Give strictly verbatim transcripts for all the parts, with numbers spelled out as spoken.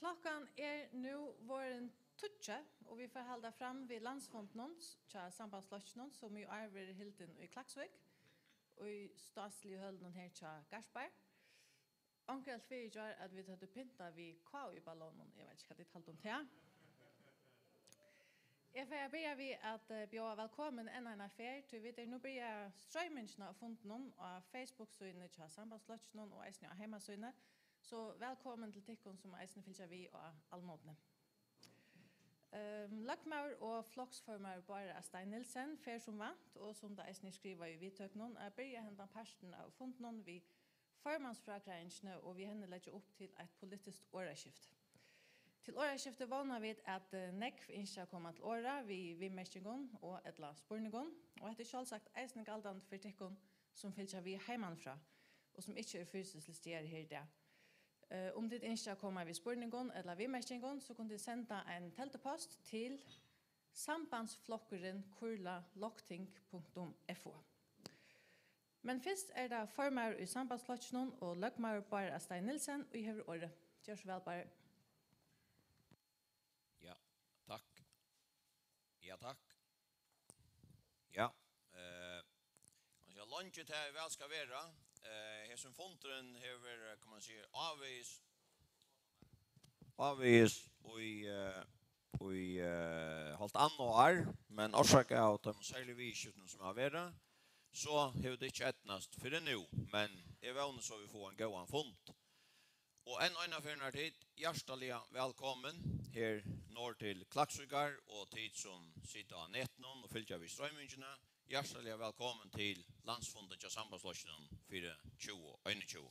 Klokkan er nú vorðin tíggju, og vit fara at halda fram við landsfundinum hjá Sambandsflokkinum, sum í ár verður hildin í Klaksvík, í stásiligu hølunum her hjá Garpar. Onkur helt fyri í gjár, at vit høvdu pyntað við K í ballónum. Eg veit ikki, hvat tit halda um tað. Eg fari at byrja við at, eh, bjóða vælkomin enn eina ferð, tí vit eru nú byrjað stroymingina av fundinum á Facebook-síðuni hjá Sambandsflokkinum og eisini á heimasíðuni. So vælkomin til tykkum, sum eisini fylgja við á almódini. Ehm, løgmaður og floksformaður Bárður A. Stein Nielsen fer sum vant, og sum tað eisini er skrivað í viðtøkunum, at byrja hendan partin av fundinum við formansfrágreiðingini, og við henni leggja upp til eitt politiskt orðaskifti. Til orðaskiftið vóna vit, at, eh, nógv ynskja at koma til orða við viðmerkingum og ella spurningum, og hetta er sjálvsagt eisini galdandi fyri tykkum, sum fylgja við heimanífrá og sum ikki eru fysiskt til staðar her í dag. Eh, um tit ynskja at koma við spurningum ella viðmerkingum, so kunnu tit senda ein teldupost til sambandsflokkurin kurla lagting punktum f o. Men fyrst er tað formaður í Sambandsflokkinum og løgmaður Bárður A. Stein Nielsen, ið hevur orðið. Ger so væl, Bárður. Ja, takk. Ja, takk. Ja, eh, man skal leingi tað er væl skal vera. Eh, hesin fundurin hevur verið, kann man siga, ávegis, ávegis í, eh, í, eh, hálvt annað ár, men orsakað av teimum serligu viðurskiftunum, sum hava verið, so hevur tað ikki eydnast fyrr enn nú, men eg vóni so, vit fáa ein góðan fund. Og enn eina ferð eru tit hjartaliga vælkomin her norður til Klaksvíkar, og tit, sum sita á netinum og fylgja við stroymingini, hjartaliga vælkomin til landsfundin hjá Sambandsflokkinum fyri tjúgu einogtjúgu.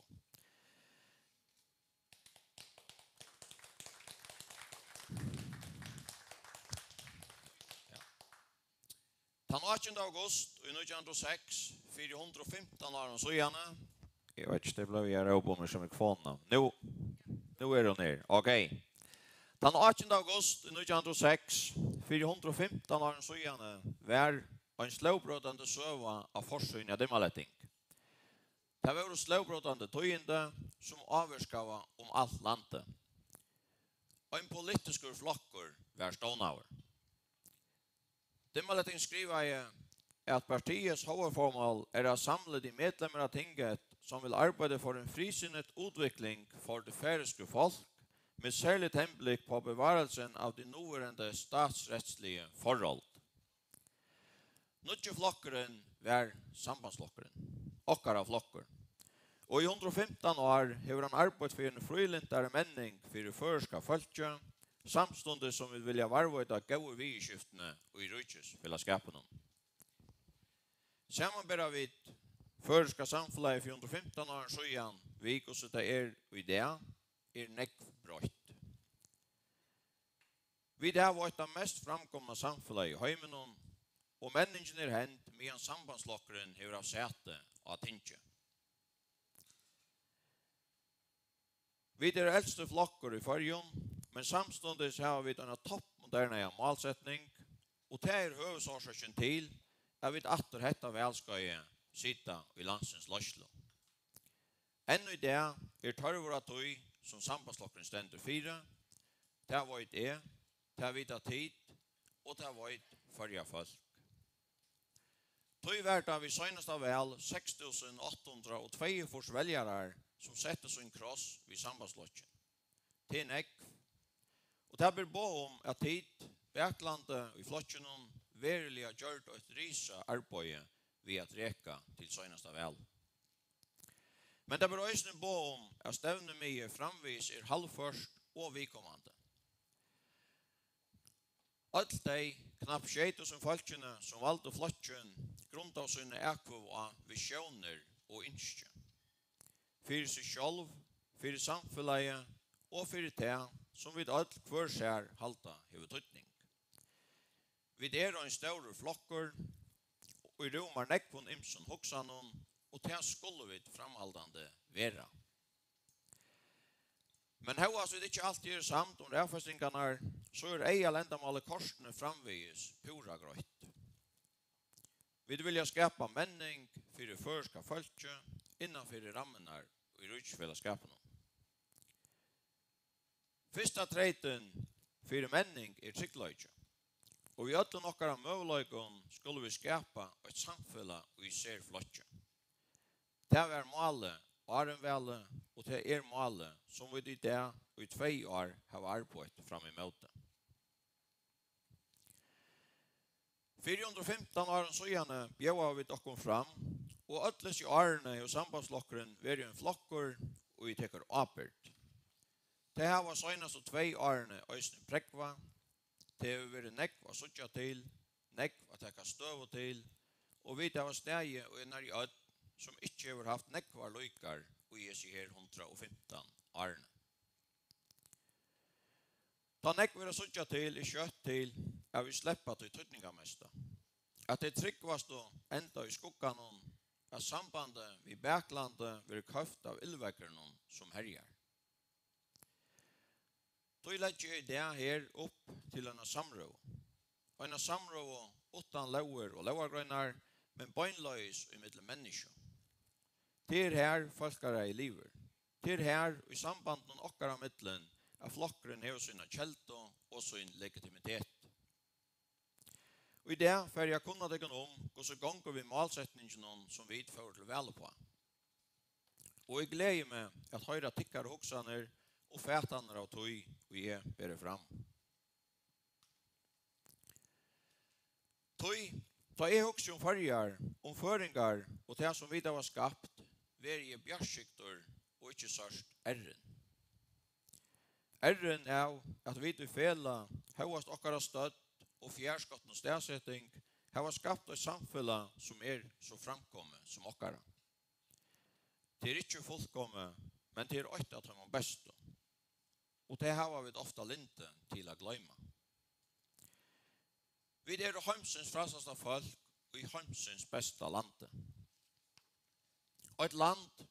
Ja. Tann átjanda august í nítjan hundrað og seks, fyri hundrað og fimtan árum síðani, eg veit ikki, tað bleiv eg at rópa um meg sum mikrofona. Nú, nú er hon her. Ok. Tann átjanda august í nítjan hundrað og seks, fyri hundrað og fimtan árum síðani, var ein slóðbrótandi søga á forsíðuni av Dimmalætting. Tað vóru slóðbrótandi tíðindi, sum ávirkaðu um alt landið. Ein politiskur flokkur var stovnaður. Dimmalætting skrivaði, at partiets hovedformål er at samle de medlemmer af tinget, som vil arbejde for en frisindet udvikling for det færøske folk, med særligt henblik på bevarelsen af de nuværende statsretlige forhold. Nýggi flokkurin var Sambandsflokkurin, okkara flokkur. Og í hundrað og fimtan ár hevur hann arbeitt fyri eini frílyndari menning fyri føroyska fólkið, samstundis sum vit vilja varðveita góðu viðurskiftini í ríkisfelagsskapinum. Samanbera vit føroyska samfelagið fyri hundrað og fimtan árum síðan við, hvussu tað er í dag, er nógv broytt. Vit hava eitt av mest framkomna samfelagi í heiminum, og menningin er hend, meðan Sambandsflokkurin hevur havt sæti á tingi. Vit eru elsti flokkur í Føroyum, men samstundis hava vit eina toppmodernaða málsetning, og tað er høvuðsorsøkin til, at vit aftur hetta valskeiðið sita í landsins leiðslu. Enn í dag er tørvur á tí, sum Sambandsflokkurin stendur fyri. Tað veit eg, tað vita tit, og tað veit Føroya fólk. Tí var tað við seinasta val seks túsund átta hundrað og tveyogfýrs veljarar, sum settu sín kross við Sambandsflokkin. Tað er nógv. Og tað ber boð um, at tit, baklandi í flokkinum, veruliga gjørdu eitt risa arbeiði við at reka til seinasta val. Men tað ber eisini boð um, at stevnumiðið framvegis er haldført og viðkomandi. Øll tey knappt sjey túsund fólkini, sum valdu flokkin, grundaðu sína atkvøðu á visjónir og ynski. Fyri seg sjálv, fyri samfelagið og fyri tað, sum vit øll hvør sær halda hevur týdning. Vit eru ein stórur flokkur, ið rúmar nógvum ymsum hugsanum, og tað skulu vit framhaldandi vera. Men hóast vit ikki altíð eru samd um raðfestingarnar, so er eygaleyndarmálið kortini framvegis púra greitt. Vit vilja skapa menning fyri føroyska fólkið innan fyri rammurnar í ríkisfelagsskapinum. Fyrsta treytin fyri menning er tryggleiki, og við øllum okkara møguleikum skulu vit skapa eitt samfelag í serflokki. Tað var málið áðrenn valið, og tað er málið, sum vit í dag í tvey ár hava arbeitt fram ímóti. Fyri hundrað og fimtan árum síðani bjóðaðu vit okkum fram, og øll hesi árini hevur Sambandsflokkurin verið ein flokkur, ið tekur ábyrgd. Tað hava seinastu tvey árini eisini prógvað. Tað hevur verið nógv at síggja til, nógv at taka støðu til, og vit hava staðið í einari ódn, sum ikki hevur havt nógvar líkar í hesi her hundrað og fimtan árini. Tá nógv er at síggja til, er skjótt til, at vit sleppa tí týdningarmesta, at tey trúgvastu enda í skugganum, at sambandið við baklandið verður koyvt av illveðrinum, sum herjar. Tí leggi eg í dag her upp til eina samrøðu. Eina samrøðu uttan lógir og lógargreinar, men beinleiðis ímillum menniskju. Tað er har, fólkaræði livir. Tað er har, í sambandinum okkara millum, at flokkurin hevur sína keldu og sín legitimitet. Og í dag fari eg at kunna tykkum um, hvussu gongur við málsetninginum, sum vit fóru til val uppá. Og eg gleði meg at hoyra tykkara hugsanir og fatanir av tí, ið eg beri fram. Tí, tá eg hugsi um Føroyar, um føroyingar og tað, sum vit hava skapt, verði eg bjartskygdur og ikki sørt errin. Errin av, at vit í felag, hóast okkara stødd og fjarskotnu staðseting, hava skapt eitt samfelag, sum er so framkomið sum okkara. Tað er ikki fullkomið, men tað er eitt av teimum bestu. Og tað hava vit ofta lyndi til at gloyma. Vit eru heimsins frælsasta fólk í heimsins besta landi. Eitt land,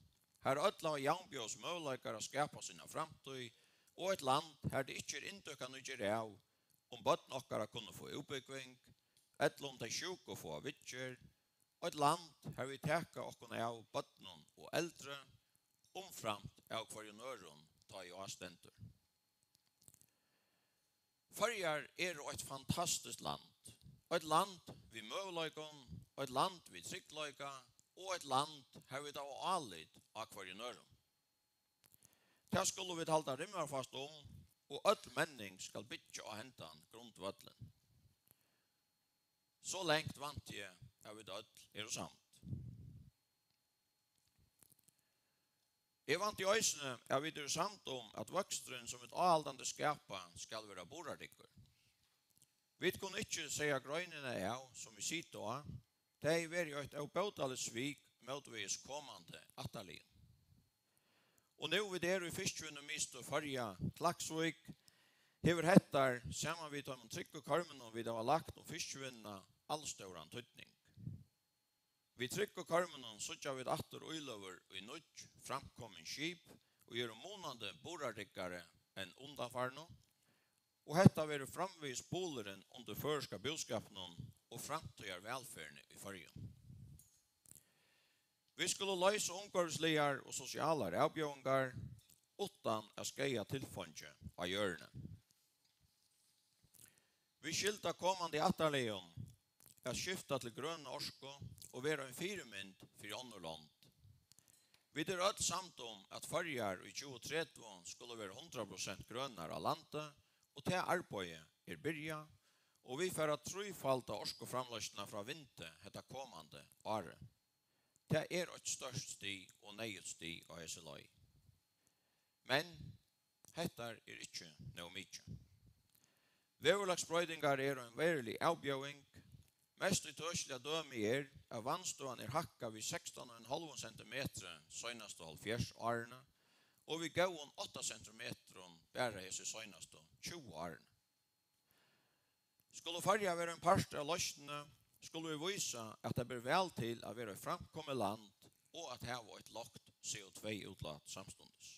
har øll hava javnbjóðis møguleikar at skapa sína framtíð, og eitt land, har tað ikki er inntøkan, ið ger av, um børn okkara kunnu fáa útbúgving, ella um tey sjúku fáa viðgerð. Eitt land, har vit taka okkum av børnum og eldri, umframt av hvørjum øðrum, tá ið á stendur. Føroyar eru eitt fantastiskt land. Eitt land við møguleikum, eitt land við tryggleika og eitt land, har vit hava álit á hvørjum øðrum. Tað skulu vit halda rimmarfast um, og øll menning skal byggja á hendan grundvøllin. So langt vænti eg, at vit øll eru samd. Eg vænti eisini, at vit eru samd um, at vøksturin, sum vit áhaldandi skapa, skal vera burðardyggur. Vit kunnu ikki saga greinina av, sum vit sita á. Tað hevði verið eitt óbótaligt svik mótvegis komandi ættarliðum. Og nú vit eru í fiskivinnumiðstøð Føroya, Klaksvík, hevur hettar, saman við teimum tryggu kørmunum, vit hava lagt um fiskivinnuna, alstóran týdning. Við tryggu kørmunum síggja vit aftur íløgur í nýggj, framkomin skip, ið eru munandi burðardyggari enn undanfarnu, og hetta verður framvegis bulurin undir føroyska búskapinum og framtíðarvælferðini í Føroyum. Vit skulu loysa umhvørvisligar og sosialar avbjóðingar uttan at skaða tilfeingi á jørðini. Vit skylda komandi ættarliðum at skifta til grøna orku og vera ein fyrimynd fyri onnur lond. Vit eru øll samd um, at Føroyar í tjúgu tretivu skulu vera hundrað prosent grønar á landi, og tað arbeiðið er byrjað, og vit fara at trífalda orkuframleiðsluna frá vindi hetta komandi árið. Tað er eitt stórt stig og neyðugt stig á hesi leið. Men hetta er ikki nóg mikið. Veðurlagsbroytingar eru ein verulig avbjóðing. Mest ítøkiliga dømi er, at vatnstøðan er hækkað við sekstan og ein hálvum sentimetri seinastu hálvfjerðs árini og við góðum átta sentimetrum bara hesi seinastu tjúgu árini. Skulu Føroyar vera ein partur av loysnini, skulu vit vísa, at tað ber væl til at vera eitt framkomið land og at hava eitt lágt C O tvey útlát samstundis.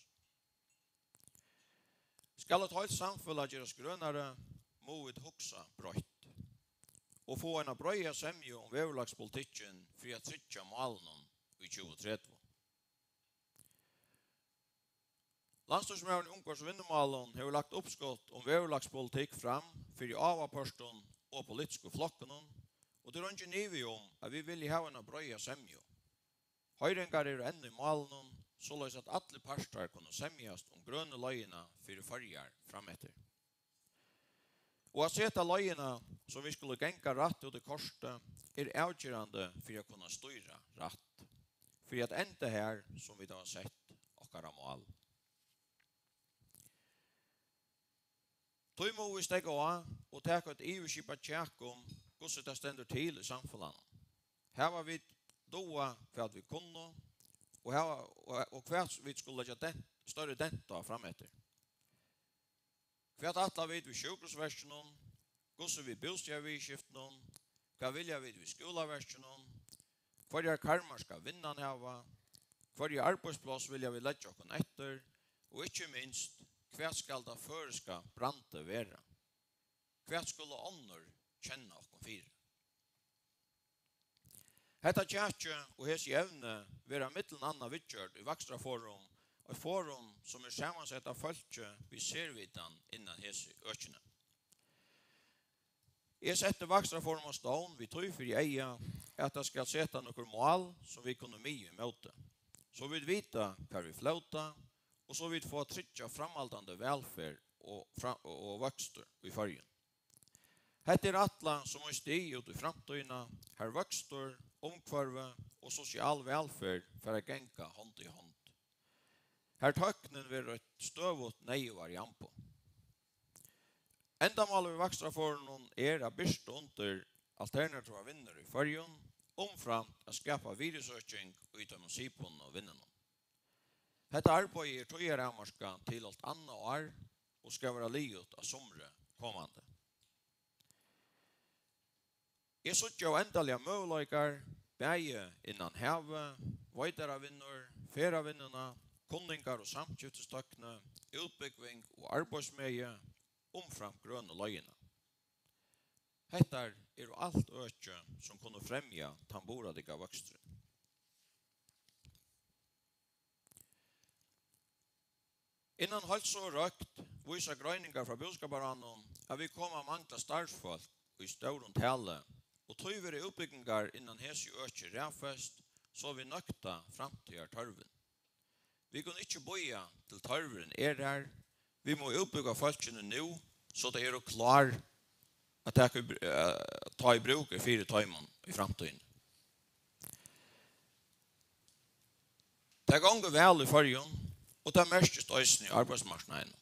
Skal eitt heilt samfelag gerast grønari, mugu vit hugsa breitt og fáa eina breiða semju um veðurlagspolitikkin fyri at tryggja málunum í tjúgu tretivu. Landsstýrismaðurin í umhvørvis- og vinnumálum hevur lagt uppskot um veðurlagspolitikk fram fyri áhugapørtum og politisku flokkunum, og tað er eingin ivi um, at vit vilja hava eina breiða semju. Hoyringar eru enn í málinum, soleiðis at allir partar kunnu semjast um grønu leiðina fyri Føroyar frameftir. Og at seta leiðina, sum vit skulu ganga, rætt út í kortið, er avgerandi fyri at kunna stýra rætt, fyri at enda har, sum vit hava sett okkara mál. Tí mugu vit steðga á og taka eitt yvirskipað kjak um, hvussu tað stendur til í samfelagnum. Hava vit dugað, hvat vit kunnu, og, hava, og, og hvat vit skulu leggja dent, størri dent á frameftir? Hvat ætla vit við sjúkrahúsverkinum? Hvussu við bústaðarviðurskiftunum? Hvat vilja vit við skúlaverkinum? Hvørjar karmar skal vinnan hava? Hvørji arbeiðspláss vilja vit leggja okkum eftir? Og ikki minst, hvat skal tað føroyska brandið vera? Hvat skulu onnur kenna okkum fyri? Hetta kjakið og hesi evni verða millum annað viðgjørd í Vakstrarforum, eitt forum, sum er samansett av fólki við servitan innan hesi økini. Eg setti Vakstrarforum á stovn við tí fyri eyga, at tað skal seta nøkur mál, sum vit kunnu miða ímóti, so vit vita, hvar vit flóta, og so vit fáa tryggja framhaldandi vælferð og fra-, og, og vøkstur í Føroyum. Hetta er ætlað sum eitt stig út í framtíðina, har vøkstur, umhvørvi og sosial vælferð fara at ganga hond í hond. Har tøknin verður eitt støðugt neyðugari amboð. Endamálið við Vakstrarforunum er at birta undir alternativar vinnur í Føroyum, umframt at skapa virðisøking í teimum siðbundnu vinnunum. Hetta arbeiði er tíðaravmarkað til hálvt annað ár og skal vera liðugt á sumri komandi. Eg síggi óendaligar møguleikar, bæði innan havið, veitaravinnur, ferðavinnuna, kunningar og samskiftistekni, útbúgving og arbeiðsmegi, umframt grønu leiðina. Hettar eru alt øki, sum kunnu fremja tann burðardygga vøksturin. Innan heilsu og røkt vísa greiningar frá Búskaparráðnum, at vit koma at mangla starvsfólk í stórum tali, og tí verða útbúgvingar innan hesi øki raðfest, so vit nøkta framtíðartørvin. Vit kunnu ikki bíða, til tørvurin er har. Vit mugu útbúgva fólkini nú, so tey eru klár at taka í br-, eh, tá ið brúk er fyri teimum í framtíðini. Tað gongur væl í Føroyum, og tað merkist eisini í arbeiðsmarknaðinum.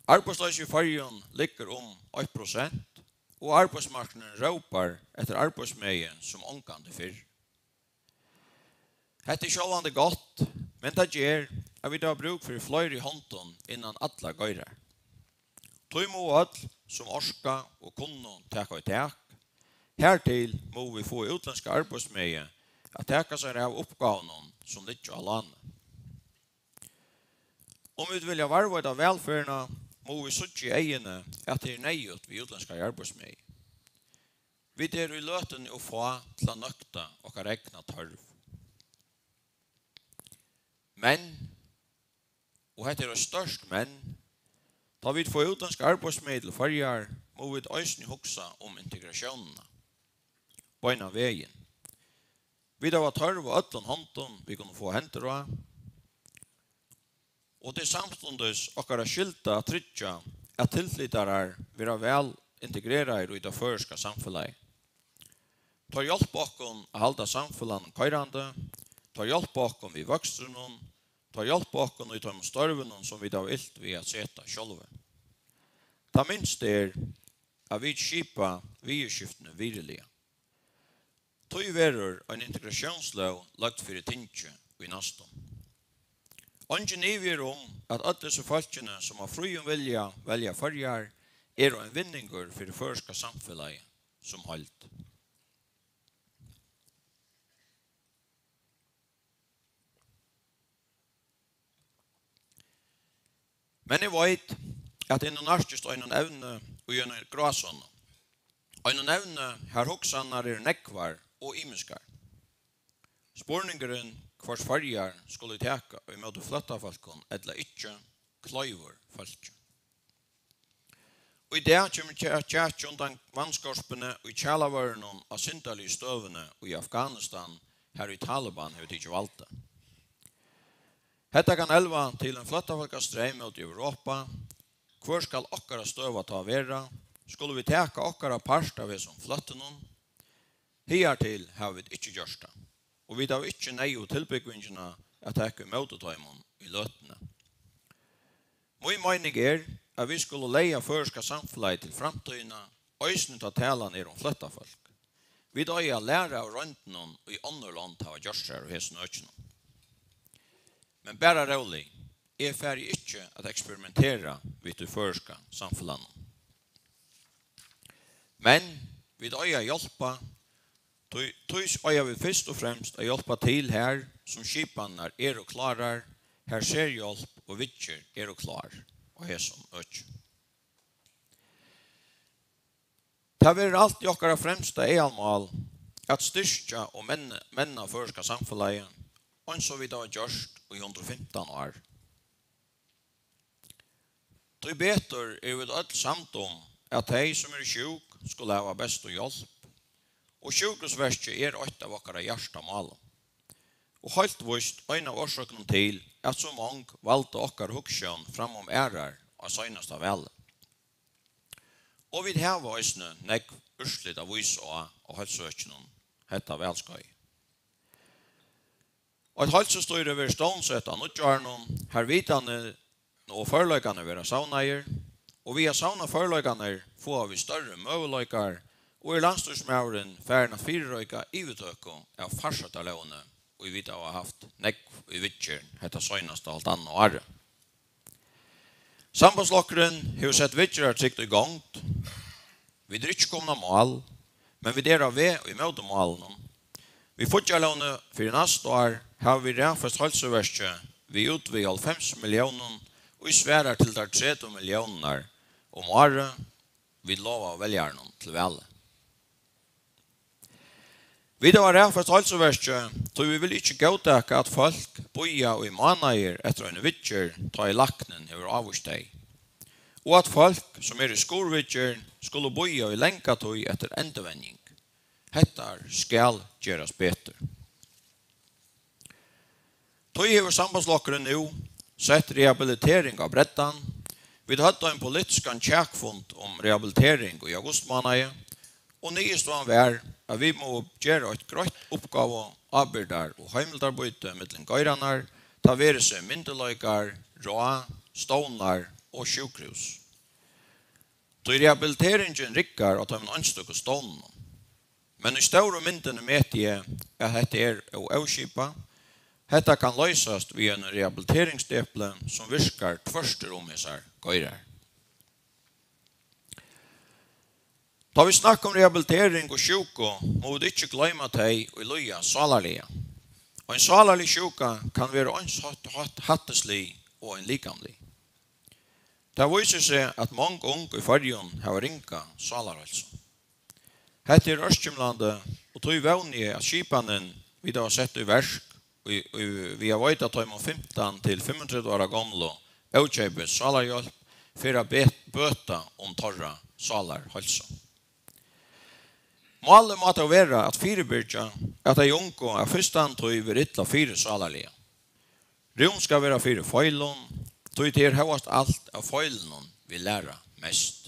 Arbeiðsloysið í Føroyum liggur um eitt prosent, og arbeiðsmarknaðurin rópar eftir arbeiðsmegi sum ongantíð fyrr. Hetta er sjálvandi gott, men tað ger, at vit hava brúk fyri fleiri hondum innan allar geirar. Tí mugu øll, sum orka og kunnu, taka í tak. Hartil mugu vit fáa útlendska arbeiðsmegi at taka sær av uppgávunum, sum liggja á láni. Um vit vilja varðveita vælferðina, mugu vit síggja í eyguni, at tað er neyðugt við útlendskari arbeiðsmegi. Vit eru í løtuni ov fá til at nøkta okkara egna tørv. Men, og hetta er eitt stórt men, tá vit fáa útlendska arbeiðsmegi til Føroyar, mugu vit eisini hugsa um integratiónina. Beinan vegin. Vit hava tørv á øllum hondum, vit kunnu fáa hendur á. Og tað er samstundis okkara skylda at tryggja, at tilflytarar verða væl integreraðir í tað føroyska samfelagið. Teir hjálpa okkum at halda samfelagnum koyrandi, teir hjálpa okkum við vøkstrinum, teir hjálpa okkum í teimum størvunum, sum vit hava ilt við at seta sjálvi. Tað minsta er, at vit skipa viðurskiftini virðiliga. Tí verður ein integratiónslóg løgd fyri tingið í næstum. Eingin ivi er um, at øll hesi fólkini, sum av fríum vilja velja Føroyar, eru ein vinningur fyri føroyska samfelagið sum heild. Men eg veit, at eg nú nærkist einum evni í eini grásonu. Einum evni, har hugsanirnar eru nógvar og ymiskar. Spurningurin, hvørs Føroyar skulu taka ímóti flóttafólkum ella ikki, kløyvir fólki. Í dag kemur kja-, kjakið undan vatnskorpuni í kjalarvørrinum á syndarligu støðuni í Afghanistan, har ið Taliban hevur tikið valdið. Hetta kann elva til ein flóttafólkastreym móti Europa. Hvør skal okkara støða tá vera? Skulu vit taka okkara part av hesum flóttunum? Higartil hava vit ikki gjørt tað, og vit hava ikki neyðugu tilbúgvingina at taka ímóti teimum í løtuni. Mín meining er, at vit skulu laga føroyska samfelagið til framtíðina, eisini tá talan er um flóttafólk. Vit eiga at læra av royndunum, ið onnur lond hava gjørt sær í hesum økinum. Men bara rólig, eg fari ikki at eksperimentera við tí føroyska samfelagnum. Men vit eiga at hjálpa, tí, tí eiga vit fyrst og fremst at hjálpa til har, sum skipanirnar eru klárar, har serhjálp og viðgerð eru klár á hesum øki. Tað verður altíð okkara fremsta aðalmál at styrkja og menn-, menna føroyska samfelagið, eins og vit hava gjørt í hundrað og fimtan ár. Tíbetur eru vit øll samd um, at tey, sum eru sjúk, skulu hava bestu hjálp, og sjúkrahúsverkið er eitt av okkara hjartamálum. Og heilt víst ein av orsøkunum til, at so mong valdu okkara hugsjón fram um aðrar á seinasta vali. Og vit hava eisini nógv úrslit at vísa á, á heilsuøkinum hetta valskeiðið. Eitt heilsustýri verður stovnsett á nýggjárinum, har vitanin og førleikarnir verða savnaðir, og við at savna førleikarnar fáa vit størri møguleikar, og er landsstýrismaðurin farin at fyrireika yvirtøku av farsóttarlógini, ið vit hava havt nógv í viðgerð hetta seinasta hálvtannað árið. Sambandsflokkurin hevur sett viðgerðartrygd í gongd. Vit eru ikki komin á mál, men vit eru á veg ímóti málinum. Við fíggjarlógini fyri næsta ár hava vit raðfest heilsuverkið við útvegað hálvfems milliónum, ið svarar til tær tretivu milliónirnar um árið, vit lovaðu veljarunum til valið. Vit hava raðfest heilsuverkið, tí vit vilja ikki góðtaka, at fólk bíða í mánaðir eftir eini viðgerð, tá ið læknin hevur ávíst tey, og at fólk, sum eru í skurðviðgerð, skulu bíða í langa tíð eftir endurvenjing. Hetta skal gerast betur. Tí hevur Sambandsflokkurin nú sett rehabilitering á breddan. Vit høvdu ein politiskan kjakfund um rehabilitering í augustmánaði, og niðurstøðan var, at vit mugu gera eitt greitt uppgávu-, ábyrgdar- og heimildarbyte millum geirarnar, tað veri seg myndugleikar, ráð, stovnar og sjúkrahús. Tí rehabiliteringin riggar á teimum einstøku stovnunum. Men í stóru myndini meti eg, at hetta er ov óskipað. Hetta kann loysast við einum rehabiliteringsdepli, sum virkar tvørtur um hesar geirar. Tá vit snakka um rehabilitering og sjúku, mugu vit ikki gloyma tey, ið líða sálarliga. Ein sálarlig sjúka kann vera eins hætt-, hætt-, hættislig og ein likamlig. Tað vísir seg, at mong ung í Føroyum hava ringa sálarheilsu. Hetta er ørkymlandi, og tí vóni eg, at skipanin, vit hava sett í verk í, í, við at veita teimum fimtan til fimmogtretivu ára gomlu ókeypis sálarhjálp, fer at bet-, bøta um teirra sálarheilsu. Málið má tó vera at fyribyrgja, at tey ungu av fyrstantíð verða illa fyri sálarliga. Rúm skal vera fyri feilum, tí tað er hóast alt av feilunum, vit læra mest.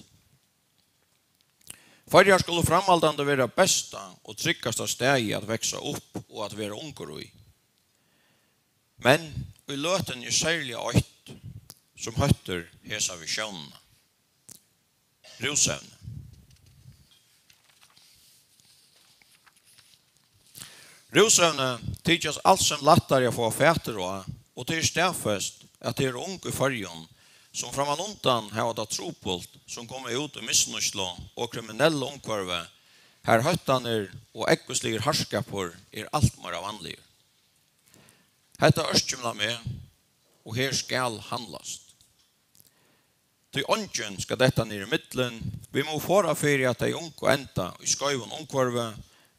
Føroyar skulu framhaldandi vera besta og tryggasta staðið at vaksa upp og at vera ungur í. Men í løtuni er serliga eitt, sum hóttir hesa visjónina. Rúsevni. Rúsevni tykjast alsamt lættari at fáa fatur á, og tað er staðfest, at tað eru ung í Føroyum, sum frammanundan hava tað trupult, sum koma út í misnýtslu og kriminellu umhvørvi, har hóttanir og ógvusligur harðskapur er alt meira vanligur. Hetta ørkymlar meg, og her skal handlast. Tí eingin skal detta niður í millum. Vit mugu forða fyri, at tey ungu enda í skeivum umhvørvi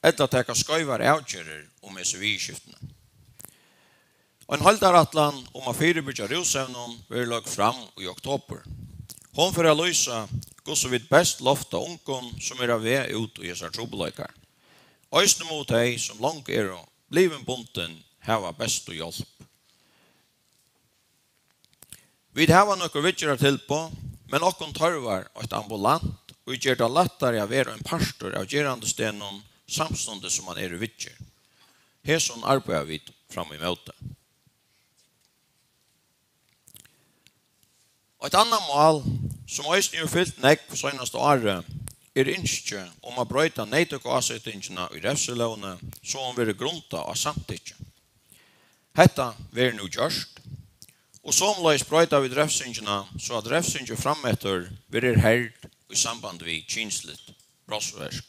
ella taka skeivar avgerðir um hesi viðurskiftini. Ein heildarætlan um at fyribyrgja rúsevnum verður løgd fram í oktobur. Hon fer at lýsa, hvussu vit best lofta ungum, sum eru á veg út í hesar trupulleikar. Eisini mugu tey, sum longu eru blivin bundin, hava bestu hjálp. Vit hava nøkur viðgerðartilboð, men okkum tørvar eitt ambulant, ið ger tað lættari at vera ein partur av gerandisdegnum, samstundis sum mann er í viðgerð. Hesum arbeiða vit fram ímóti. Eitt annað mál, sum eisini hevur fylt nógv seinasta árið, er ynski um at broyta neyðtøkuásetingina í revsilógini, so hon verður grundað á samtykki. Hetta verður nú gjørt, og somuleiðis broyta vit revsingina, so at revsingin frameftir verður herð í samband við kynsligt brotsverk.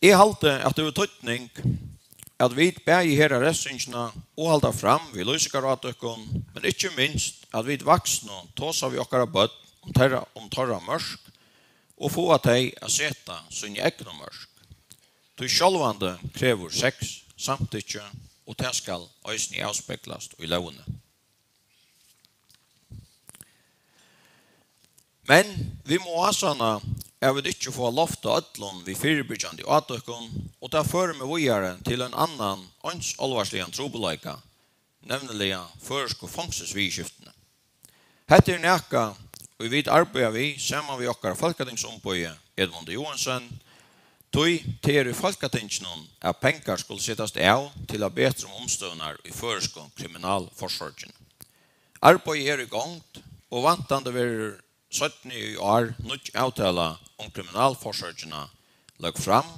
Eg haldi, at tað hevur týdning, at vit bæði herða revsingina og halda fram við lýsingarátøkum, men ikki minst, at vit vaksnu tosa við okkara børn um teirra, um teirra mørk og fáa tey at seta síni egnu mørk. Tí sjálvandi krevur sex samtykki, og tað skal eisini avspeglast í lógini. Men vit mugu ásanna, at vit ikki fáa loft á øllum við fyribyrgjandi átøkum, og tað førir meg víðari til ein annan eins álvarsligan trupulleika, nevniliga føroysku fongsulsviðurskiftini. Hetta er nakað, ið vit arbeiða við saman við okkara fólkatingsumboði Edmund Joensen, tí tað er í Fólkatinginum, at pengar skulu setast av til at betra um umstøðurnar í føroysku kriminalforsorgini. Arbeiðið er í gongd, og væntandi verður seinni í ár nýggj avtala um kriminalforsorgina løgd fram.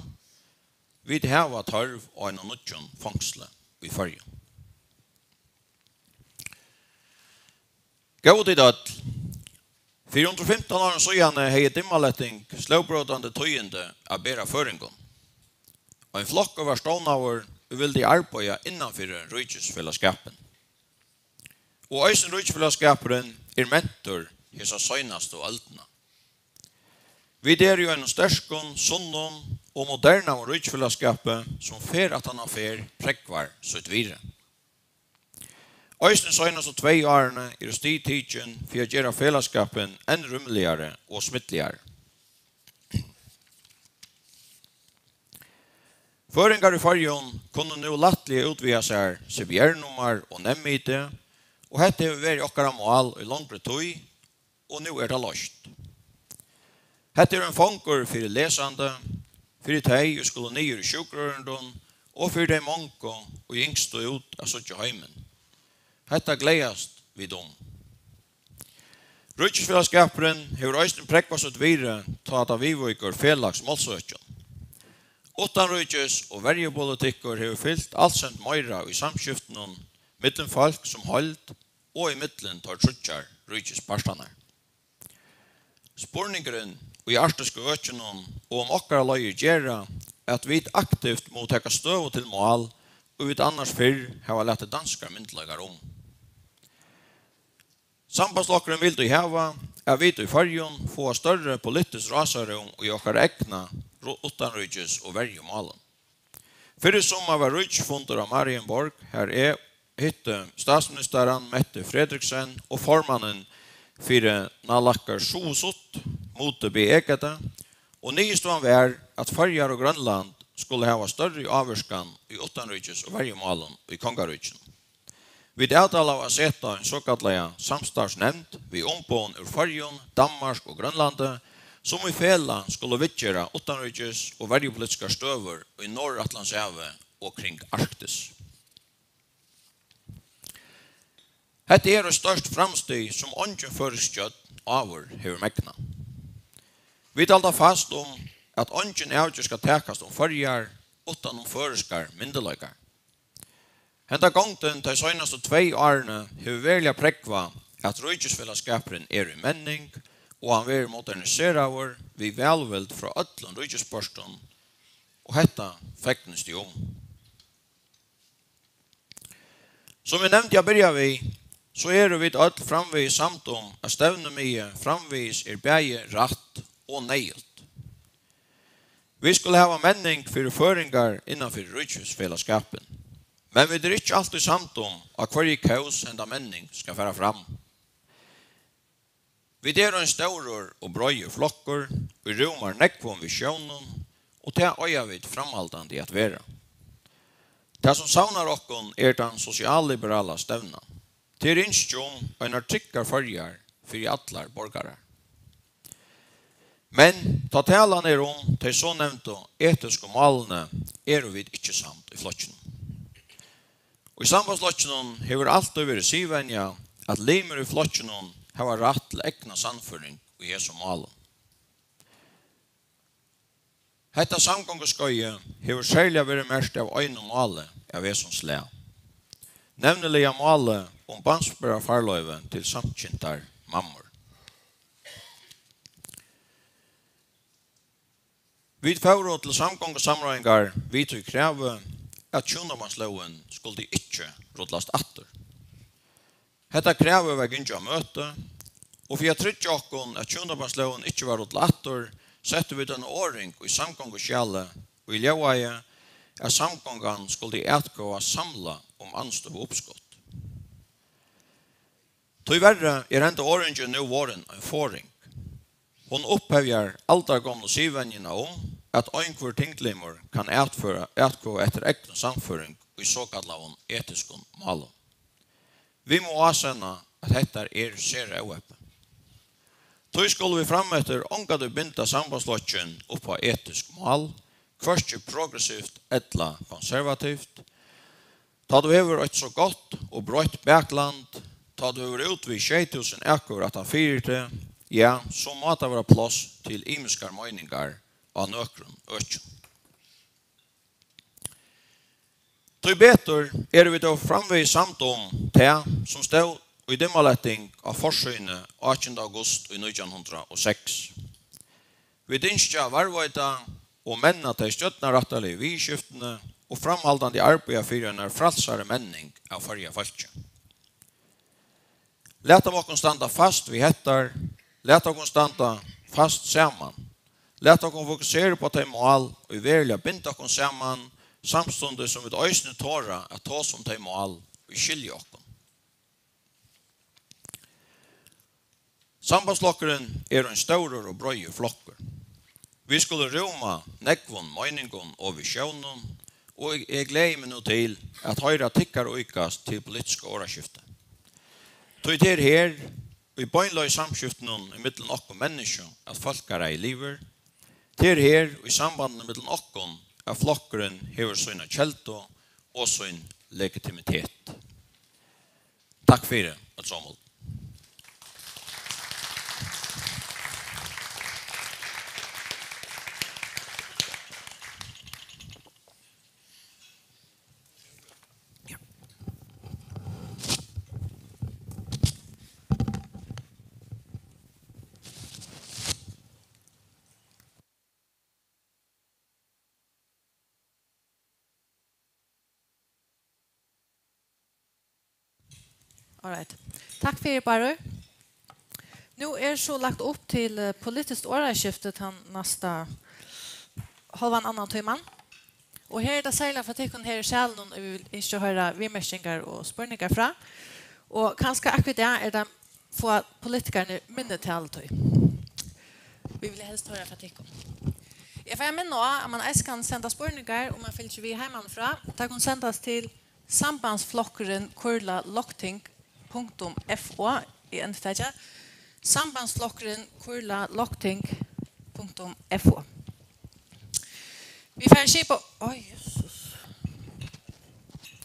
Vit hava tørv á einum nýggjum fongsli í Føroyum. Góðu tit øll. Fyri hundrað og fimtan árum síðani hevði dimmalætting slógbrótandi tíðindi at bera føroyingum. Ein flokkur var stovnaður, ið vildi arbeiða innan fyri ríkisfelagsskapin. Og eisini ríkisfelagsskapurin er mentur hesa seinastu øldina. Vit eru í einum sterkum, sunnum og modernaðum ríkisfelagsskapi, sum ferð aftan á ferð prógvar sítt virði. Eisini seinastu tvey árini eru stig tikin fyri at gera felagsskapin enn rúmligari og smidligari. Føroyingar í Føroyum kunnu nú lættliga útvega sær C P R-nummar og NemID, og hetta hevur verið okkara mál í longri tíð, og nú er tað loyst. Hetta er ein fongur fyri lesandi, fyri tey, ið skulu niður í sjúkrarúmdum, og fyri tey mongu, ið yngstu út at síggja heimin. Hetta gleðast vit um. Ríkisfelagsskapurin hevur eisini prógvað sítt virði, tá tað viðvíkur felags málsøkjum. Uttanríkis- og verjupolitikkur hevur fylt alsamt meira í samskiftunum millum fólk sum heild og ímillum teir tríggjar ríkispartarnar. Spurningurin í arktisku økinum og um okkara leiðir gera, at vit aktivt mugu taka støðu til mál, ið vit annars fyrr hava latið danskar myndugleikar um. Sambandsflokkurin vil tí hava, at vit í Føroyum fáa størri politiskt rásarúm í okkara egna ru-, uttanríkis- og verjumálum. Fyrr í summar var ríkisfundur á Marienborg, har eg hitti statsministaran Mette Frederiksen og formannin fyri Naalakkersuisut, Mute B. Egede, og niðurstøðan var, at Føroyar og Grønland skulu hava størri ávirkan í uttanríkis- og verjumálum í kongaríkinum. Vit avtalaðu at seta ein sokallaða samstarvsnevnd við umboðum úr Føroyum, Danmark og Grønlandi, sum í felag skulu viðgera uttanríkis- og verjupolitiskar støður í Norðuratlantshavi og kring Arktis. Hetta er eitt stórt framstig, sum eingin føroysk stjórn áður hevur megnað. Vit halda fast um, at eingin avgerð skal takast um Føroyar uttan um føroyskar myndugleikar. Henda gongdin tey seinastu tvey árini hevur veruliga prógvað, at ríkisfelagsskapurin er í menning, og hann verður moderniseraður við vælvild frá øllum ríkispørtum, og hetta fegnist eg um. Sum eg nevndi at byrja við, so eru vit øll framvegis samd um, at stevnumiðið framvegis er bæði rætt og neyðugt. Vit skulu hava menning fyri føroyingar innan fyri ríkisfelagsskapin. Men vit eru ikki altíð samd um, á hvørji kós henda menning skal fara fram. Vit eru ein stórur og breiður flokkur, ið rúmar nógvum visjónum, og tað eiga vit framhaldandi at vera. Tað, sum savnar okkum, er tann sosialliberala stevnan. Tað er ynski um einar tryggar Føroyar fyri allar borgarar. Men tá talan er um tey so nevndu etisku málini, eru vit ikki samd í flokkinum. Í Sambandsflokkinum hevur altíð verið siðvenja, at limir í flokkinum hava rætt til egna sannføring í hesum málum. Hetta samgonguskeiðið hevur serliga verið merkt av einum máli av hesum slag, nevniliga málið um barnsburðarfarloyvi til samkyntar mammur. Vit fóru til samgongusamráðingar við tí kravi, at hjúnabandslógin skuldi ikki rullast aftur. Hetta kravið var gingið á møti, og fyri at tryggja okkum, at hjúnabandslógin ikki var rullað aftur, settu vit eina orðing í samgonguskjalið, ið ljóðaði, at samgongan skuldi atkvøða samlað um andstøðuuppskot. Tíverri er henda orðingin nú vorðin ein forðing. Hon upphevjar aldargomlu siðvenjuna um, at einhvør tinglimur kann atføra, atkvøða eftir egnum sannføring í sokallaðum etiskum málum. Vit mugu ásanna, at hetta er sera óheppið. Tí skulu vit frameftir ongantíð binda Sambandsflokkin upp á etisk mál, hvørki progressivt ella konservativt. Tá tú hevur eitt so gott og breitt bakland, tá tú hevur út við sjey túsund akøvur aftan fyri teg, ja, so má tað vera pláss til ymiskar meiningar á nøkrum økjum. Tíbetur eru vit tó framvegis samd um tað, sum stóð í Dimmalætting á forsíðuni átjanda august í nítjan hundrað og seks. Vit ynskja at varðveita og menna tey stjórnarrættarligu viðurskiftini og framhaldandi arbeiða fyri einari frælsari menning av Føroya fólki. Lat okkum standa fast við hettar, lat okkum standa fast saman. Lat okkum fokusera upp á tey mál, ið veruliga binda okkum saman, samstundis sum vit eisini tora at tosa um tey mál, ið skilja okkum. Sambandsflokkurin er ein stórur og breiður flokkur. Vit skulu rúma nógvum meiningum og visjónum, og eg, eg gleði meg nú til at hoyra tykkara íkast til politiska orðaskiftið. Tí tað er her, í beinleiðis samskiftinum ímillum okkum menniskju, at fólkaræði livir. Tað er her, í sambandinum millum okkum, at flokkurin hevur sína keldu og sín legitimitet. Takk fyri, øll somul. All right. Takk fyri, Bárður. Nú er so lagt upp til, eh, politiskt orðaskifti tann næsta hálvan annan tíman. Og her er tað serliga fyri tykkum her í salinum, ið vit ynskja at hoyra viðmerkingar og spurningar frá. Og kanska akkurát í dag er tað fáa politikararnir minni talutíð. Vit vilja helst hoyra frá tykkum. Eg fari at minna á, at mann eisini kann senda spurningar, um mann fylgir við heimanífrá. Tað kann sendast til sambandsflokkurin kurla lokting punktum f o. Eg endurtaki. Sambandsflokkurin kurla lokting punktum f o. Vit fara at skipa, oj, Jesus.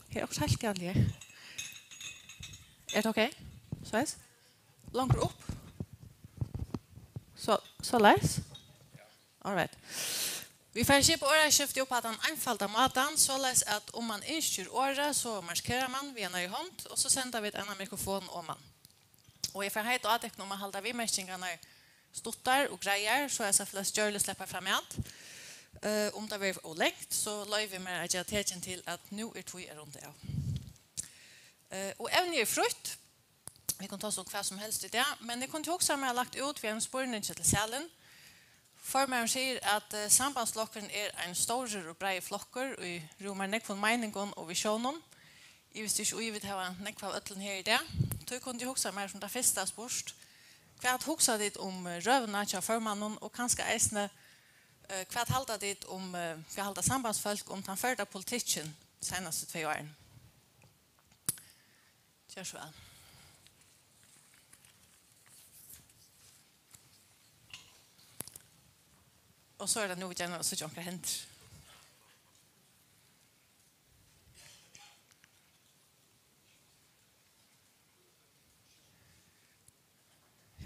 Her er okkurt heilt galið her. Er tað ok? Soleiðis? Longur upp? So, soleiðis? All right. Vit fara at skipa orðaskifti upp á tann einfalda mátan, soleiðis at um mann ynskir orðið, so markerar mann við einari hond, og so senda vit eina mikrofon oman. Og eg fari at heita á tykkum um at halda viðmerkingarnar stuttar og greiðar, soleiðis at flest gjørligt sleppa framat. Eh, um tað verður ov langt, so loyvi eg mær at gera tekin til, at nú er tíð at runda av. Eh, og evnið er frítt. Vit kunnu tosa um hvat sum helst í dag, men eg kundi hugsað mær at lagt út við einum spurningi til salin. Formaðurin sigur, at, eh, Sambandsflokkurin er ein stórur og breiður flokkur, ið rúmar nógvum meiningum og visjónum. Eg visti ikki, um vit hava nógv av øllum her í dag. Tí kundi eg hugsa mær sum tað fyrsta spurt: Hvat hugsa tit um, eh, røðuna hjá formanninum, og kanska eisini, eh, hvat halda tit um, eh, hvat halda sambandsfólk um tann førda politikkin seinastu tvey árini? Ger so væl. Og so er tað nú, vit gjarna vilja síggja onkrar hendur.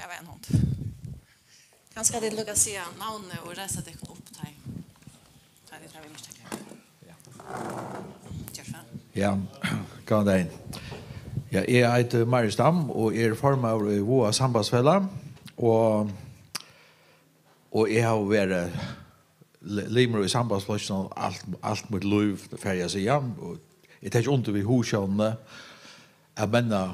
Her var ein hond. Kanska tit líka siga navnið og reisa tykkum upp, tá ið, tá ið tit hava ymiskt tekur. Ja. Ger so væl. Ja, góðan dagin. Ja, eg eiti Marius Dam og er formaður í Vága Sambandsfelag, og, og eg havi verið li-, limur í Sambandsflokkinum alt, alt mítt lív, fari eg at siga, og eg taki undir við hugsjónini at menna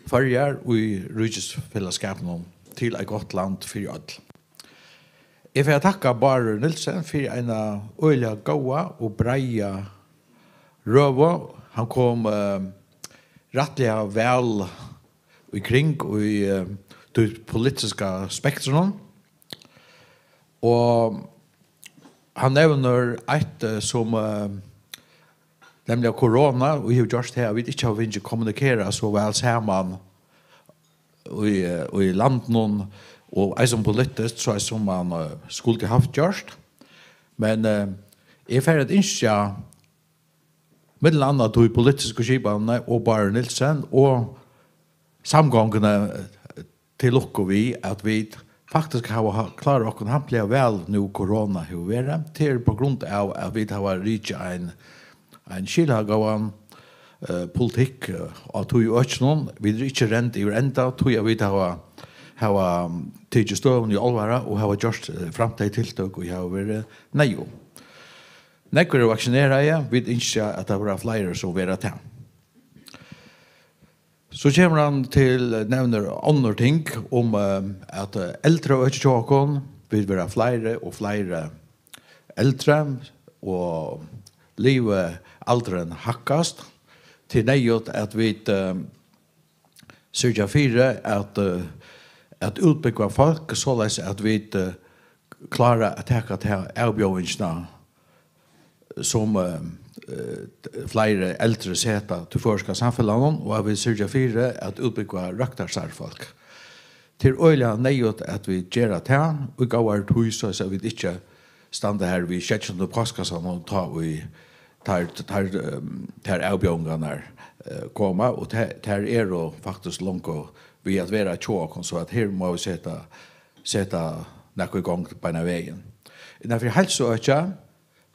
Føroyar í ríkisfelagsskapinum til eitt gott land fyri øll. Eg fari at takka Bárð Nielsen fyri eina øgiliga góða og breiða røðu. Hann kom, eh, rættiliga væl í kring í, eh, tí politiska spektrinum. Og hann nevnir eitt, eh, sum, eh, nemliga korona, og hevur gjørt tað, at vit ikki hava fingið kommunikerað so væl saman í, eh, í landinum, og eisini politiskt, so sum man, eh, skuldi havt gjørt. Men, eh, eg fari at ynskja millum annað tí politisku skipanini og Bárð Nielsen og samgonguni, eh, til lukku við, at vit faktiskt hava ha-, klárað okkum hampiliga væl nú korona hevur verið. Tað er á grund av, at vit hava rikið ein, ein skilagóðan, eh, politikk, eh, á tí økinum. Vit eru ikki rend yvir enda, tí at vit hava, hava, mm, tikið støðuna í álvara og hava gjørt, eh, framtíðartiltøk, ið hava verið neyðug. Nógv eru vaksineraði, vit ynskja, at tað verða fleiri, sum verða tað. So kemur hann til, nevnir onnur ting um, eh, at, eh, eldraøkið hjá okkum, vit verða fleiri og fleiri eldri, og livialdurin hækkast. Tað er neyðugt, at vit, eh, syrgja fyri, at, eh, at útbúgva fólk, soleiðis at vit, eh, klára at taka ta avbjóðingina, sum, eh, eh, fleiri eldri seta til føroyska samfelagnum, og at vit syrgja fyri at útbúgva røktarstarvsfólk. Tað er øgiliga neyðugt, at vit gera tað í góðari tíð, soleiðis at vit ikki standa har við sjeyggjandi postkassan og tá í tær, tær, ehm, tær avbjóðingarnar, eh, koma, og tær, tær eru faktiskt longu við at vera hjá okkum, so at her má vit seta, seta nakað í gongd beinan vegin. Innanfyri heilsuøkið,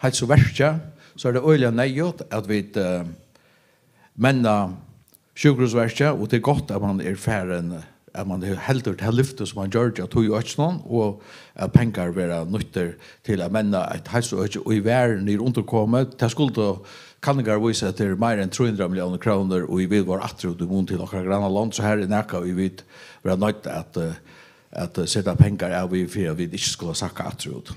heilsuverkið, so er tað øgiliga neyðugt, at vit, eh, menna sjúkrahúsverkið, og tað er gott, at man er farin, at man he-, heldur tað lyfti, sum man gjørdi á tí økinum, og at pengar verða nýttir til at menna eitt heilsuøki, ið var niðurundirkomið. Tað skuldu kanningar vísa, at tað er meira enn trý hundrað milliónir krónur, ið vil vera afturúr í mun til okkara grannalond, so har er nakað, ið vit verða noydd at, eh, at, eh, seta pengar av í, fyri at vit ikki skulu sakka afturúr.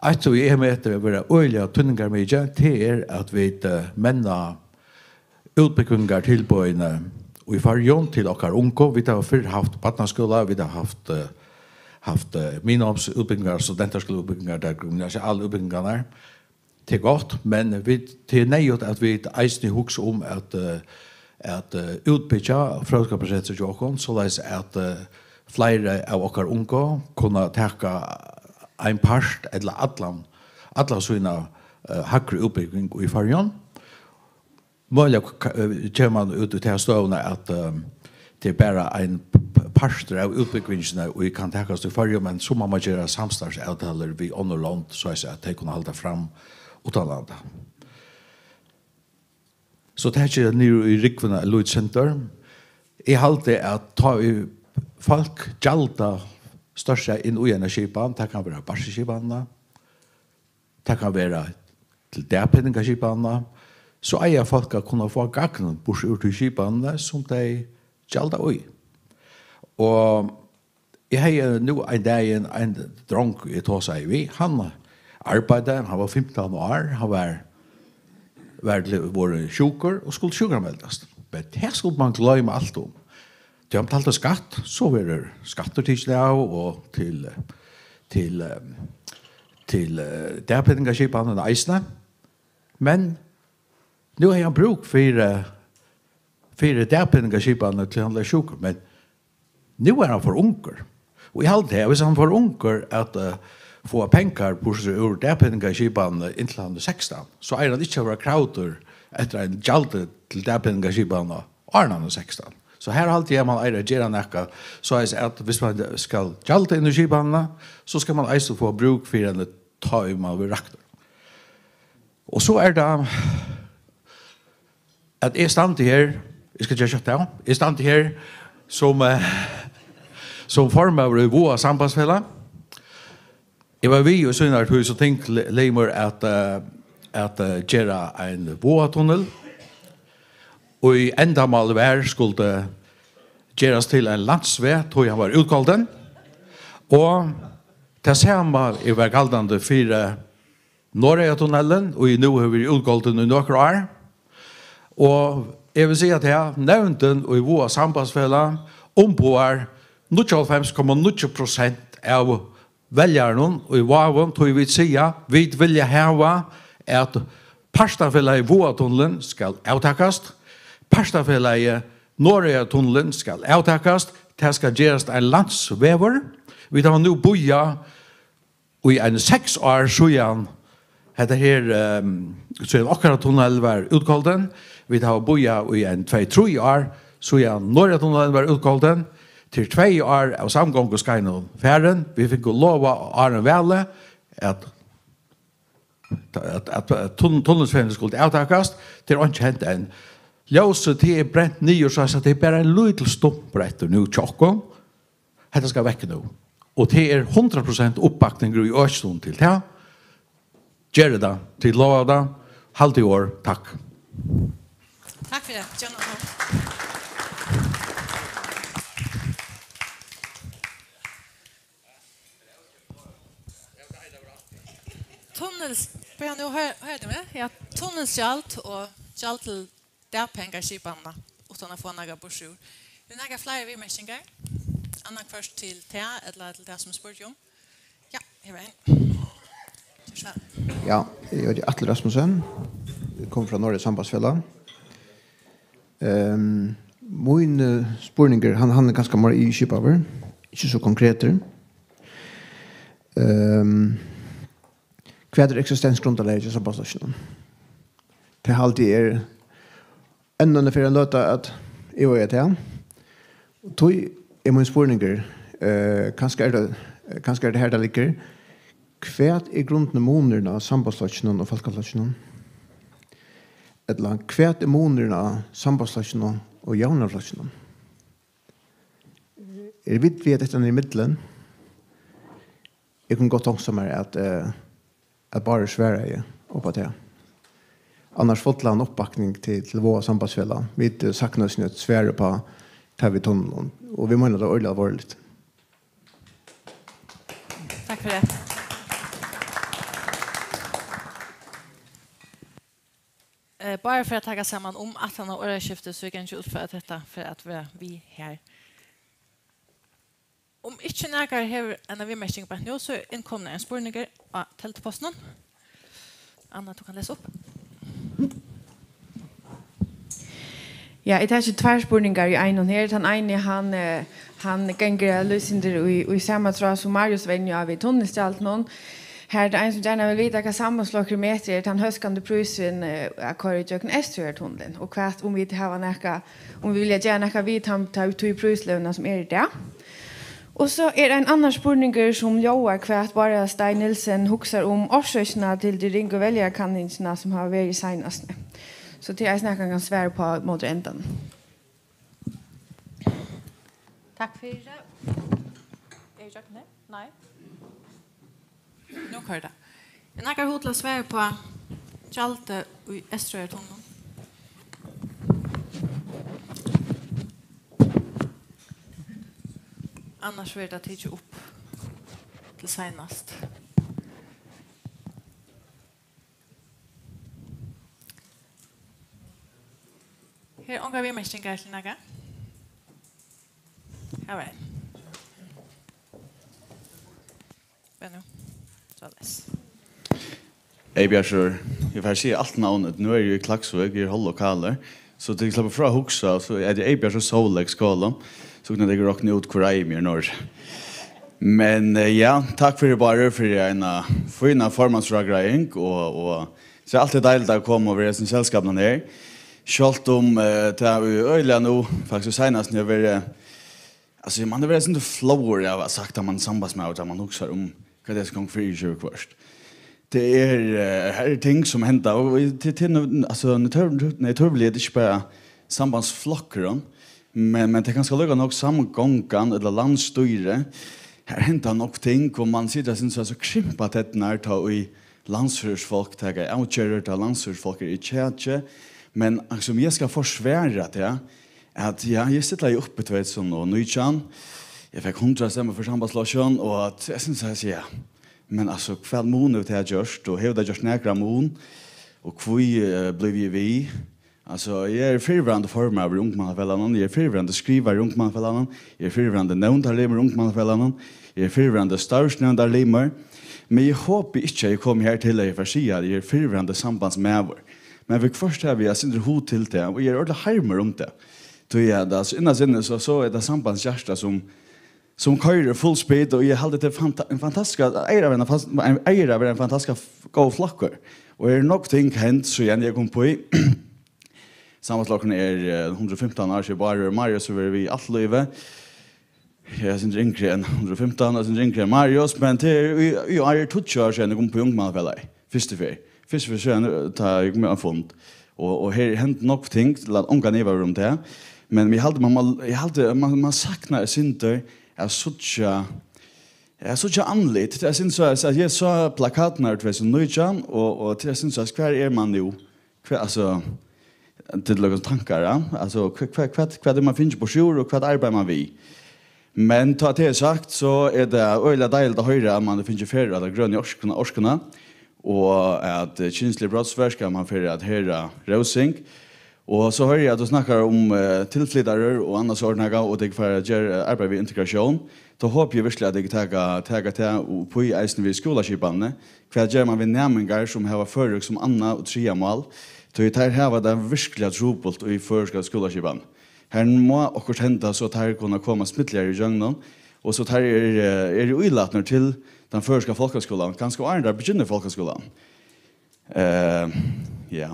Eitt, sum eg meti vera øgiliga týdningarmikið, tað er, at vit, eh, menna útbúgvingartilboðini í Føroyum til okkara ungu. Vit hava fyrr havt barnaskúla, vit hava havt, eh, havt, eh, miðnámsútbúgvingar, studentaskúlaútbúgvingar, tær gymnasialu útbúgvingarnar. Tað er gott, men vit, tað er neyðugt, at vit eisini hugsa um at, eh, at, eh, útbyggja fróðskaparsetrið hjá okkum, soleiðis at, eh, fleiri av okkara ungu kunnu taka ein part ella allan, alla sína, eh, hægru útbúgving í Føroyum. Møguliga k-, k-, eh, kemur man út í ta støðuna, at, eh, tað er bara ein p-, p-, partur av útbúgvingini, ið kann takast í Føroyum, men so má man gera samstarvsavtalur við onnur lond, soleiðis at tey kunnu halda fram uttanlanda. So taki eg niður í rúgvuna eitt lítið sindur. Eg haldi, at tá ið fólk gjalda stórt sett inn í eina skipan, tað kann vera barselskipanina, tað kann vera til dagpeningaskipanina, so eiga fólk at kunna fáa gagn burtur úr tí skipanini, sum tey gjalda í. Og eg hevði nú ein dagin ein drong, eg tosaði við, hann arbeiddi, hann var fimtan ár, hann var var til, vóru sjúkur og skuldu sjúkrameldast. Men tað skuldi mann gloyma alt um. Tí hann betaldi skatt, so verður skattur tikin av og til, til, eh, til, eh, dagpeningaskipanina eisini. Men nú hevði hann brúk fyri, fyri dagpeningaskipanina til hann bleiv sjúkur, men nú er hann for ungur. Og eg haldi, at viss hann for ungur at, eh, fáa pengar burtur úr dagpeningaskipanini inntil hann er sekstan, so eigur hann ikki at vera kravdur eftir einum gjaldi til dagpeningaskipanina, áðrenn hann er sekstan. So her haldi eg, at mann eigur at gera nakað, soleiðis at viss mann skal gjalda inn í skipanina, so skal mann eisini fáa brúk fyri henni, tá ið mann verður raktur. Og so er tað, at eg standi her, eg skal gera skjótt av, eg standi her sum, eh, sum formaður í Vága Sambandsfelag. Eg var við í sínari tíð, so tingleymur at, eh, at, eh, gera ein Vágatunnil. Og í endamálið var, skuldi gerast til ein landsveg, tí hann var útgoldin. Og tað sama er var galdandi fyri Norðoyatunnilin, og nú hevur verið útgoldin í nøkur ár. Og eg vil siga at her, nevndin í Vága Sambandsfelag umboðar níggjuoghálvfems komma níggju prosent av veljarunum í Vágum, tí vit siga, vit vilja hava, at partafelagið Vágatunnilin skal avtakast, partafelagið Norðoyatunnilin skal avtakast, tað skal gerast ein landsvegur. Vit hava nú bíðað í ein seks ár síðan hetta her, ehm, síðan okkara tunnil var útgoldin. Vit hava bíðað í ein tvey, trý ár síðan Norðoyatunnilin var útgoldin. Til tvey ár av samgonguskeiðnum farin. Vit fingu lovað áðrenn valið at, at, at, at tun-, tunnilsferðin skuldi avtakast. Tað er einki hent enn. Ljósið, tað er brent niður, so at tað er bara ein lítil stumpur eftir nú hjá okkum. Hetta skal vekk nú. Og tað er hundrað prosent uppbakningur í økinum til tað. Gerið tað. Tit lova tað. Haldið orð. Takk. Takk fyri tað, John. Tunnils-, byrja nú, hoyr-, hoyrir tú meg? Ja, tunnilsgjald og gjald til dagpeningaskipanina, uttan at fáa nakað burtur úr. Eru nakrar fleiri viðmerkingar? Annaðhvørt til tað, ella til tað, sum er spurt um? Ja, her var ein. Ger so væl. Ja, eg eiti Atli Rasmussen. Eg komi frá Norðoya Sambandsfelag. Ehm, mín, eh, spurningur, hann, hann er kanska meira yvirskipaður, ikki so konkretur. Ehm, hvat er eksistensgrundarlagið hjá Sambandsflokkinum? Tað haldi eg er enn eina ferð ein løta at yvirvega tað. Og tí er mín spurningur, eh, kanska er tað, kanska er tað her, tað liggur. Hvat er grundin munurin á Sambandsflokkinum og Fólkaflokkinum? Ella hvat er munurin á Sambandsflokkinum og Javnaðarflokkinum? Er vit við at detta niður í millum? Eg kundi gott hugsað mær, at, eh, at Bárður svaraði upp á tað. Annars fulla hann uppbakning til, til Vága Sambandsfelag. Vit, eh, sakna eisini eitt svar upp á tað við tunnilin. Og vit meina tað øgiliga alvorligt. Takk fyri tað. Eh, bara fyri at taka saman um aftan á orðaskiftið, so eg gangi út frá, at hetta fer at vera við her. Um ikki nakar hevur eina viðmerking beint nú, so er innkomin ein spurningur á teldupostinum. Anna, tú kanst lesa upp. Ja, eg taki tveir spurningar í einum her. Tann eini, hann, eh, hann gongur eitt lítið sindur í, í sama tráð, sum Marius var inni á við tunnilsgjaldinum. Her er tað ein, sum gjarna vil vita, hvat Sambandsflokkurin metir er tann hóskandi prísurin, eh, at koyra ígjøgnum Eysturoyartunnilin, og hvat, um vit hava nakað, um vit vilja gera nakað við tann, tá, tí prísløguna, sum er í dag. Og so er ein annar spurningur, sum ljóðar, hvat Bárður Stein Nielsen hugsar um orsøkina til tey ringu veljarakanningina, sum hava verið seinast. So tað er eisini nakað, hann kann svara upp á móti endan. Takk fyri. Er gjøgnum? Nei. Nú koyrir tað. Er nakar hug til at svara upp á gjaldið í Eysturoyartunnilin? Annars verður tað tikið upp til seinast. Her eru ongar viðmerkingar til nakað. Har var ein. Benno. Soleiðis. Eybjørg, eg fari at siga alt navnið. Nú eri eg í Klaksvík, eg eri hálvlokalur. So tit sleppa frá at hugsa, so er tað Eybjørg og Sóley skúli. So kunnu tit rokna út, hvør Eymir er nú. Men, eh, ja, takk fyri, Bárður, fyri eina fína formansfrágreiðing, og, og so er altíð deiligt at koma og vera í hesum selskapinum her. Sjálvt um, eh, tað er øgiliga nú, faktiskt seinast, nú hevur verið, altso, man hevur verið eitt sindur flóður av at sagt at man er sambandsmaður, tá man hugsar um, hvat tað er sum gongur fyri seg viðhvørt. Tað er, eh, her eru ting sum henda, og í-, til, til, altso, natúr-, natúrliga er tað ikki bara sambandsflokkurin, men, men tað er kanska líka nokk samgongan ella landsstýrið. Her henda nokk ting, og man situr og synist, so krympar tærnar, tá ið landsstýrisfólk taka avgerðir, tá landsstýrisfólk eru í kjaki. Men, altso, um eg skal forsvara tað, at, ja, eg stillaði upp í tvey túsund og nítjan. Eg fekk hundrað stemmur fyri Sambandsflokkin, og at eg synist, at, ja, men, altso, hvat mun hevur tað gjørt, og hevur tað gjørt nakran mun, og hví, eh, blívi eg við? Altso, eg eri fyrrverandi formaður í Ungmannafelagnum, eg eri fyrrverandi skrivari í Ungmannafelagnum, eg eri fyrrverandi nevndarlimur í Ungmannafelagnum, eg eri fyrrverandi starvsnevndarlimur, men eg hopi ikki, at eg komi her til, at eg fari at siga, at eg eri fyrrverandi sambandsmaður. Men viðhvørt havi eg eitt sindur hug til tað, og eg eri ordiliga harmur um tað. Tí at, altso, innast inni, so, so er tað sambandshjartað, sum, sum koyrir full speed, og eg haldi, tað er fanta-, ein fantastisk, eigur at vera ein fas-, ein, eigur at vera ein fantastisk f-, góður flokkur. Og eru nógv ting hent, síðan eg kom upp í. Sambandsflokkurin er, eh, hundrað og fimtan ár, so Bárður Marius hevur verið við alt lívið. Eg eri eitt sindur yngri enn hundrað og fimtan, eitt sindur yngri enn Marius, men tað er í, í ár er tíggju ár síðan eg kom upp í Ungmannafelagið, fyrstu ferð. Fyrstu ferð síðan, eh, tá eg kom á fund. Og, og her hendi nógv ting, lat ongan iva vera um tað. Men eg haldi, man, man, eg haldi, man, man saknar eitt sindur at síggja, at síggja andlit. Tað er eitt sindur so, at eg sá plakatirnar í tvey túsund og nítjan, og, og tað er eitt sindur so, at hvar er man nú? Hvat, altso, til nøkur tankar, ja? Altso, hva, hva, hvat, hvat er man fingið brochuru, og hvat arbeiðir man við? Men tá tað er sagt, so er tað øgiliga deiligt at hoyra, at man hevur fingið ferð á ta grønu orkuna, orkuna, og at, eh, kynslig brotsverk, at man fer at herða rósing. Og so hoyri eg, at tú snakkar um, eh, tilflytarar og annað sovorðið, og tey fara at gera, eh, arbeiði við integratión. Tá hopi eg virkiliga, at tey taka, taka tað upp í eisini við skúlaskipanini. Hvat ger man við næmingar, sum hava føroyskt sum annað og triðja mál? Tí teir hava tað virkiliga trupult í føroyska skúlaskipan. Her má okkurt henda, so teir kunnu koma smidligari ígjøgnum, og so teir eru, eh, eru ílatnir til tann føroyska fólkaskúlan, kanska áðrenn teir begynna í fólkaskúlan. Eh, ja.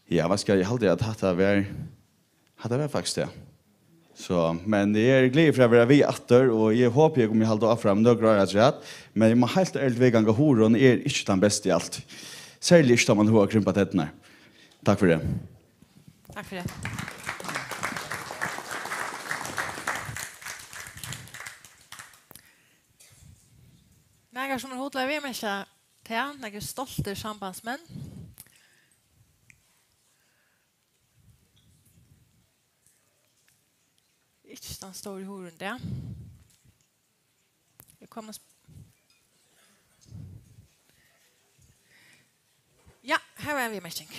Ja, hvat skal eg halda, at hatta var, hatta var faktiskt tað. So, men eg eri glaður fyri at vera við aftur, og eg hopi, eg komi at halda áfram nøkur ár afturat, men eg má heilt ærligt viðganga, hugurin er ikki tann besti altíð. Serliga ikki, tá man hevur krympar tærnar. Takk fyri. Takk fyri. Nakar sum hevur hug til at viðmerkja tað, nakrir stoltir sambandsmenn? Ikki tann stóri hugurin í dag. Eg kom at sp-, ja, har var ein viðmerking.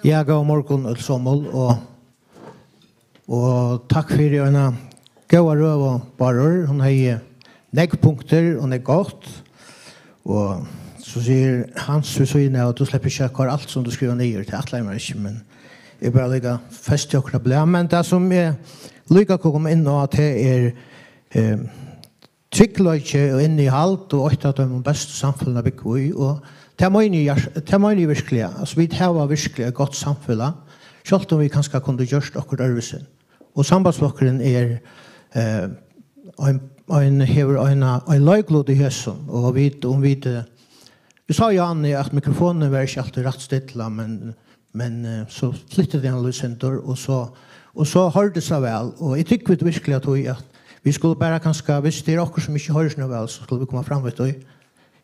Ja, góðan morgun, øll somul, og, og takk fyri eina góða røðu, Bárður. Hon hevði nógv punktir, og nógv gott. Og so sigur Hans við síðuna av, at tú sleppur ikki at koyra alt, sum tú skrivar niður. Tað ætlaði eg mær ikki, men eg bara líka festi okkum á blað. Men tað, sum eg líka kom inn á, tað er, eh, tryggleiki og innihald og eitt av teimum bestu samfeløgum at búgva í, og tað meini eg hjarta-, tað meini eg virkiliga. Altso, vit hava virkiliga eitt gott samfelag, sjálvt um vit kanska kundu gjørt okkurt øðrvísi. Og Sambandsflokkurin er, eh, ein, ein, hevur eina, ein leiklut í hesum, og vit, um vit, eh, vit sá jú, Anni, at mikrofonin var ikki altíð rætt stillað, men, men, eh, so flytti tey hann eitt sindur, og so, og so hoyrdist tað væl. Og eg trúgvi virkiliga, at, at vit skulu bara kanska, viss tað er okkurt sum ikki hoyrist nóg væl, so skulu vit koma fram við tí.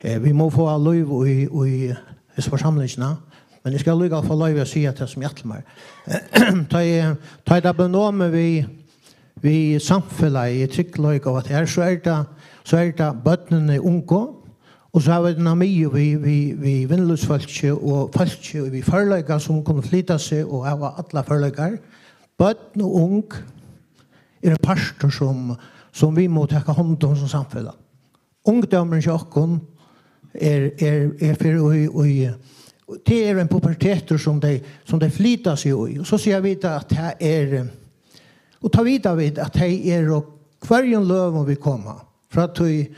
Eh, vit mugu fáa lív í, í hesa forsamlingina, men eg skal líka fáa loyvi at siga tað, sum eg ætli mær. Tá eg, tá eg, tað bleiv numið við, við samfelagi, tryggleika og at her, so er tað, so er tað børnini ungu, og so hava vit eina miðju við, við, við vinnulívsfólki og fólki við førleika sum kunnu flyta seg og hava allar førleikar. Børn og ung eru ein partur sum, sum vit mugu taka hond um sum samfelag. Ungdómurin hjá okkum er, er, er fyri í, í, tað er ein pubertetur sum tey, sum tey flyta seg í. Og so siga vit at tað er, og tá vita vit at tey eru á hvørjum løgum vit koma, frá tí,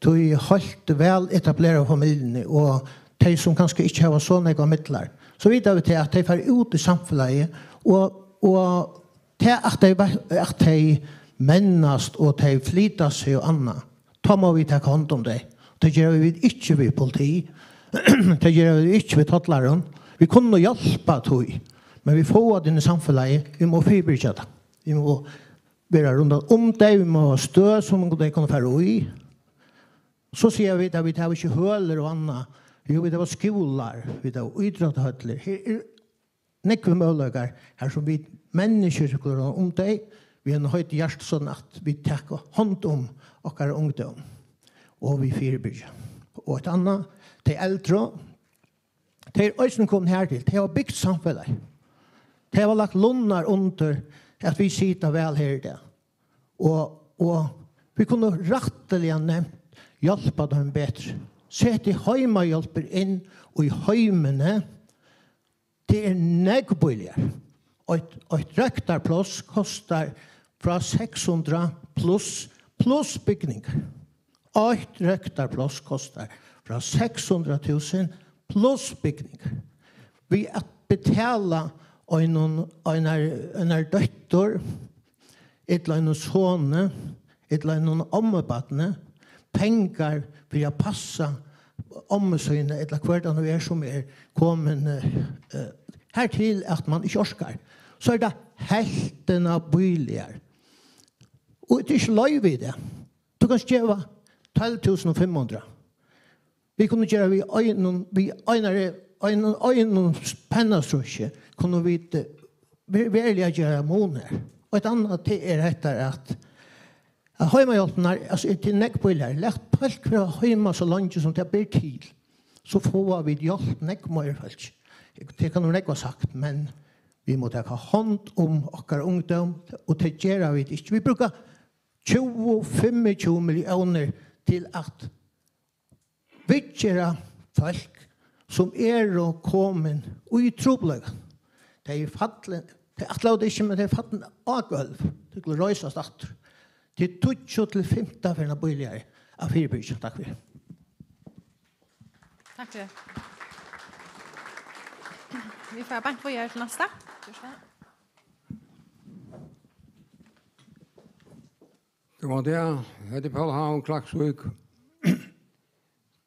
tí heilt væl etablerað familjuni og tey sum kanska ikki hava so nógvar midlar. So vita vit tað at tey fara út í samfelagið og, og tað at tey, at tey mennast og tey flyta seg og annað, tá má vit taka hond um tey. Tað gera vit ikki við politi. Tað gera vit ikki við tollarum. Vit kunnu hjálpa tí, men vit fáa tað inn í samfelagið. Vit má fyribyrgja tað. Vit má vera rundan um tey. Vit má hava støð sum tey kunnu fara í. So siga vit at vit hava ikki hølur og annað. Jú, vit hava skúlar, vit hava ítróttahøllir. Her er nógvir møguleikar, har sum vit menniskjur skulu hava um tey, við einum heitum hjarta, soleiðis at vit taka hond um okkara ungdóm, og vit fyribyrgja. Og eitt annað, tey eldru, tey eru eisini komin hartil, tey hava bygt samfelagið. Tey hava lagt lunnar undir, at vit sita væl her í dag. Og, og vit kunnu rættiliga nevnt hjálpa teimum betri. Setið heimahjálpir inn í heimini, tað er nógv bíligari. Eitt, eitt røktarpláss kostar frá seks hundrað pluss, pluss bygning. Eitt røktarpláss kostar frá seks hundrað túsund pluss bygning. Við at betala einum, einar, einar dóttur, ella einum soni, ella einum ommubarni, pengar fyri at passa ommu sína, ella hvør tað nú er, sum er komin, eh, eh, hartil, at mann ikki orkar, so er tað helvtina bíligari. Og tað er ikki loyvi í tað. Tú kanst geva tólv túsund og fimm hundrað. Vit kunnu gera við einum, við einari, einum, einum pennastriki, kunnu vit, eh, ve-, veruliga gera mun her. Og eitt annað, tað er hetta at, at heimahjálpirnar, altso, er til nógv bíligari. Lat fólk vera heima so leingi sum tað ber til. So fáa vit hjálpt nógv meira fólk. Tað kann nú nógv vera sagt, men vit mugu taka hond um okkara ungdóm, og tað gera vit ikki. Vit brúka tjúgu, fimmogtjúgu milliónir til at viðgera fólk, sum eru komin í trupulleika. Tey eru fallin, tey ætlaðu tað ikki, men tey eru fallin á gólv. Tey skulu reisast aftur. Tað er tíggju til fimtan ferðir bíligari at fyribyrgja. Takk fyri. Takk fyri. Vit fara beint víðari til næsta. Ger so væl. Góðan dag, eg heiti Poul Havn, Klaksvík.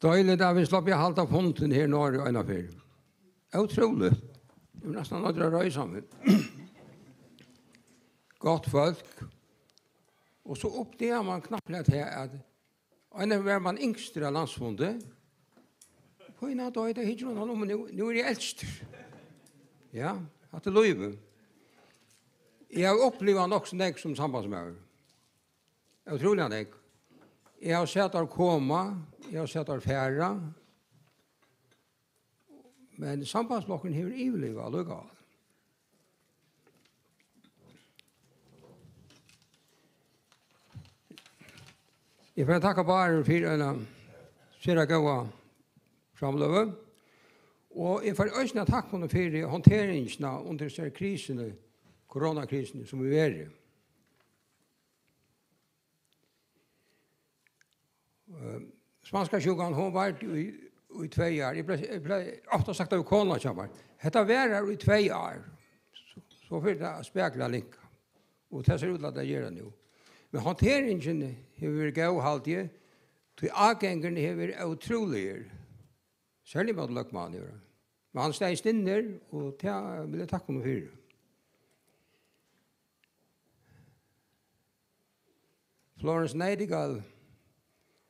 Deiligt at vit sluppu at halda fundin her norðuri eina ferð. Ótrúligt. Eg var næstan noyddur at reisa meg. Gott fólk. Og so uppdagar mann knappliga tað, at einaferð var mann yngstur á landsfundi. Fína doyð, tað hyggir hon um, nú, nú eri eg eldstur. Ja, hatta er lívið. Eg havi upplivað nokk so nógv sum sambandsmaður. Ótrúliga nógv. Eg havi sæð teir koma, eg havi sæð teir fara, men Sambandsflokkurin hevur yvirlivað allíkavæl. Eg fari at takka báðum fyri eina sera góða framløgu, og eg fari eisini at takka honum fyri handteringina undir hesari krisuni, koronakrisuni, sum hevur verið. Eh, spanska sjúkan, hon vardi í, í tvey ár. Eg bleiv, eg bleiv ofta sagt av kona hjá mær, "Hetta varar í tvey ár, so, so fer tað at spakliga linka." Og tað sær út til at tað ger tað nú. Men handteringin hevur verið góð, haldi eg, tí ágangurin hevur verið ótrúligur. Serliga móti løgmanni, ja. Men hann staðist inni, og tað vil eg takka honum fyri. Florence Nightingale,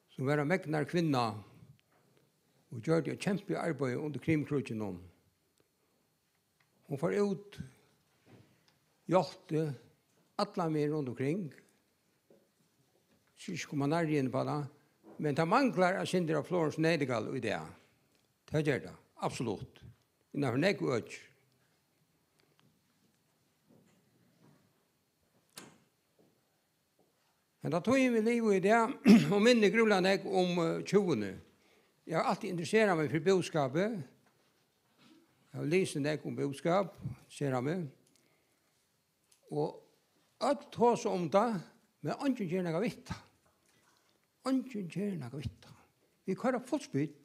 sum var ein megnar kvinna og gjørdi eitt kempiarbeiði undir Krimkríginum. Hon fór út, hjálpti allan vegin rundt umkring. Skal ikki koma nærri inn á tað, men tað manglar eitt sindur av Florence Nightingale í dag. Tað ger tað, absolutt. Innanfyri nógv øki. Henda tíðin, vit liva í dag, og minnir grúiliga nógv um, eh, tjúguni. Eg havi altíð interesserað meg fyri búskapi. Eg havi lisið nógv um búskap, interesserað meg. Og øll tosa um tað, men eingin ger nakað við tað. Eingin ger nakað við tað. Vit koyra full speed,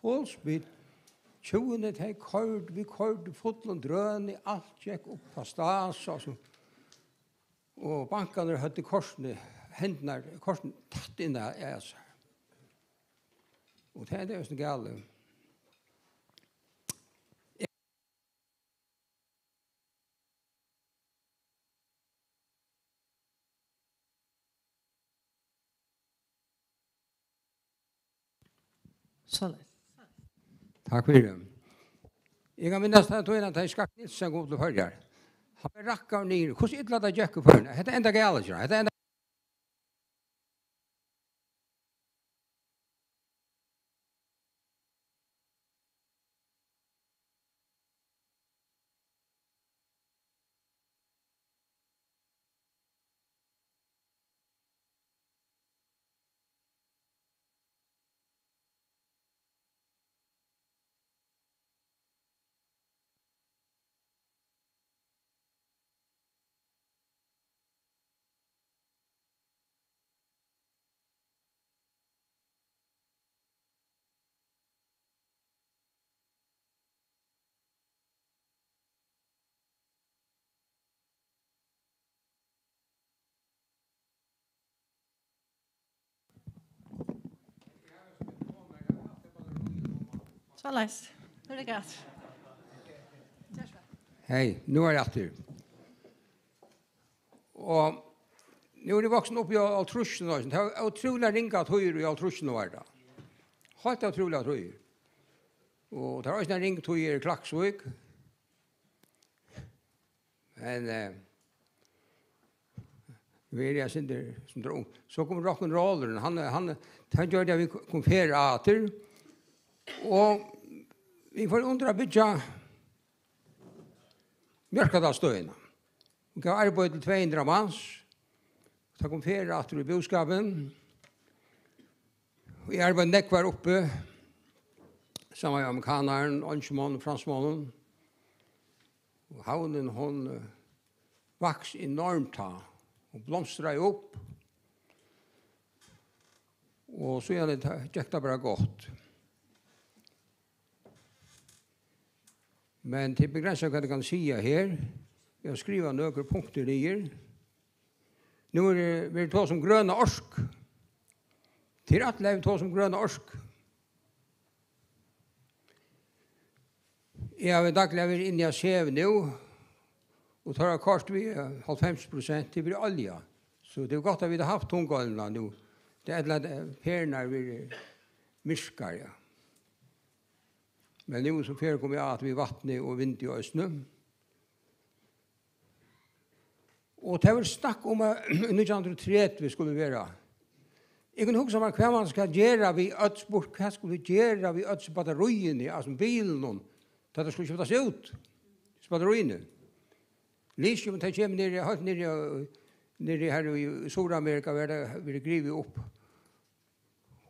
full speed. Tjúguni, tey koyrdu, vit koyrdu fullum drøni, alt gekk upp á stas, og so, og bankarnir høvdu kortini, hendurnar, kortini tætt inn at, at sær. Og tað er, tað er so galið. Soleiðis. Takk fyri. Eg kann minnast ta tíðina, tá Skakk Nielsen kom til Føroyar. Hann var rakkaður niður. Hvussu illa tað gekk í Føroyum. Hetta endar galið, sigur hann. Hetta endar Soleiðis. Nú er tað greitt. Hey, nú eri eg aftur. Og nú eri eg vaksin upp í hálvtrýssunum, og tað var ótrúliga ringar tíðir í hálvtrýssunum var tað. Heilt ótrúliga tíðir. Og tað var eisini ein ring tíð í Klaksvík. Men, eh, vit eru eitt sindur, sindur ung. So kom rock'n'rollurin, hann, hann, hann gjørdi at vit komu aftur. Og vit fóru undir at byggja Mjørkadalsstøðina. Hon gav arbeiði til tvey hundrað mans. Tá kom ferð aftur í búskapin. Og eg arbeiddi nógv har uppi, saman við amerikanarum, einskumann, fransmann. Og havnin, hon, eh, vaks enormt tá. Hon blomstraði upp. Og síðani ta-, gekk tað bara gott. Men tað er begrensað, hvat eg kann siga her. Eg havi skrivað nøkur punktir niður. Nú er, eh, verður tosað um grøna orku. Tað er alt í lagi at tosa um grøna orku. Eg havi dagliga verið inni á SEV nú, og teir hava koyrt við, eh, hálvfems prosent til við olju. So tað er gott, at vit hava havt tungolmuna nú. Tað er ella, at, eh, ferðirnar verið myrkar, ja. Men nú sum ferð kom eg at við vatni og vindi eisini. Og tað var snakk um, at í nítjan hundrað og tretivu skuldi vera. Eg kundi hugsað mær, hvat man skal gera við øll spurt, hvat skulu vit gera við øll batteríini, altso bilunum, tá tað skulu skiftast út, batteríini. Lithium, tað kemur niðri, heilt niðri, niðri her í Suðuramerika, verður tað, verður grivið upp.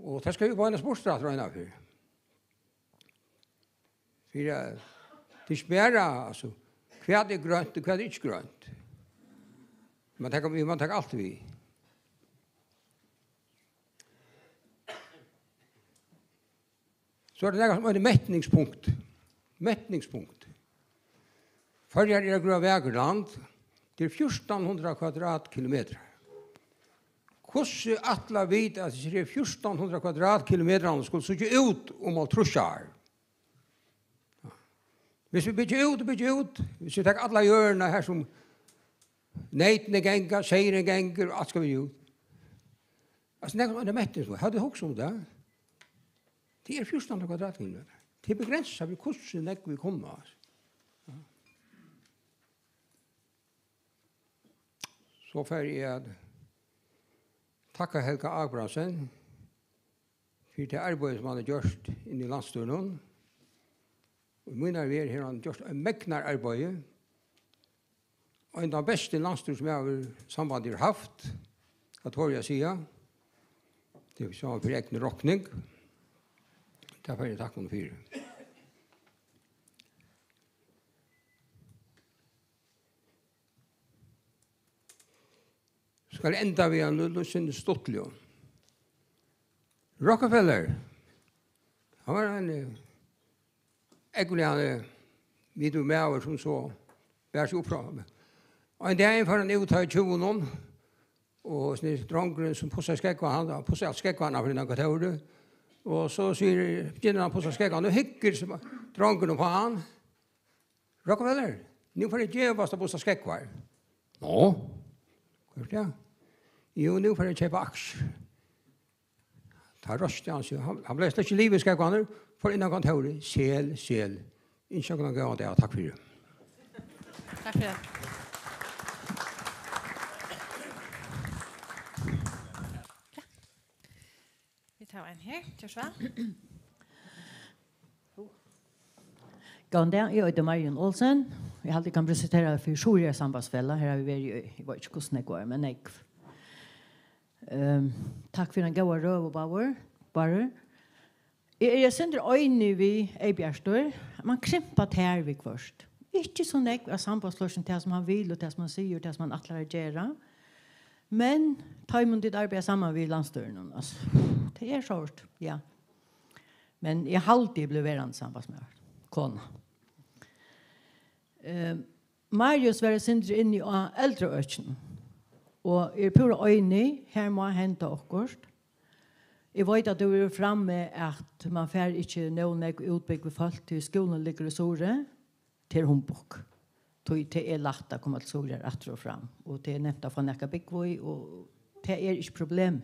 Og tað skal jú beinast burtur aftur eina ferð. Fyri at tað ikki bara, altso, hvat er grønt og hvat er ikki grønt. Man tekur, man tekur alt við. So er tað nakað sum eitur metningspunkt. Metningspunkt. Føroyar er eitt grátt vakurt land. Tað er fjúrtan hundrað kvadratkilometrar. Hvussu ætla vit, at hesir fjúrtan hundrað kvadratkilometrarnir skulu síggja út um hálvtrýss ár? Hvis vit byggja út og byggja út, hvis vit taka allar jørðirnar her sum neytini ganga, seyðurin gongur, og alt skal vera út. Altso, nakað sum eitur metningspunkt. Hava tit hugsað um tað? Tað er fjúrtan hundrað kvadratkilometrar. Tað er begrensað við, hvussu nógv vit kunnu, altso. So fari eg at takka Helga Abrahamsen fyri tað arbeiði, sum hann hevur gjørt inni í landsstýrinum. Og í mínari verð hevur hann gjørt eitt megnar arbeiði. Ein av bestu landsstýrismaður sambandið hevur havt, tað tori eg at siga. Tað er so fyri egnu rokning. Tað fari eg takka honum fyri. Skal enda við ein lítið sindur stuttligum. Rockefeller, hann var ein, eh, ógvuliga, eh, vitur maður, sum so bar seg upp frá. Ein dagin fór hann út í tjúgunum, og snýr drongurin sum pussar skógvar, hann hevur pussað skógvarnar fyri nakað tórið. Og so sigur, begynnar hann at pussa skógvarnar, og hyggur sum drongurin upp á hann. Rockefeller, nú fer eg at gevast at pussa skógvar. Nå, hvat er tað? Jú, nú fer eg at keypa aksjur. Tá reisti hann seg, hann, hann bleiv slett ikki liðugur við skógvarnar, fór inn á kontórið, sel, sel. Ynskja okkum ein góðan dag, takk fyri. Takk fyri. Vit hava ein her, ger so væl. Góðan dag, eg eiti Marion Olsen. Eg haldi, eg kann presentera meg fyri Suðuroyar Sambandsfelag. Her havi eg verið í, eg veit ikki, hvussu nógv ár, men nógv. Ehm, takk fyri ein góðan røðu, Bárður. Bárður. Eg eri eitt sindur einig við Eybjartur. Man krympar tær viðhvørt. Ikki so nógv av sambandsflokkinum, tað sum hann vil, og tað sum hann sigur, tað sum hann ætlar at gera. Men tá ið tit arbeiða saman við landsstýrinum, altso, tað er sárt, ja. Men eg haldi, eg blívi verandi sambandsmaður. Kona. Eh, Marius var eitt sindur inni á eldraøkinum, og eg eri púra einig, har má henda okkurt. Eg veit, at tú hevur frammi, at man fær ikki nóg nógv útbúgvin fólk, tí skúlin liggur í Suðuroy. Tað er humbug. Tí tað er lætt at koma til Suðuroyar aftur og fram, og tað er nemt at fáa nakað at búgva í, og tað er ikki problem.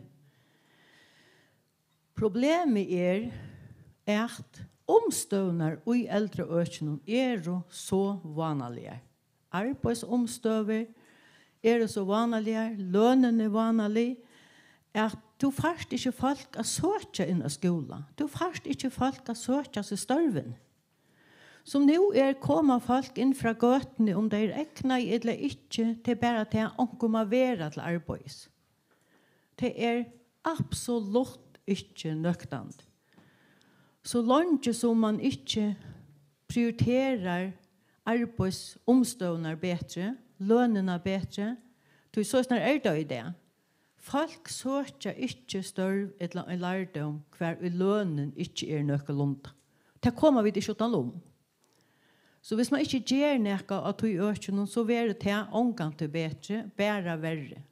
Problemið er, at umstøðurnar í eldraøkinum eru so vánaligar. Arbeiðsumstøður eru so vánaligar, lønin er vánalig, at tú fært ikki fólk at søkja inn á skúla. Tú fært ikki fólk at søkja seg størvini. Sum nú er, koma fólk inn frá gøtuni, um tey eru egnaði ella ikki, tað er bara tað, onkur má vera til arbeiðis. Tað er absolutt ikki nøktandi. So leingi sum man ikki prioriterar arbeiðsumstøðurnar betri, lønina betri, tí soleiðis er tað í dag. Fólk søkja ikki størv ella ein lærdóm, hvar ið lønin ikki er nøkulunda. Tað koma vit ikki uttan um. So viss man ikki ger nakað á tí økinum, so verður tað ongantíð betri, bara verri.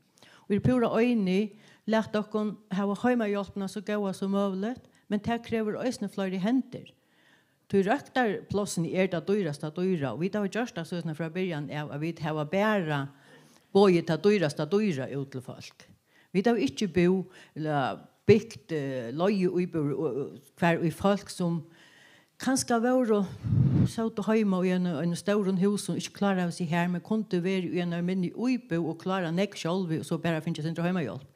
Og eg eri púra einig, lat okkum hava heimahjálpina so góða sum møguligt, men tað krevur eisini fleiri hendur. Tí røktarplássini er tað dýrasta dýra, og vit hava gjørt tað soleiðis frá byrjan av, at vit hava bara boðið tað dýrasta dýra út til fólk. Vit hava ikki búð, ella bygt, eh, leiguíbúðir, og, og hvar ið fólk sum kanska vóru, sótu heima í einum, einum stórum húsum, ikki kláraðu seg har, men kundu verið í einari minni íbúð og klárað nógv sjálvi og so bara fingið eitt sindur heimahjálp.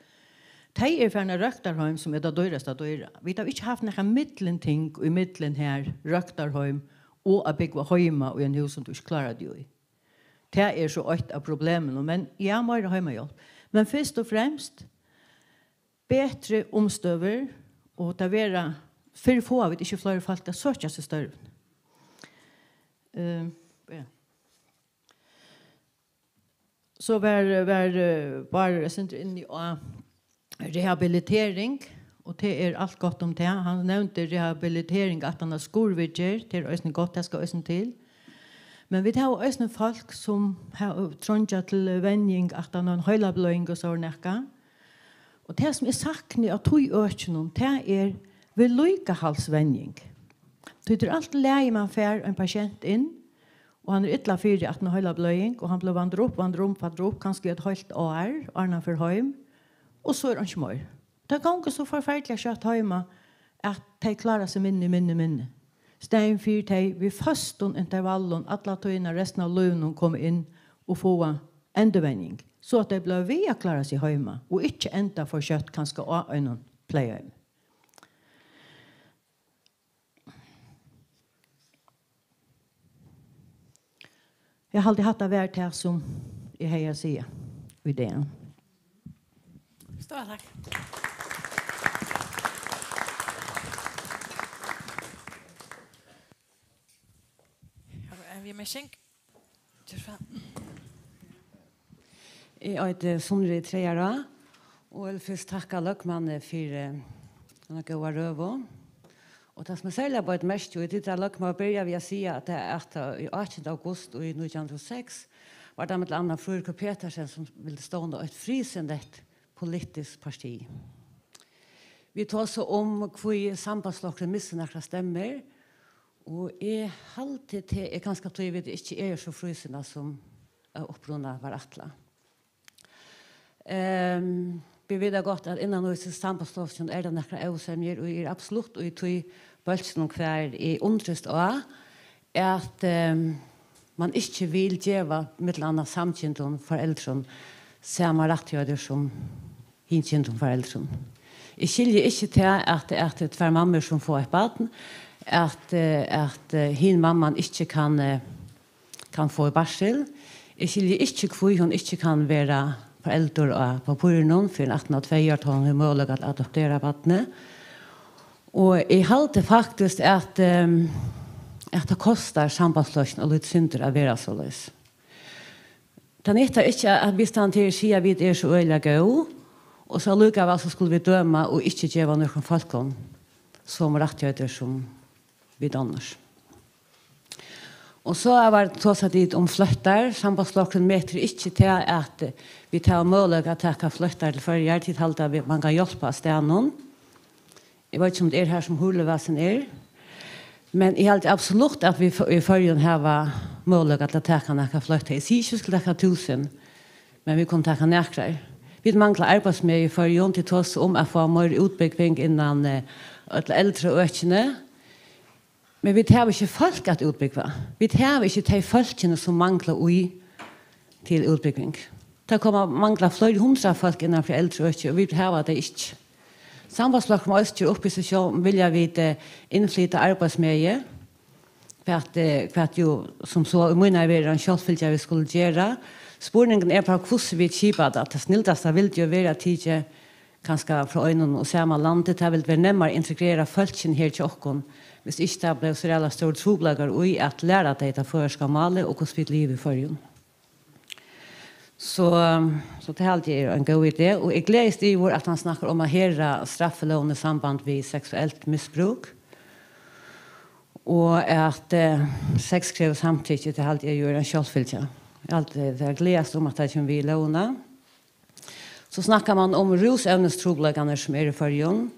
Tey eru farin á røktarheim, sum er tað dýrasta dýra. Vit hava ikki havt nakað millumting í millum har, røktarheim og at búgva heima í einum húsi, sum tú ikki klárar teg í. Tað er so eitt av problemunum, men ja, meira heimahjálp. Men fyrst og fremst betri umstøður, og tað verða, fyrr fáa vit ikki fleiri fólk at søkja seg størvini. Eh, ja. So var, var, eh, Bárður eitt sindur inni á rehabilitering, og tað er alt gott um tað. Hann nevndi rehabilitering aftan á skurðviðgerð, tað er eisini gott, tað skal eisini til. Men vit hava eisini fólk, sum ha-, treingja til venjing aftan á ein heilabløðing og so er nakað. Og tað, sum eg sakni á tí økinum, tað er viðlíkahaldsvenjing. Tí tað er alt í lagi, man fær ein pasient inn, og hann er illa fyri aftan á heilabløðing, og hann blívur vandur upp, vandur um, vandur upp, kanska í eitt hálvt ár, áðrenn hann fer heim, og so er einki meir. Tað gongur so forferdiliga skjótt heima, at tey klára seg minni, minni, minni. Staðin fyri tey við føstum intervallum alla tíðina restina av lívinum koma inn og fáa endurvenjing, so at tey blíva við at klára seg heima og ikki enda for skjótt kanska á einum playheimi. Eg haldi, hatta var tað, sum eg hevði at siga í dag. Stóra takk. Har er vi med skink. Eg eiti Sundri Traðará og vil fyrst takka løgmanni fyri hana góða røðu. Og tað, sum eg serliga beit merki í, tí tá løgmaður byrjaði við at siga, at tað, at, eh, í átjanda august í nítjan hundrað og seks var tað millum annað Fríðrikur Petersen, sum vildi stovna eitt frísindigt politiskt parti. Vit tosa um, hví Sambandsflokkurin missir nakrar stemmur, og eg haldi, tað er kanska tí, vit ikki eru so frísinna, sum av uppruna var ætlað. Ehm, vit vita gott, at innan í Sambandsflokkinum er tað nakrar ósemjur, og eg eri absolutt í tí bólkinum, hvar eg undrist á, at, ehm, man ikki vil geva millum annað samkyndum foreldrum sama rættigheiter sum hinkyndum foreldrum. Eg skilji ikki tað, at, at tvær mammur, sum fáa eitt barn, at, eh, at, eh, hin mamman ikki kann, eh, kann fáa barsel. Eg skilji ikki, hví hon ikki kann vera foreldur á pappírinum fyrr enn aftan á tvey ár, tá hon hevur møguleika at adoptera barnið. Og eg haldi faktiskt, at, ehm, at tað kostar Sambandsflokkin eitt lítið sindur at vera soleiðis. Tað nyttar ikki, at vit standa her og siga, at vit eru so øgiliga góð, og so allíkavæl so skulu vit døma og ikki geva nøkrum fólkum somu rættigheiter sum vit annars. Og so var tosað tit um fløttar. Sambandsflokkurin metir ikki tað, at vit hava møguleika at taka fløttar til Føroyar. Tit halda, at vit, man kann hjálpa á staðnum. Eg veit ikki, um tað er har, sum hurlivasin er. Men eg haldi absolutt, at vit í Føroyum hava møguleika til at taka nakrar fløttar. Eg sigi ikki, vit skulu taka túsund, men vit kunnu taka nakrar. Vit mangla arbeiðsmegi í Føroyum, tit tosa um at fáa meiri útbúgving innan, eh, øll eldri økini. Men vit hava ikki fólk at útbúgva. Vit hava ikki tey fólkini, sum mangla í til útbúgving. Tað koma mangla fleiri hundrað fólk innan fyri eldri øki, og vit hava tey ikki. Sambandsflokkurin má eisini gera upp við seg sjálv, vilja vit, eh, innflyta arbeiðsmegi, hvat, eh, hvat jú, sum so í mínari verð er ein sjálvfylgja, vit skulu gera. Spurningurin er bara, hvussu vit skipa tað. Tað snildasta vildi jo vera at tikið kanska frá einum og sama landi, tað vildi verið nemmari at integrera fólkini her hjá okkum, hvis ikki tað bleiv so ræðuliga stórir trupulleikar í at læra tey tað føroyska málið og hvussu vit liva í Føroyum. So, so tað haldi eg er ein góð idé, og eg gleðist yvir, at hann snakkar um at herða straffelógina í samband við seksuelt misbrúk, og at, eh, sex krevur samtykki, tað haldi eg jú er ein sjálvfylgja. Eg haldi, tað gleðast um, at tað kemur við í lógina. So snakkar man um rúsevnistrupulleikarnar, sum eru í Føroyum.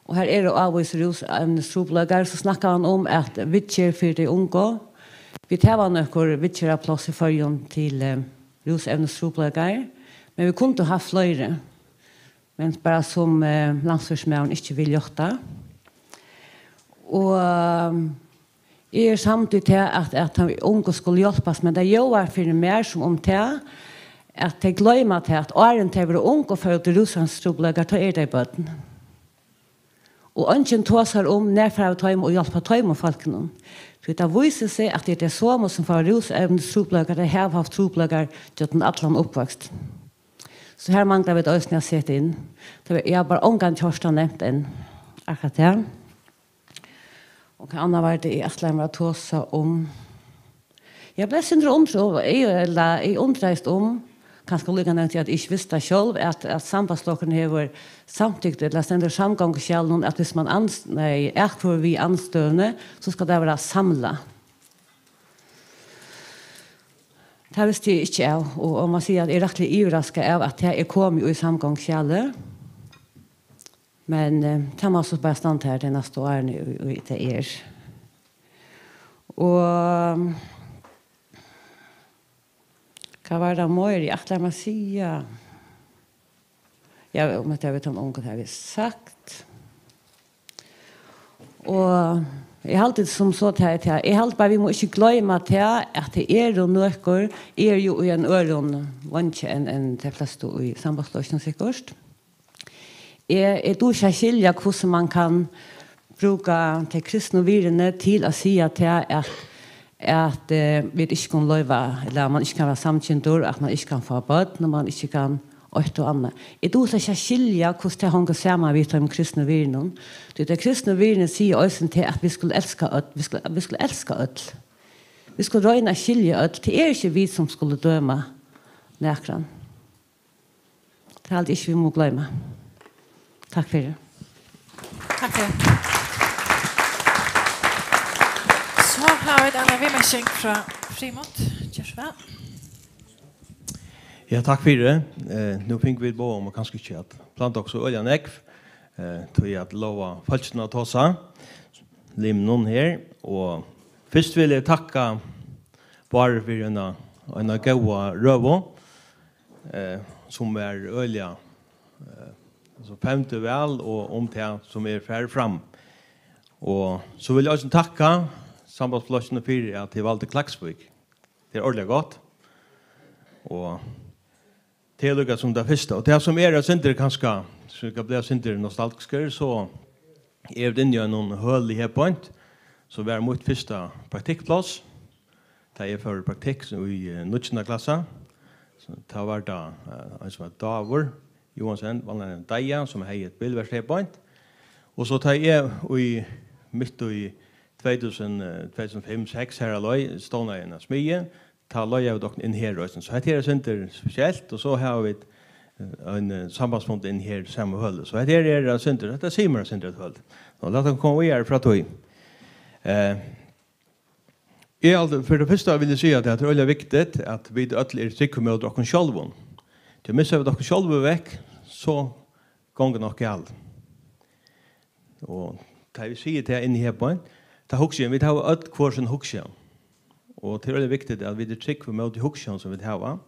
Og har eru ávís rúsevnistrupulleikar. So snakkar man um, at viðgerð fyri tey ungu. Vit hava nøkur viðgerðarpláss í Føroyum til, eh, rúsevnistrupulleikar. Men vit kundu havt fleiri. Men bara sum, eh, landsstýrismaðurin ikki vil játta. Og, eh, eg eri samd í tað, at, at tey ungu skulu hjálpast, men tað ljóðar fyri mær sum um tað, at tey gloyma tað, at áðrenn tey verða ung og fara út í rúsevnistrupulleikar, tá eru tey børn. Og eingin tosar um, nær fara vit heim og hjálpa teimum fólkunum. Tí tað vísir seg, at tað er tey somu, sum fáa rúsevnistrupulleikar, tey hava havt trupulleikar gjøgnum allan uppvøkst. So har mangla vit eisini at seta inn. Tað var, eg havi bara ongantíð hoyrt tað nevnt enn, akkurát tað. Og hvat annað var tað, eg ætlaði mær at tosa um? Eg bleiv sindur undrað, og eg, ella, eg undraðist um, kanska líka nevnt, at eg ikki visti tað sjálv, at, at Sambandsflokkurin hevur samtykt, ella stendur í samgonguskjalinum, at hvis man ans-, nei, atkvøður við andstøðuni, so skal tað vera samlað. Tað visti eg ikki av, og, og má siga, at eg eri rættiliga yvirraskað av, at tað er komið í samgonguskjalið. Men, eh, tað má so bara standa har tey næstu árini, í, í tað er. Og hvat var tað meir, eg ætlaði mær at siga? Ja, um hetta við teimum ungu, tað havi eg sagt. Og Eg haldi sum so, tað er tað. Eg haldi bara, vit mugu ikki gloyma tað, at tað eru nøkur, eg eri jú í ein øðrum vangi enn, enn tey flestu í Sambandsflokkinum sikkurt. Eg, eg dugi ikki at skilja, hvussu mann kann brúka tey kristnu virðini til at siga tað, at, at, eh, vit ikki kunnu loyva, ella mann ikki kann vera samkyndur, at mann ikki kann fáa børn, og mann ikki kann eitt og annað. Eg dugi slett ikki at skilja, hvussu tað hongur saman við teimum kristnu virðunum. Tí tey kristnu virðini siga eisini til, at vit skulu elska øll. Vit skulu, vit skulu elska øll. Vit skulu royna at skilja øll. Tað er ikki vit, sum skulu døma nakran. Tað haldi eg ikki, vit mugu gloyma. Takk fyri. Takk fyri. So hava vit eina viðmerking frá Frímund. Ger so væl. Ja, takk fyri. Eh, nú fingu vit boð um at kanska ikki at planta okkum so øgiliga nógv, eh, tí at lova fólkinum at tosa, limunum her. Og fyrst vil eg takka Bárð fyri eina, eina góða røðu, eh, sum er øgiliga, eh, so fevndi væl og um tað sum er farið fram. Og so vil eg eisini takka Sambandsflokkinum fyri at tey valdu Klaksvík. Tað er ordiliga gott. Og tað er líka sum tað fyrsta. Og tað sum er eitt sindur kanska, so eg kann blíva eitt sindur nostalgiskur, so eru vit inni í einum høli her beint, so var mítt fyrsta praktikkpláss, tá eg fór í praktikk í, eh, níggjunda klassa. So tá var tað, eh, ein sum var Davur Johansen, vanliga nevndur Deia, sum hevði eitt bilverksted beint. Og so tá eg í, mitt í tvey túsund, eh, tvey túsund og fimm, seks, har á leið, stovnaði eina smiðju, tá leigaðu vit okkum inn her eisini. So hetta her er sindur spesielt, og so hava vit, eh, ein, eh, sambandsfund inn her í sama høli. So hetta her er eitt sindur, hetta sigur mær eitt sindur eitt høli. Nú, lat okkum koma víðari frá tí. Eh, eg haldi, fyri tað fyrsta vil eg siga, at tað er øgiliga viktigt, at vit øll eru trúgv móti okkum sjálvum. Tí missa vit okkum sjálv vekk, so gongur nokk galið. Og tá eg sigi tað inni her beint, tá hugsi eg, vit hava øll hvør sín hugsjón. Og tað er øgiliga viktigt, at vit eru trúgv móti hugsjón, sum vit hava.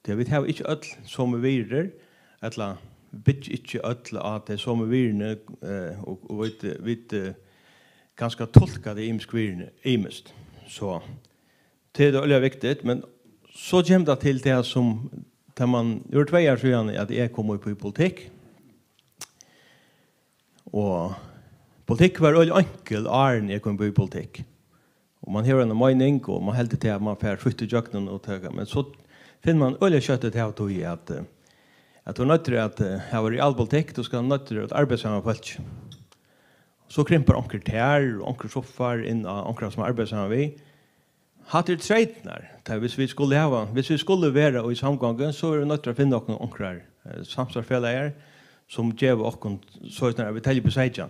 Tí at vit hava ikki øll somu virðir, ella byggja ikki øll á tey somu virðini, eh, og, og vit, vit, eh, kanska tulka tey ymisku virðini ymiskt. So, tað er øgiliga viktigt, men so kemur tað til tað sum, tá man, nú er tvey ár síðani, at eg kom upp í politikk. Og politikk var øgiliga einkult, áðrenn eg kom í politikk. Og man hevur eina meining, og man heldur til at man fær frítt ígjøgnum og taka. Men so finnur man øgiliga skjótt út av tí at, eh, at tú er noyddur at, eh, hava realpolitikk, tú skal noyddur at arbeiða saman við fólki. So krympar onkur tær, og onkur suffar inn á onkran sum arbeiðir saman við. Hatta eru treytirnar. Tá, hvis vit skulu hava, hvis vit skulu vera í samgongu, so eru vit noyddir at finna okkum onkrar, eh, samstarvsfelagar, sum geva okkum soleiðis, at vit telja upp í seytjan.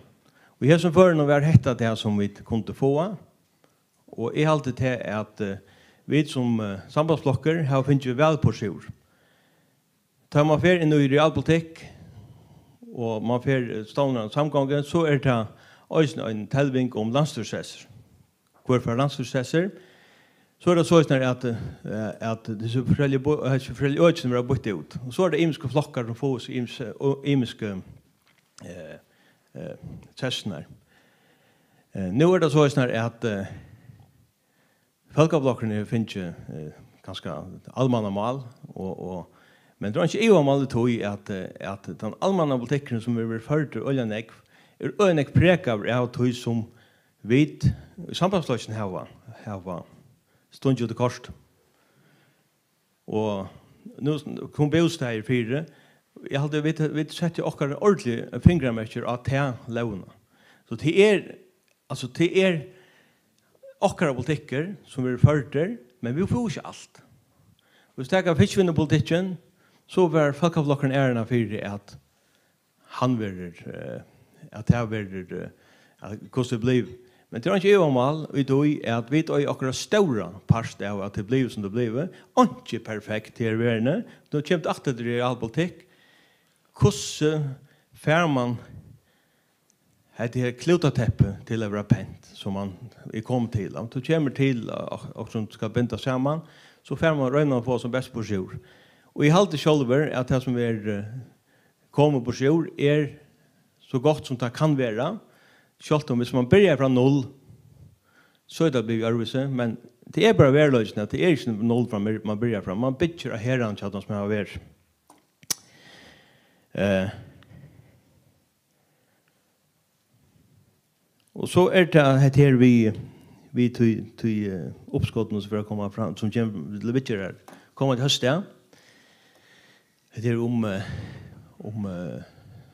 Og í hesum førinum var hetta tað, sum vit kundu fáa. Og eg haldi tað, at, eh, vit sum, eh, sambandsflokkur hava fingið væl burturúr. Tá man fer inn í realpolitikk, og man fer, eh, stovnar samgongu, so er tað eisini ein telving um landsstýrissessir. Hvør fær landsstýrissessir? So er tað soleiðis, at, eh, at hesi forskelligu bo-, hesi forskelligu økini verða býtt út. Og so er tað ymisku flokkar sum fáa so ymis-, og ymisku, eh, eh, sessirnar. Eh, nú er tað soleiðis, at, eh, Fólkaflokkurin hevur fingið, eh, kanska almannamál, og, og, men tað er einki ivamál í tí, at, eh, at tann almannapolitikkurin, sum hevur verið førdur øgiliga nógv, er øgiliga nógv prekaður av tí, sum vit í Sambandsflokkinum hava, hava stungið út í kort. Og nú s-, kom bústaðir fyri. Eg haldi, vit, vit settu okkara ordiligu fingramerkir á ta lógina. So tað er, altso, tað er okkara politikkur, sum verður førdur, men vit fáa ikki alt. Hvis vit taka fiskivinnupolitikkin, so var Fólkaflokkurin ærin fyri, at hann verður, eh, at tað verður, eh, at hvussu tað blívur. Men tað er einki ivamál í tí, at vit eiga okkara stóra part av, at tað blívur, sum tað blívur. Einki perfekt her í verðini. Nú kemur tað aftur til realpolitikk. Hvussu fær mann hetta her klútateppið til at vera pent, sum mann er komin til? Tá tú kemur til, og, og sum skal binda saman, so fær mann royna at fáa sum best burturúr. Og eg haldi sjálvur, at tað, sum er, eh, komið burturúr, er so gott, sum tað kann vera. Sjálvt um, hvis man byrjar frá null, So er tað blivið øðrvísi, men tað er bara veruleikin, at tað er ikki null frá, man byrjar frá. Man byggir á herðan hjá teimum, sum hava verið. Eh, og so er tað hetta her við, við tí, tí, eh, uppskotinum, sum fer at koma fram, sum kemur til viðgerðar komandi hósdag. Hetta er um, eh, um, eh,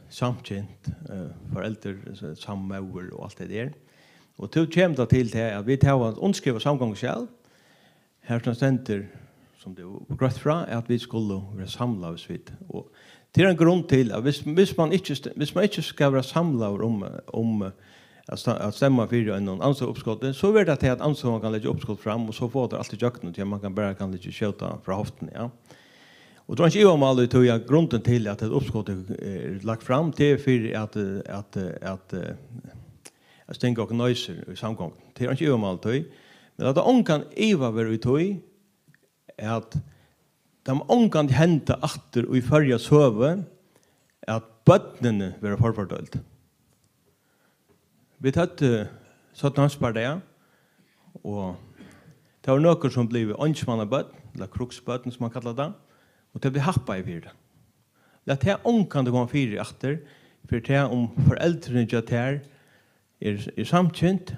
samkynt, eh, foreldur, eh, sammóður og alt tað har. Og tó kemur tað til tað, at vit hava undirskrivað samgonguskjal, har sum stendur, sum tað er greitt frá, at vit skulu vera samlað, viss vit. Og tað er ein grund til, at viss, viss man ikki st-, viss man ikki skal vera samlaður um, um, eh, at sta-, at stemma fyri einum andstøðuuppskoti, so verður tað til, at andstøðan kann leggja uppskot fram, og so fáa teir alt ígjøgnum, tí at man kann bara, kann ikki skjóta frá hoftuni, ja. Og tað er ikki ivamál í tí, at grundin til, at eitt uppskot er, er lagt fram, tað er fyri at, eh, at, eh, at, eh, at stinga okkum nýsur í samgonguni. Tað er ikki ivamál í tí. Men at tað ongan iva verður í tí, at tað má ongantíð henda aftur í Føroya søgu, at børnini verða forfordeild. Vit høvdu seinna heimsbardaga, og tað vóru nøkur, sum blivu einsamallabørn, ella krígsbørn, sum man kallar tað, og tey blivu happaði fyri tað. Lat tað ongantíð koma fyri aftur, fyri tað, um foreldrini hjá tær er, er samkynt,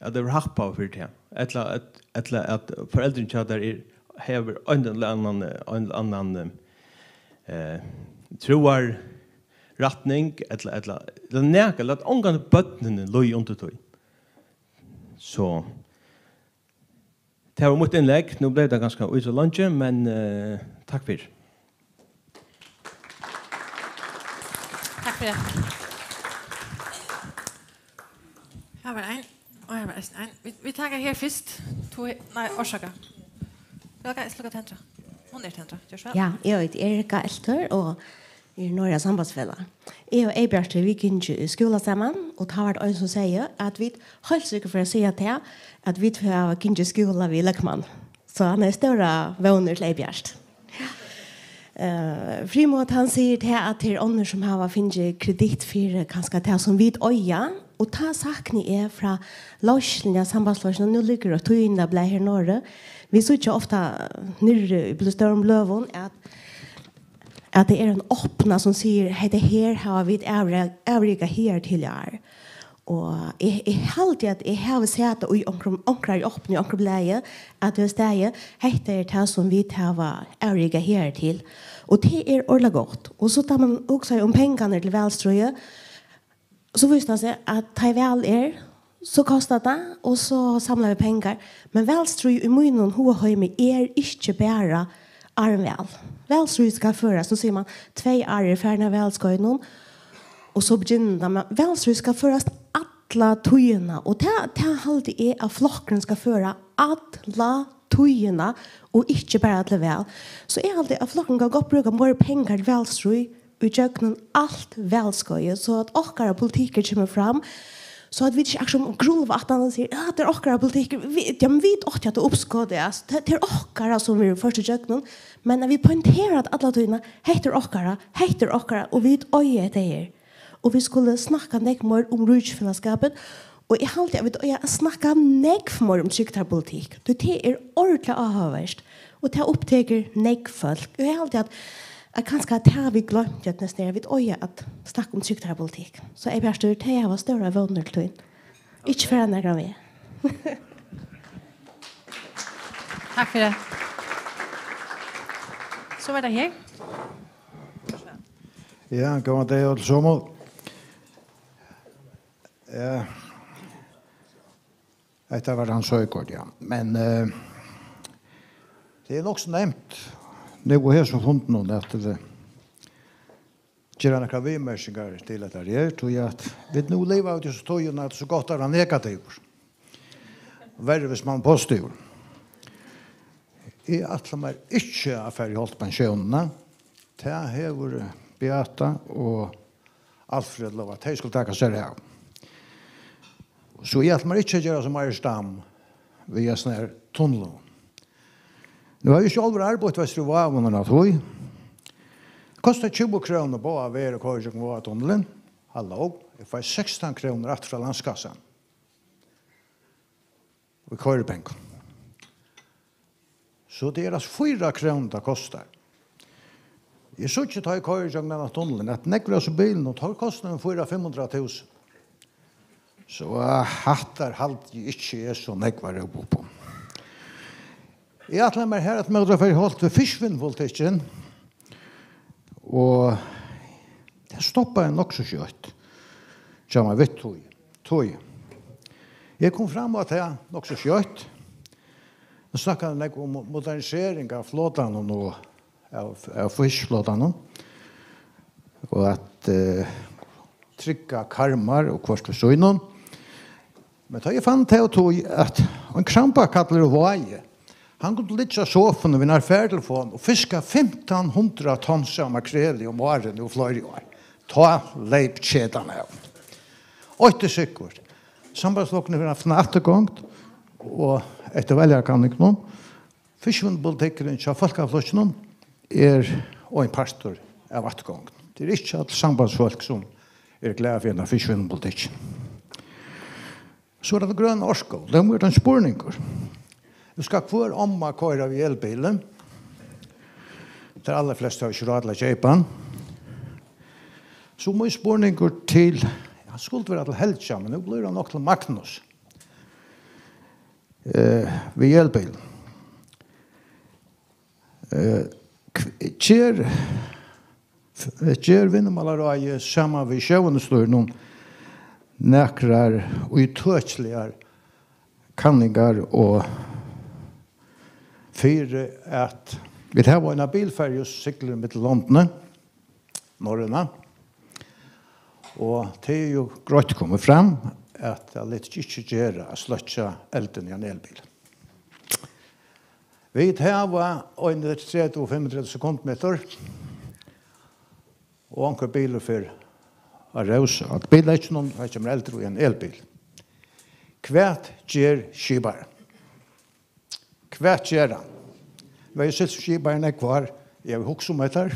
at tey verða happaði fyri tað, ella at, ella at foreldrini hjá tær er, hevur ein ella annan, ein ella annan, eh, trúarrætning, ella, ella, ella nakað, lat ongantíð børnini líða undir tí. So, tað var mítt innlegg. Nú bleiv tað ganska í so leingi, men, eh, takk fyri. Takk fyri. Her var ein, og her var eisini ein. Vit, vit taka her fyrst. Tú, nei, orsaka. Klokka, klokka tendra. Hon er tendra. Ger so væl. Ja, eg eiti Erika Eltur og eg eri norðara sambandsfelag. Eg og Eybjartur, vit gingu í skúla saman, og tá var tað ein, sum segði, at vit heilt sikkurt fara at siga tað, at vit hava gingið í skúla við løgmann. So hann hevði stórar vónir til Eybjart. Eh, Frimoð, hann sigur tað, at tað eru onnur, sum hava fingið kreditt fyri kanska tað, sum vit eiga, og tá sakni eg frá leiðsluni av Sambandsflokkinum, nú liggur eitt tíðindablað her norðuri. Vit síggja ofta niðri í bl-, stórum bløðum, at, at tað er ein opna, sum sigur, hetta her hava vit avri-, avrikað higartil í ár. Og eg, eg haldi, at eg havi sæð tað í onkrum, onkrari opnu, í onkrum blaði, at tað er staðið, hetta er tað, sum vit hava avrikað higartil. Og tað er ordiliga gott. Og so tá man hugsar um pengarnar til valstríðið, so vísir tað seg, at tá ið val er, so kostar tað, og so samla vit pengar. Men valstríð í mínum hugaheimi er ikki bara áðrenn val. Valstríð skal førast, nú sigur man, tvey ár eru farin av valskeiðinum, og so begynnar tað, men valstríð skal førast alla tíðina, og tað, tað haldi eg, at flokkurin skal føra alla tíðina, og ikki bara til val. So eg haldi, at flokkurin kann gott brúka meir pengar til valstríð ígjøgnum alt valskeiðið, so at okkara politikkur kemur fram, so at vit ikki akkurát sum grulva aftan og siga, ja, tað er okkara politikkur, vit, ja, men vit áttu at uppskotið, altso, tað, tað er okkara, sum verður ført ígjøgnum, men at vit poengtera, at alla tíðina, hetta er okkara, hetta er okkara, og vit eiga hetta her. Og vit skulu snakka nógv meir um ríkisfelagsskapin, og eg haldi, at vit eiga at snakka nógv meir um trygdarpolitikk, tí tað er ordiliga áhugavert, og tað upptekur nógv fólk. Og eg haldi, at, at kanska tað, vit gloymdu, at næstan er, vit eiga at snakka um trygdarpolitikk. So, Eybjartur, tey hava stórar vónir til tín. Ikki fara nakran veg. Takk fyri. So var tað her. Ja, góðan dag, øll somul. Ja. Hetta var hann Søgaard, ja. Men, eh, tað er nokk so nevnt nú á hesum fundinum, at, eh, gera nakrar viðmerkingar til hetta her, tí at vit nú liva út í so tíðina, at so gott er hann negativur. Verri, viss man er positivur. Eg ætli mær ikki at fara í holt pensjónina. Tað hevur Beata og Alfred lovað, at tey skulu taka sær av. So eg ætli mær ikki at gera sum Meyer Stam við hesum her tunlum. Nú havi eg sjálvur arbeitt vestur í Vágum, og tí kostar tjúgu krónur báðar vegir at koyra gjøgnum Vágatunnilin. Halló, eg fái sekstan krónur aftur frá landskassan. í koyripengum. So tað er altso fýra krónur, tað kostar. Eg síggi, tá eg koyri gjøgnum henda tunnilin, at nógvir av hesum bilunum, teir kosta um fýra, fimm hundrað túsund. So, eh, hattar haldi eg ikki er so nógv at rópa upp um. Eg ætlaði mær her at móta fara í holt við fiskivinnupolitikkin, og tað stoppaði nokk so skjótt hjá mær við tí. Tí. Eg kom fram á tað nokk so skjótt. Nú snakkaðu nógv um modernisering av flotanum og av, av fiskiflotanum, og at, eh, tryggja karmar og hvørt við sínum. Men tá eg fann tað út í, at ein krambakallur úr Vági, hann kundi liggja á sofuni við nær ferðatelefon og fiska fimtan hundrað tons av makreli um árið nú fleiri ár. Tá leyp ketan av. Eitt er sikkurt. Sambandsflokkurin hevur havt eina afturgongd, og eftir veljarakanningunum, fiskivinnupolitikkurin hjá Fólkaflokkinum er ein partur av afturgongdini. Tað er ikki øll sambandsfólk, sum eru glað fyri henda fiskivinnupolitikkin. So er tað grøna orka. Tað er ein spurningur. Nú skal hvør omma koyra við elbili. Tær allarflestu hava ikki ráð til at keypa hann. So mín spurningur til, hann skuldi vera til Helgja, men nú blívur hann nokk til Magnus. Eh, við elbil. Eh, hv-, ger, f-, ger Vinnumálaráðið saman við Sjóvinnustýrinum nakrar ítøkiligar kanningar og fyri at vit hava eina bilferju sum siglir millum londini, norrøna, og tað er jú greitt komið fram, at tað letur seg ikki gera at sløkkja eldin í ein elbil. Vit hava ein tretivu, fimmogtretivu sekundmetur, og onkur bilur fer at rósa. At bildekkjunum, har kemur eldur í ein elbil. Hvat ger skiparin? Hvat ger hann? Nú havi eg siglt sum skipari í nógv ár, eg havi hugsað um hetta.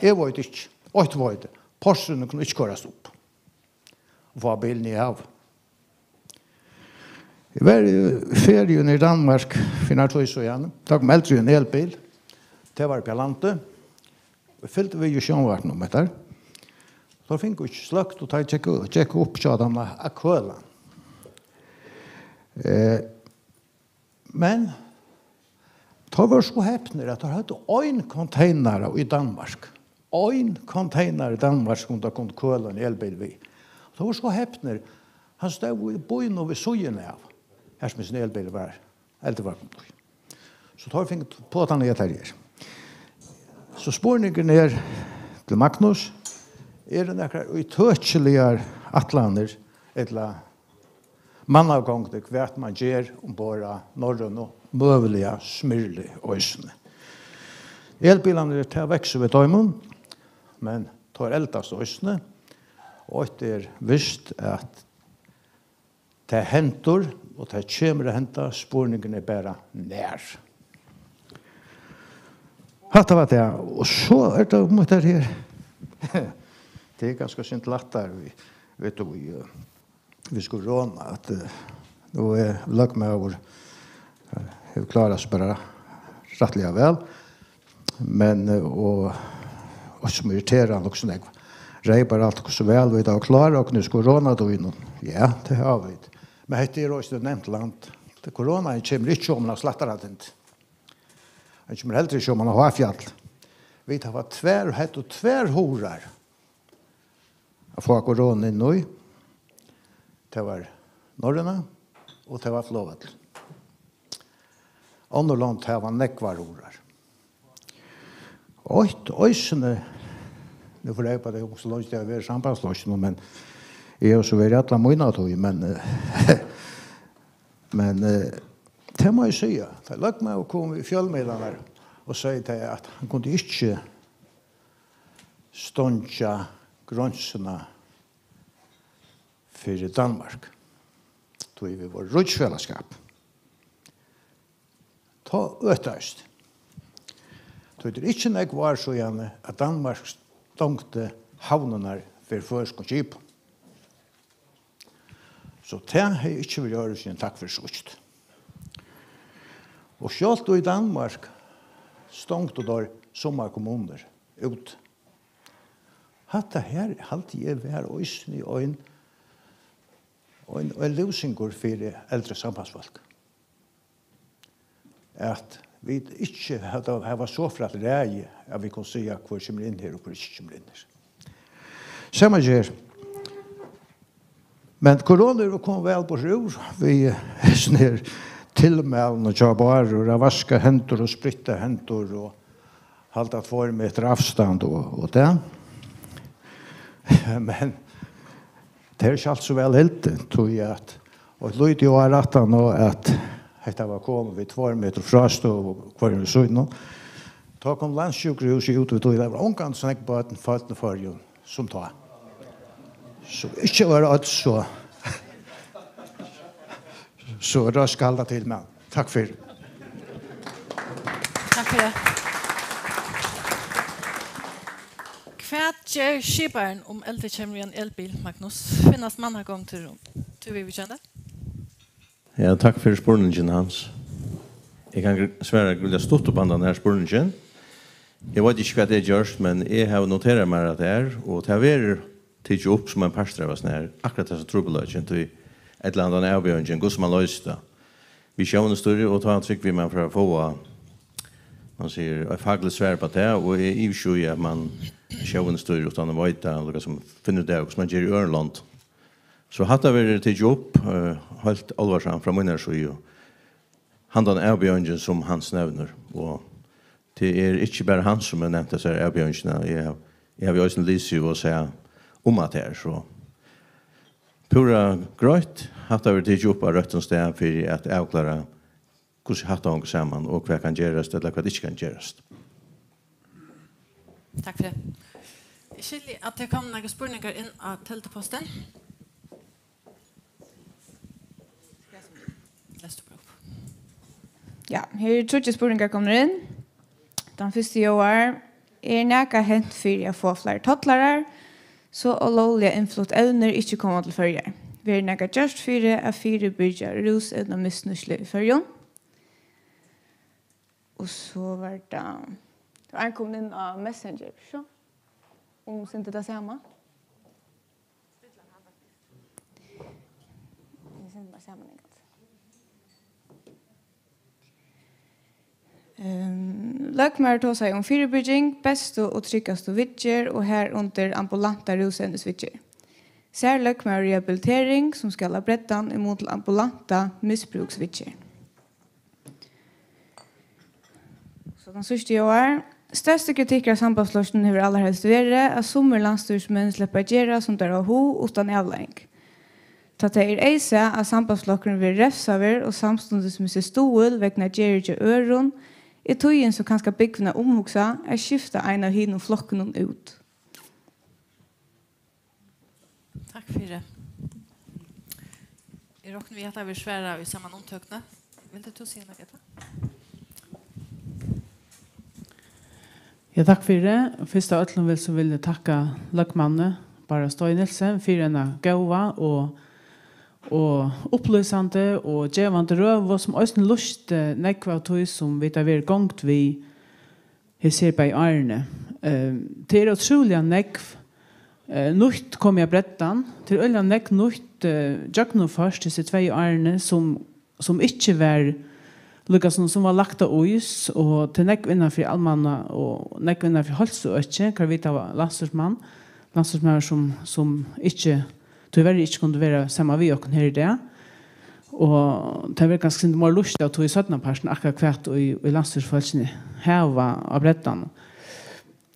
Eg veit ikki. Eitt veit eg. Porsurin kunnu ikki koyrast upp og fáa bilin í hav. Eg var í feriu niðri í Danmark fyri nær tíð síðan. Tá kom eldur í ein elbil. Tað var uppi á landi. Eg fylgdi við í sjónvarpinum um hetta. Teir fingu ikki sløkt, og tá eg gekk, gekk upp hjá teimum at, at køla. Eh, men teir vóru so hepnir, at teir høvdu ein container í Danmark. Ein container í Danmark, sum teir kundu køla ein elbil við. Teir vóru so hepnir, hann stóð í býnum við síðuna av, har sum hesin elbil var, eldur var komin í. So teir fingu potan í at herja. So spurningurin er til Magnus, eru nakrar ítøkiligar ætlanir ella mannagongdir, hvat man ger umborð á Norrønu, møguliga Smyrli eisini? Elbilarnir, tað veksur við teimum, men teir eldast eisini, og eitt er vist, at tað hendir, og tað kemur at henda. Spurningurin er bara, nær? Hatta var tað. Og so er tað um hetta her. Tað er kanska eitt sindur lættari við, veit tú, við, eh, við korona, at, eh, nú er løgmaður, eh, hevur klárað seg bara rættiliga væl. Men, eh, og, og sum irriterar hann nokk so nógv. Reipar alt hvussu væl vit hava klárað okkum í koronatíðini. Ja, tað hava vit. Men hetta er eisini nevnt land. Tað, koronain kemur ikki oman á Slættaratindi. Hann kemur heldur ikki oman á Háfjall. Vit hava tvær, høvdu tvær hurðar at fáa korona inn í. Tað var Norrøna og tað var Flogvøllur. Onnur lond hava nógvar hurðar. Eitt eisini, nú fer eg upp á tað, hvussu leingi eg havi verið í Sambandsflokkinum, men eg havi so verið alla mína tíð, men, eh, men, eh, tað má eg siga, tá løgmaður kom í fjølmiðlarnar og segði tað, at hann kundi ikki steingja greinsuna fyri Danmark, tí vit vóru ríkisfelagsskap. Tá øtaðist. Tí tað er ikki nógv ár síðani, at Danmark stongdi havnirnar fyri føroyskum skipum. So tað hevði ikki verið øðrvísi enn takk fyri síðst. Og sjálvt í Danmark stongdu teir summar kommunur út. Hatta her haldi eg var eisini ein, ein, ein lúsingur fyri eldri sambandsfólk. At vit ikki hava, hava so frægt ræði, at vit kunnu siga, hvør kemur inn her og hvør ikki kemur inn her. Sama ger. Men korona er komið væl burtur úr, við hesum her tilmælum hjá Bárð, at vaska hendur og spritta hendur og halda tveir metrar avstand og, og tað. Men tað er ikki alt so væl hildið, tí at, og eitt lítið ár aftan á, at hetta var komið við tveir metrar frástøðu hvørjum við sínum, tá kom landssjúkrahúsið út við tí, tað var ongantíð so nógv børn fødd í Føroyum sum tá. So ikki vera øll so, so røsk halda til, men takk fyri. Takk fyri. Hvat ger skiparin, um eldur kemur í ein elbil, Magnus? Finnast mannagongdir um tí viðvíkjandi? Ja, takk fyri spurningin, Hans. Eg kann gr- svara gríðarliga stutt upp á handan her spurningin. Eg veit ikki, hvat eg gjørt, men eg havi noterað mær, at tað er, og tað verður tikið upp sum ein partur av hasum her, akkurát hasa trupulleikin, tí ella handan avbjóðingin, hvussu man loysir tað. Við sjónstýri, og tá trúgvi eg, man fer at fáa, man sigur, eitt fakligt svar upp á tað, og eg ivist í, at man sjónstýri uttan at veita, líka sum finnur út av, hvussu man ger í øðrum londum. So hatta verður tikið upp, eh, heilt álvarsamt frá mínari síðu, handan avbjóðingin, sum Hans nevnir, og tað er ikki bara Hans, sum hevur nevnt hesa avbjóðingina. Eg havi, eg havi eisini lisið og sæð um, at tað er so. Púra greitt, hatta verður tikið upp á røttum stað fyri at avklára, hvussu hatta hongur saman, og hvat kann gerast, ella hvat ikki kann gerast. Takk fyri. Eg skilji, at tað komu nakrir spurningar inn á teldupostin. Les tú bara upp. Ja, her eru tríggir spurningar komnir inn. Tann fyrsti ljóðar: Er nakað hent fyri at fáa fleiri tollarar, so ólógliga innflutt evnir ikki koma til Føroyar? Verður nakað gjørt fyri at fyribyrgja rúsevnamisnýtslu í Føroyum? Og so var tað, tað var ein komin inn á Messenger, so um sindi tað sama. Eg sindi bara saman ein gang. Ehm, løgmaður tosaði um fyribyrging, bestu og tryggastu viðgerð og harundir ambulanta rúsevnisviðgerð. Sær løgmaður rehabilitering, sum skal á breddan í mun til ambulanta misbrúksviðgerð. So tann síðsti ljóðar: Størsti kritikkur av Sambandsflokkinum hevur allarhelst verið, at summir landsstýrismenn sleppa at gera, sum teir hava hug, uttan avleiðing. Tá tað er eyðsæð, at Sambandsflokkurin verður revsaður og samstundis missir stuðul vegna gerðir hjá øðrum, er tíðin so kanska búgvin at umhugsa at skifta ein av hinum flokkunum út. Takk fyri. Eg rokni við, at tað verður svarað í samanumtøkuni. Vildi tú siga nakað, Ella? Ja, takk fyri. Fyrst av øllum vil, so vil eg takka løgmanni, Bárði Steen Nielsen, fyri eina góða og, og upplýsandi og gevandi røðu, sum eisini lýsti nógv av tí, sum vit hava verið í gongd við hesi her bæði árini. Eh, tað er ótrúliga nógv, eh, nýtt komið á breddan. Tað er øgiliga nógv nýtt, eh, gjøgnumført hesi tvey árini, sum, sum ikki var líka sum, sum var lagt á ís, og tað er nógv innan fyri almanna og nógv innan fyri heilsuøki, har vit hava landsstýrismann, landsstýrismaður sum, sum ikki, tíverri ikki kundi vera saman við okkum her í dag. Og tað verður kanska sindur meir lýst av tí seinnapartin, akkurát hvat í, í landsstýrisfólkini hava á breddanum.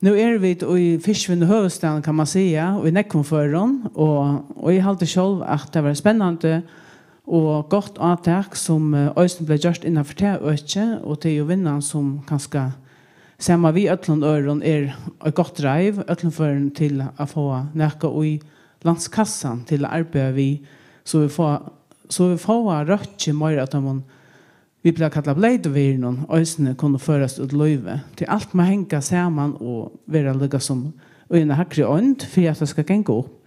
Nú eru vit í fiskivinnuhøvuðsstaðnum, kann man siga, í nógvum førum, og, og eg haldi sjálv, at tað var spennandi og gott átak, sum, eh, eisini bleiv gjørt innanfyri tað økið, og tað er jú vinnan, sum kanska saman við øllum øðrum er eitt gott dreiv øllum førum til at fáa nakað í landskassan til at arbeiða við, so vit fáa, so vit fáa røkkið meira av teimum, vit blíva kallað bleytuvirðunum, eisini kunnu førast út í lívið. Tí alt má hanga saman og vera líka sum í eini hægri eind, fyri at tað skal ganga upp.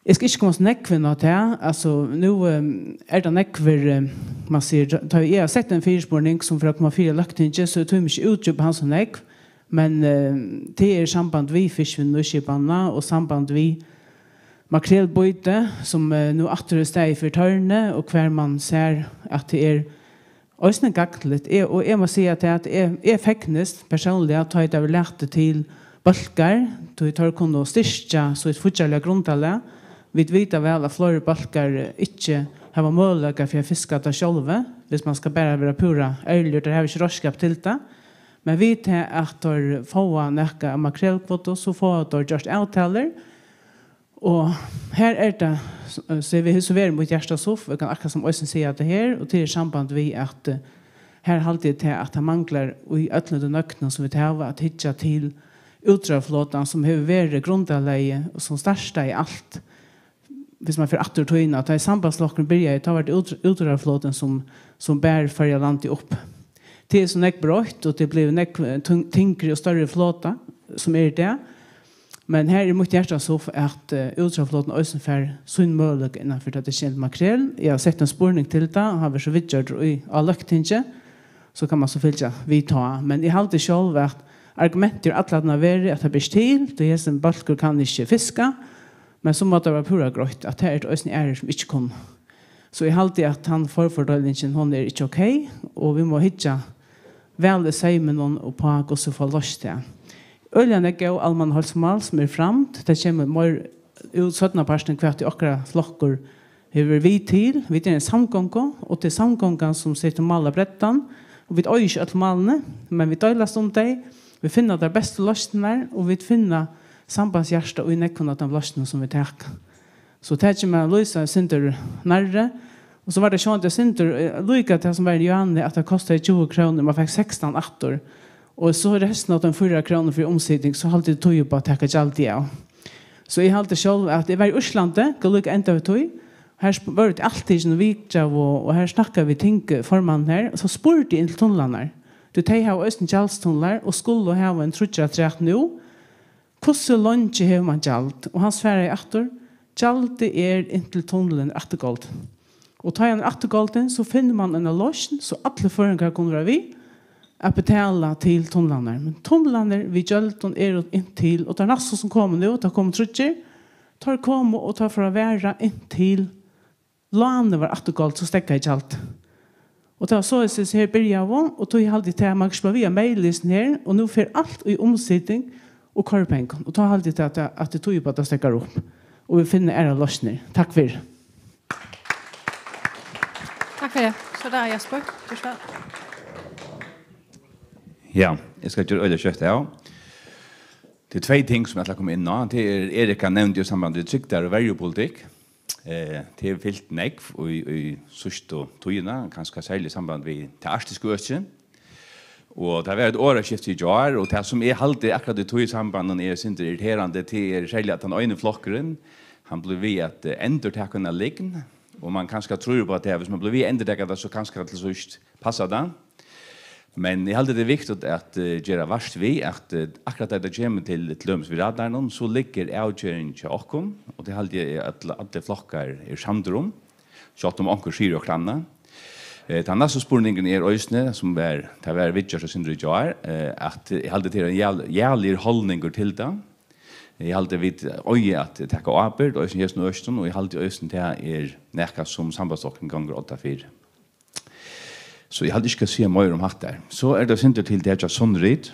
Eg skal ikki koma so nógv inn á tað. Altso, nú, eh, er tað nógvir, eh, man sigur, tá eg havi sett ein fyrispurning sum fer at koma fyri Løgtingið, so eg tími ikki útdjúpa hann so nógv. Men, eh, tað er samband við fiskivinnuskipanina og samband við makrelbýtið, sum, eh, nú aftur er staðið fyri tørni, og hvar man sær at tað er eisini gagnligt. Eg, og eg má siga tað, at eg, eg fegnist persónliga, tá ið tað verður latið til bólkar, tí teir kunnu styrkja sítt fíggjarliga grundarlag. Vit vita væl, at fleiri bólkar, eh, ikki hava møguleika fyri at fiska tað sjálvi, viss man skal bara vera púra ærligur, teir hava ikki reiðskap til tað. Men við tað, at teir fáa nakað av makrelkvotu, so fáa teir gjørt avtalur, og her er tað, so eg vil, so verður mítt hjarta suff, eg kann akkurát sum eisini siga tað her, og tað er í samband við, at, eh, her haldi eg tað, at tað manglar í øllum tí nøgdum, sum vit hava, at hyggja til útróðrarflotan, sum hevur verið grundarlagið, og sum startaði alt. Viss man fer aftur í tíðina, tá ið Sambandsflokkurin byrjaði, tá var tað út-, útróðrarflotin, sum, sum bar Føroya landi upp. Tað er so nógv broytt, og tað er blivið nógv, eh, tung-, tyngri og størri flota, sum er í dag. Men her er mítt hjarta so f-, at, eh, útróðrarflotin eisini fær sín møguleika innanfyri tað, tað kemur til makrel. Eg havi sett ein spurning til tað, og hann verður so viðgjørdur í, á Løgtingi, so kann man so fylgja við tá. Men eg haldi sjálv, at argumentið er alla tíðina verið, at tað ber ikki til, tí hesin bólkur kann ikki fiska, men so má tað vera púra greitt, at tað eru eisini aðrir, sum ikki kunnu. So eg haldi, at tann forfordeilingin, hon er ikki ok, og vit má hyggja væl í seyminum og uppá, hvussu vit fáa loyst tað. Øgiliga nógv góð almannaheilsumál, sum eru framd. Tað kemur meir út seinnapartin, hvat ið okkara flokkur hevur verið við til. Vit eru ein samgonga, og tað er samgongan, sum setur mál á breddan. Og vit eiga ikki øll málini, men vit deilast um tey. Vit finna tær bestu loysnirnar, og vit finna sambandshjarta í nógvum av teimum loysnum, sum vit taka. So takið mær at lýsa eitt sindur nærri. Og so var tað sjálvandi eitt sindur, eh, líka tað sum var í Javni, at tað kostaði tjúgu krónur, man fekk sekstan aftur. Og so restina av teimum fýra krónum fyri umsiting, so haldi eg tí upp á at taka gjaldið av. So eg haldi sjálv, at eg var í Íslandi, góð líka enda við tí. Her sp-, vóru tey altíð í vitjan, og, og her snakkaðu vit tingformannin her, og so spurdi eg inn til tunlarnar. Tí tey hava eisini gjaldstunlar og skulu hava ein tríggjar afturat nú. Hvussu leingi hevur mann gjald? Og hann svaraði aftur, gjaldið er inntil tunlin er afturgoldin. Og tá hann er afturgoldin, so finnur mann eina loysn, so allir føroyingar kunnu vera við at betala til tunlarnar. Men tunlarnir við gjøldum eru inntil, og tað er næstan sum komið nú, tað komu tríggir, teir komu og teir fóru at vera inntil lánið var afturgoldið, so steðgaði gjaldið. Og tað var soleiðis, her byrjaðu, og tí haldi eg, tað man skal vera við á mailistan her, og nú fer alt í umsiting og koyripengar. Og tá haldi eg, at, at tað týðir upp á, at tað steðgar upp, og vit finna aðrar loysnir. Takk fyri. Takk fyri. So er tað Jesper, tú skal. Ja, eg skal gera øgiliga skjótt av. Tað er tvey ting, sum eg ætli at koma inn á. Tað er, Erika nevndi jo samband við trygdar- og verjupolitikk. Eh, tað hevur fylt nógv í, í síðstu tíðina, kanska serliga í samband við tað arktiska økið. Og tað var eitt orðaskifti í gjár, og tað, sum eg haldi akkurát í tí sambandinum er eitt sindur irriterandi, tað er serliga, at tann eini flokkurin, hann blívur við at, eh, endurtaka eina lygn, og man kanska trýr upp á tað, at viss man blívur við at endurtaka tað, so kanska til síðst passar tað. Men eg haldi, tað er viktigt at, eh, gera vart við, at, eh, akkurát tá tað kemur til, til dømis við radaranum, so liggur avgerðin hjá okkum, og tað haldi eg, at allir flokkar eru samdir um, sjálvt um onkur sigur okkurt annað. Eh, tann næsti spurningurin er eisini, sum var, tað var viðgjørt eitt sindur í gjár, eh, at eg haldi, tað er ein jæv-, jævligur haldningur til tað. Eg haldi, vit eiga at taka ábyrgd, eisini í hesum økinum, og eg haldi eisini, tað er nakað, sum Sambandsflokkurin gongur odda fyri. So eg haldi, ikki skal siga meira um hatta her. So er tað eitt sindur til tað hjá Sonnrith.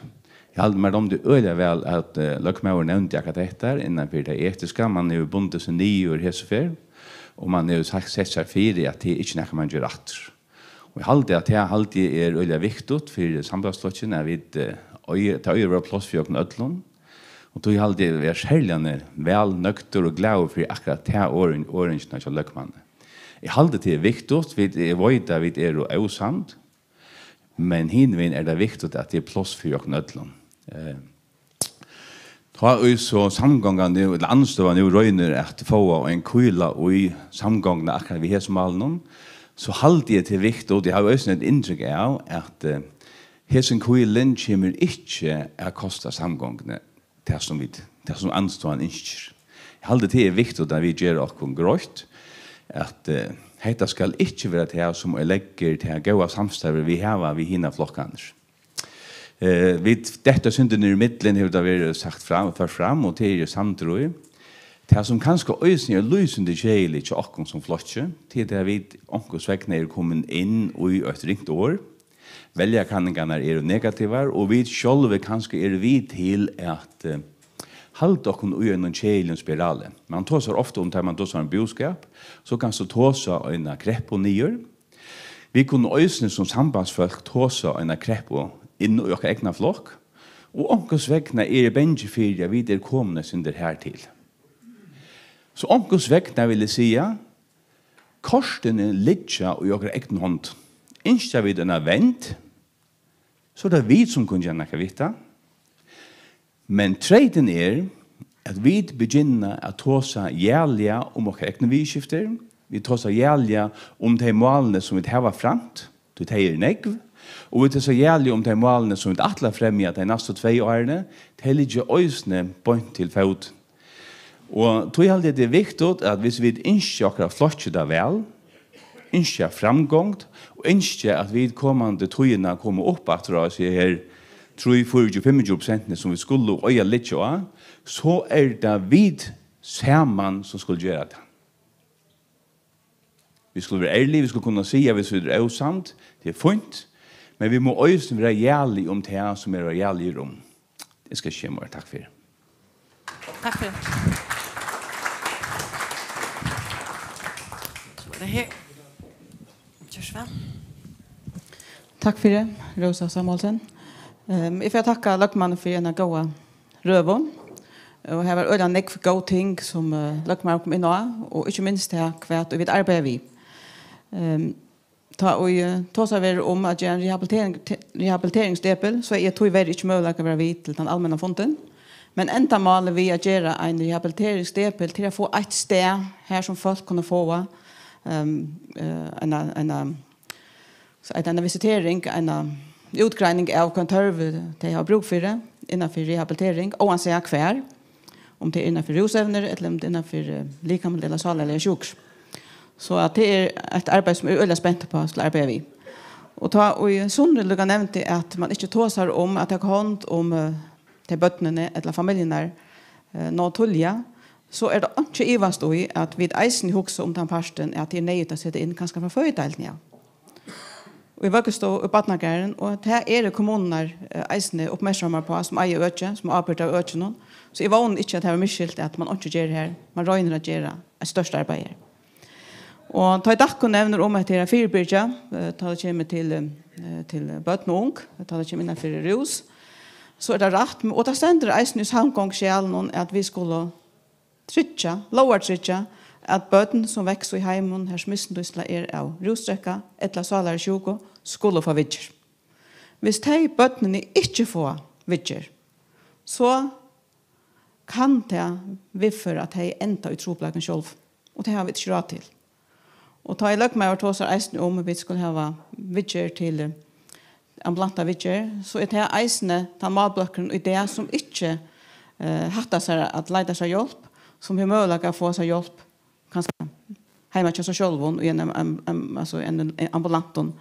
Eg haldi, mær dámdi øgiliga væl, at, eh, løgmaður nevndi akkurát hetta her, innan fyri tað etiska. Man hevur bundið seg niður hesa ferð, og man hevur sagt, sett sær fyri, at tað er ikki nakað, man ger aftur. Og eg haldi, at tað haldi eg er øgiliga viktigt fyri Sambandsflokkin, at vit, eh, eiga, tað eigur at vera pláss fyri okkum øllum. Og tí haldi eg, eg eri serliga væl nøgdur og glaður fyri akkurát ta orðing-, orðingina hjá løgmanni. Eg haldi, tað er viktigt, vit, eg veit, at vit eru ósamd, men hinvegin er tað viktigt, at tað er pláss fyri okkum øllum. Eh, tá ið so samgongan nú, ella andstøðan nú roynir at fáa ein kýla í samgonguna akkurát við hesum málinum, so haldi eg, tað er viktigt, og eg havi eisini eitt inntrykk av, at, eh, hesin kýlin kemur ikki at kosta samgonguni tað, sum vit, tað, sum andstøðan ynskir. Eg haldi, tað er viktigt, at vit gera okkum greitt, at, eh, hetta skal ikki vera tað, sum oyðileggur tað góða samstarvið, vit hava við hinar flokkarnar. Eh, vit detta eitt sindur niður í millum, hevur tað verið sagt fram, ført fram, og tað eri eg samdur í. Tað, sum kanska eisini er lýsandi keðiligt hjá okkum sum flokki, tað er tað, at vit onkursvegna eru komin inn í eitt ringt orð. Veljakanningarnar eru negativar, og vit sjálvi kanska eru við til at, eh, halda okkum í einum keðiligum spirali. Man tosar ofta um, tá man tosar um búskap, so kanst tú tosa eina kreppu niður. Vit kunnu eisini sum sambandsfólk tosa eina kreppu inn í okkara egna flokk, og onkursvegna eri eg bangin fyri, at vit eru komin eitt sindur hartil. So onkursvegna vil eg siga, kortini liggja í okkara egnu hond. Ynskja vit eina vend, so er tað vit, sum kunnu gera nakað við tað. Men treytin er, at vit begynna at tosa jaliga um okkara egnu viðurskiftir. Vit tosa jaliga um tey málini, sum vit hava framt, tí tey eru nógv. Og vit tosa jaliga um tey málini, sum vit ætla at fremja tey næstu tvey árini. Tey liggja eisini beint til fótin. Og tí haldi eg, tað er viktigt, at viss vit ynskja okkara flokki tað væl, ynskja framgongd, og ynskja, at vit komandi tíðina koma upp aftur á hesi her trý, fýraogtjúgu, fimmogtjúgu prosentini, sum vit skulu og eiga at liggja á, so er tað vit saman, sum skulu gera tað. Vit skulu vera ærlig, vit skulu kunna siga, viss vit eru ósamd, tað er fínt, men vit mugu eisini vera jaliga um tað, sum er at vera jaligur um. Eg skal ikki siga meir. Takk fyri. Takk fyri. So er tað her. Ger so væl. Takk fyri, Rósa Samuelsen. Ehm, eg fari at takka løgmanni fyri eina góða røðu. Og her var øgiliga nógv góð ting, sum, eh, løgmaður kom inn á, og ikki minst tað, hvat vit arbeiða við. Ehm, tá ið, eh, tosað verður um at gera ein rehabilitering-, te-, rehabiliteringsdepil, so eri eg tíverri ikki møguleiki at vera við til tann almenna fundin. Men endamálið við at gera ein rehabiliteringsdepil til at fáa eitt stað, har sum fólk kunnu fáa, ehm, eh, eina, eina, so eitt, eina visitering, eina útgreining av, hvønn tørv tey hava brúk fyri innan fyri rehabilitering, óansæð hvar, um tað er innan fyri rúsevnir, ella um tað er innan fyri, eh, likamliga ella sálarliga sjúkur. So at tað er eitt arbeiði, sum eg eri øgiliga spent upp á at skula arbeiða við. Og tá ið Sundri líka nevndi, at man ikki tosar um at taka hond um, eh, tey børnini ella familjurnar, eh, nóg tíðliga, so er tað einki at ivast í, at vit eisini hugsa um tann partin, at tað er neyðugt at seta inn kanska frá føðideildini av. Og í vøggustovu og barnagarðin, og tað eru kommunurnar, eh, eisini uppmerksamar uppá, sum eiga økið, sum eru ábyrgd av økinum. So eg vóni ikki, at tað verður misskilt, at man einki ger her. Man roynir at gera eitt stórt arbeiði her. Og tá ið Dakko nevnir um, at tað er at fyribyrgja, eh, tá tað kemur til, eh, til børn og ung, tá tað kemur innan fyri rús, so er tað rætt, og tað stendur eisini í samgonguskjalinum, at vit skulu tryggja, lógartryggja, at børn, sum vaksa í heimum, har sum misnýtsla er av rúsdrekka ella sálarsjúku, skulu fáa viðgerð. Viss tey børnini ikki fáa viðgerð, so kann tað viðføra, at tey enda í trupulleikum sjálv, og tað hava vit ikki ráð til. Og tá ið løgmaður tosar eisini um, at vit skulu hava viðgerð til, eh, ambulanta viðgerð, so er tað eisini tann málbólkurin í dag, sum ikki, eh, hættar sær at leita sær hjálp, sum hevur møguleika at fáa sær hjálp, kanska heima hjá sær sjálvum, í ein, ein, ein, altso ein, ein ambulantum,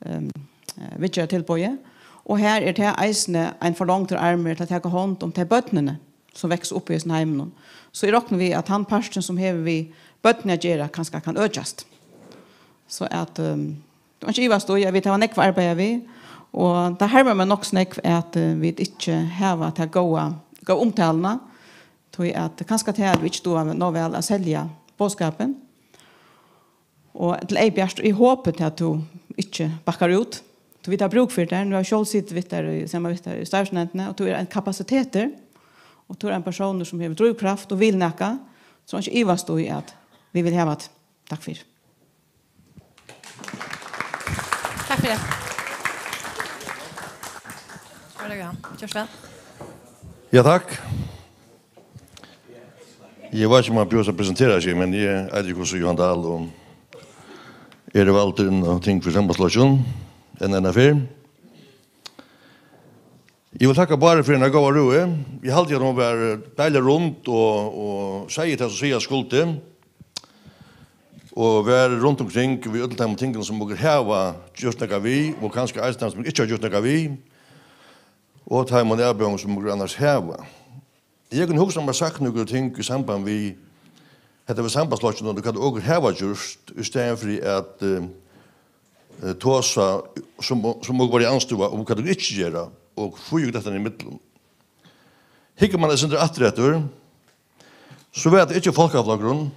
ehm, eh, viðgerðartilboði. Og her er tað eisini ein forlongdur armur til at taka hond um tey børnini, sum vaksa upp í hesum heiminum. So eg rokni við, at tann parturin, sum hevur við børnini at gera, kanska kann økjast. So at, ehm, tað er ikki ivast í, at vit hava nógv at arbeiða við, og tað harmar meg nokk so nógv, at, eh, vit ikki hava ta góða, góða umtaluna, tí at kanska tað, at vit ikki duga nóg væl at selja boðskapin. Og til Eybjart, eg hopi, til at tú ikki bakkar út. Tú, vit hava brúk fyri tær. Nú havi eg sjálv sitið við tær í, saman við tær í starvsnevndini, og tú ert ein kapasitetur, og tú ert ein persónur, sum hevur drívkraft og vil nakað, so ikki ivast í, at vit vilja hava teg. Takk fyri. Takk fyri. Ger so væl. Ja, takk. Eg veit ikki, um hann behøvir at presentera seg, men eg eiti Johan Dahl og eri valdur inn á ting fyri Sambandsflokkin enn eina ferð. Eg vil takka Báru fyri eina góða røðu. Eg haldi, at hon var, eh, deiliga rund og, og segði tað, sum sigast skuldi, og var runt umkring við øllum teimum tingunum, sum okur hava gjørt nakað við, og kanska eisini teimum, sum ikki hava gjørt nakað við, og teimum avbjóðingum, sum okur annars hava. Eg kundi hugsað mær sagt nøkur ting í samband við hetta við Sambandsflokkin og hvat okur hava gjørt, í staðin fyri at, eh, eh, tosa, sum, sum okur vóru í andstøðu, um hvat okur ikki gera, og hví okur detta niður í millum. Hyggur mann eitt sindur aftur eftir, so var tað ikki Fólkaflokkurin,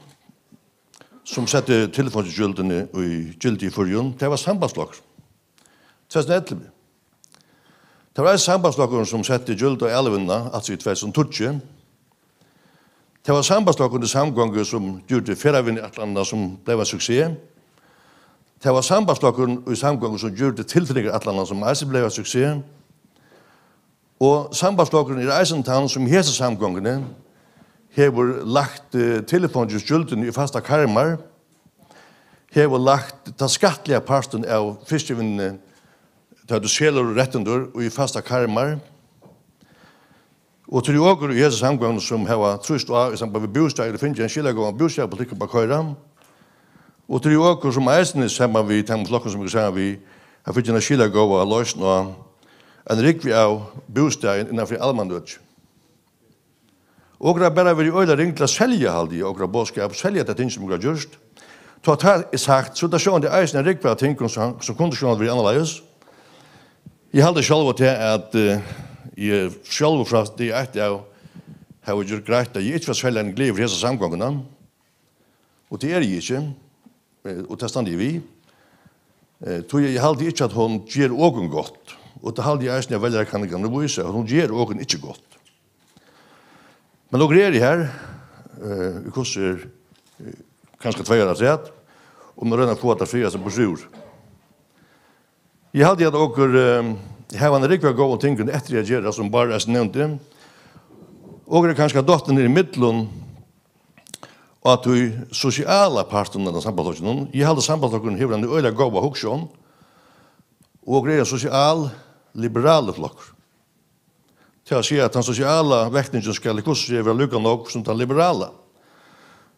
sum setti telefongildi í gildi í Føroyum, tað var Sambandsflokkurin. Tvey túsund og ellivu. Tað var eisini Sambandsflokkurin, sum setti gjald á alivinnuna, altso í tvey túsund og tíggju. Tað var Sambandsflokkurin í samgongu, sum gjørdi ferðavinnuætlanina, sum bleiv ein suksess. Tað var Sambandsflokkurin í samgongu, sum gjørdi tilflytarætlanina, sum eisini bleiv ein suksess. Og Sambandsflokkurin er eisini tann, sum í hesi samgonguni hevur lagt, eh, telefongilsgjøldini í fastar karmar, hevur lagt tað skattliga partin av fiskivinnuni, tá tú selur rettindur, í fastar karmar. Og til okur í hesi samgonguni, sum hava trýst á í samband við bústaðir, og fingið ein skilagóðan bústaðarpolitikk upp at koyra. Og til okur, sum eisini saman við teimum flokkum, sum eg saman við, hava fingið eina skilagóða loysn á ein rúgvu av bústaðum innan fyri almannaøki. Okur hava bara verið øgiliga ring til at selja, haldi eg, okra boðskap, selja tað ting, sum okur hava gjørt. Tá tað er sagt, so er tað sjálvandi eisini ein rúgva av tingum, sum, sum kundi sjálvandi verið annarleiðis. Eg haldi sjálvur til, at, eh, eg sjálvur frá degi eitt av havi gjørt greitt, at eg ikki var serliga glaður fyri hesa samgonguna. Og tað eri eg ikki. Eh, og tað standi eg við. Eh, tí eg haldi ikki, at hon ger okum gott. Og tað haldi eg eisini, at veljarakanningarnar vísa, at hon ger okum ikki gott. Men okur eru her, eh, í hvussu er, eh, kanska tvey ár afturat, um at royna at fáa tað frægasta burturúr. Eg haldi, at okur, eh, hava eina rúgvu av góðum tingum eftir at gera, sum Bárður eisini nevndi. Okur eru kanska dottin niður í millum á tí sosiala partinum av Sambandsflokkinum. Eg haldi, Sambandsflokkurin hevur eina øgiliga góða hugsjón, og okur eru ein sosial-liberalur flokkur. Tað vil siga, at tann sosiala vektingin skal í hvussu er vera líka nógv sum tann liberala.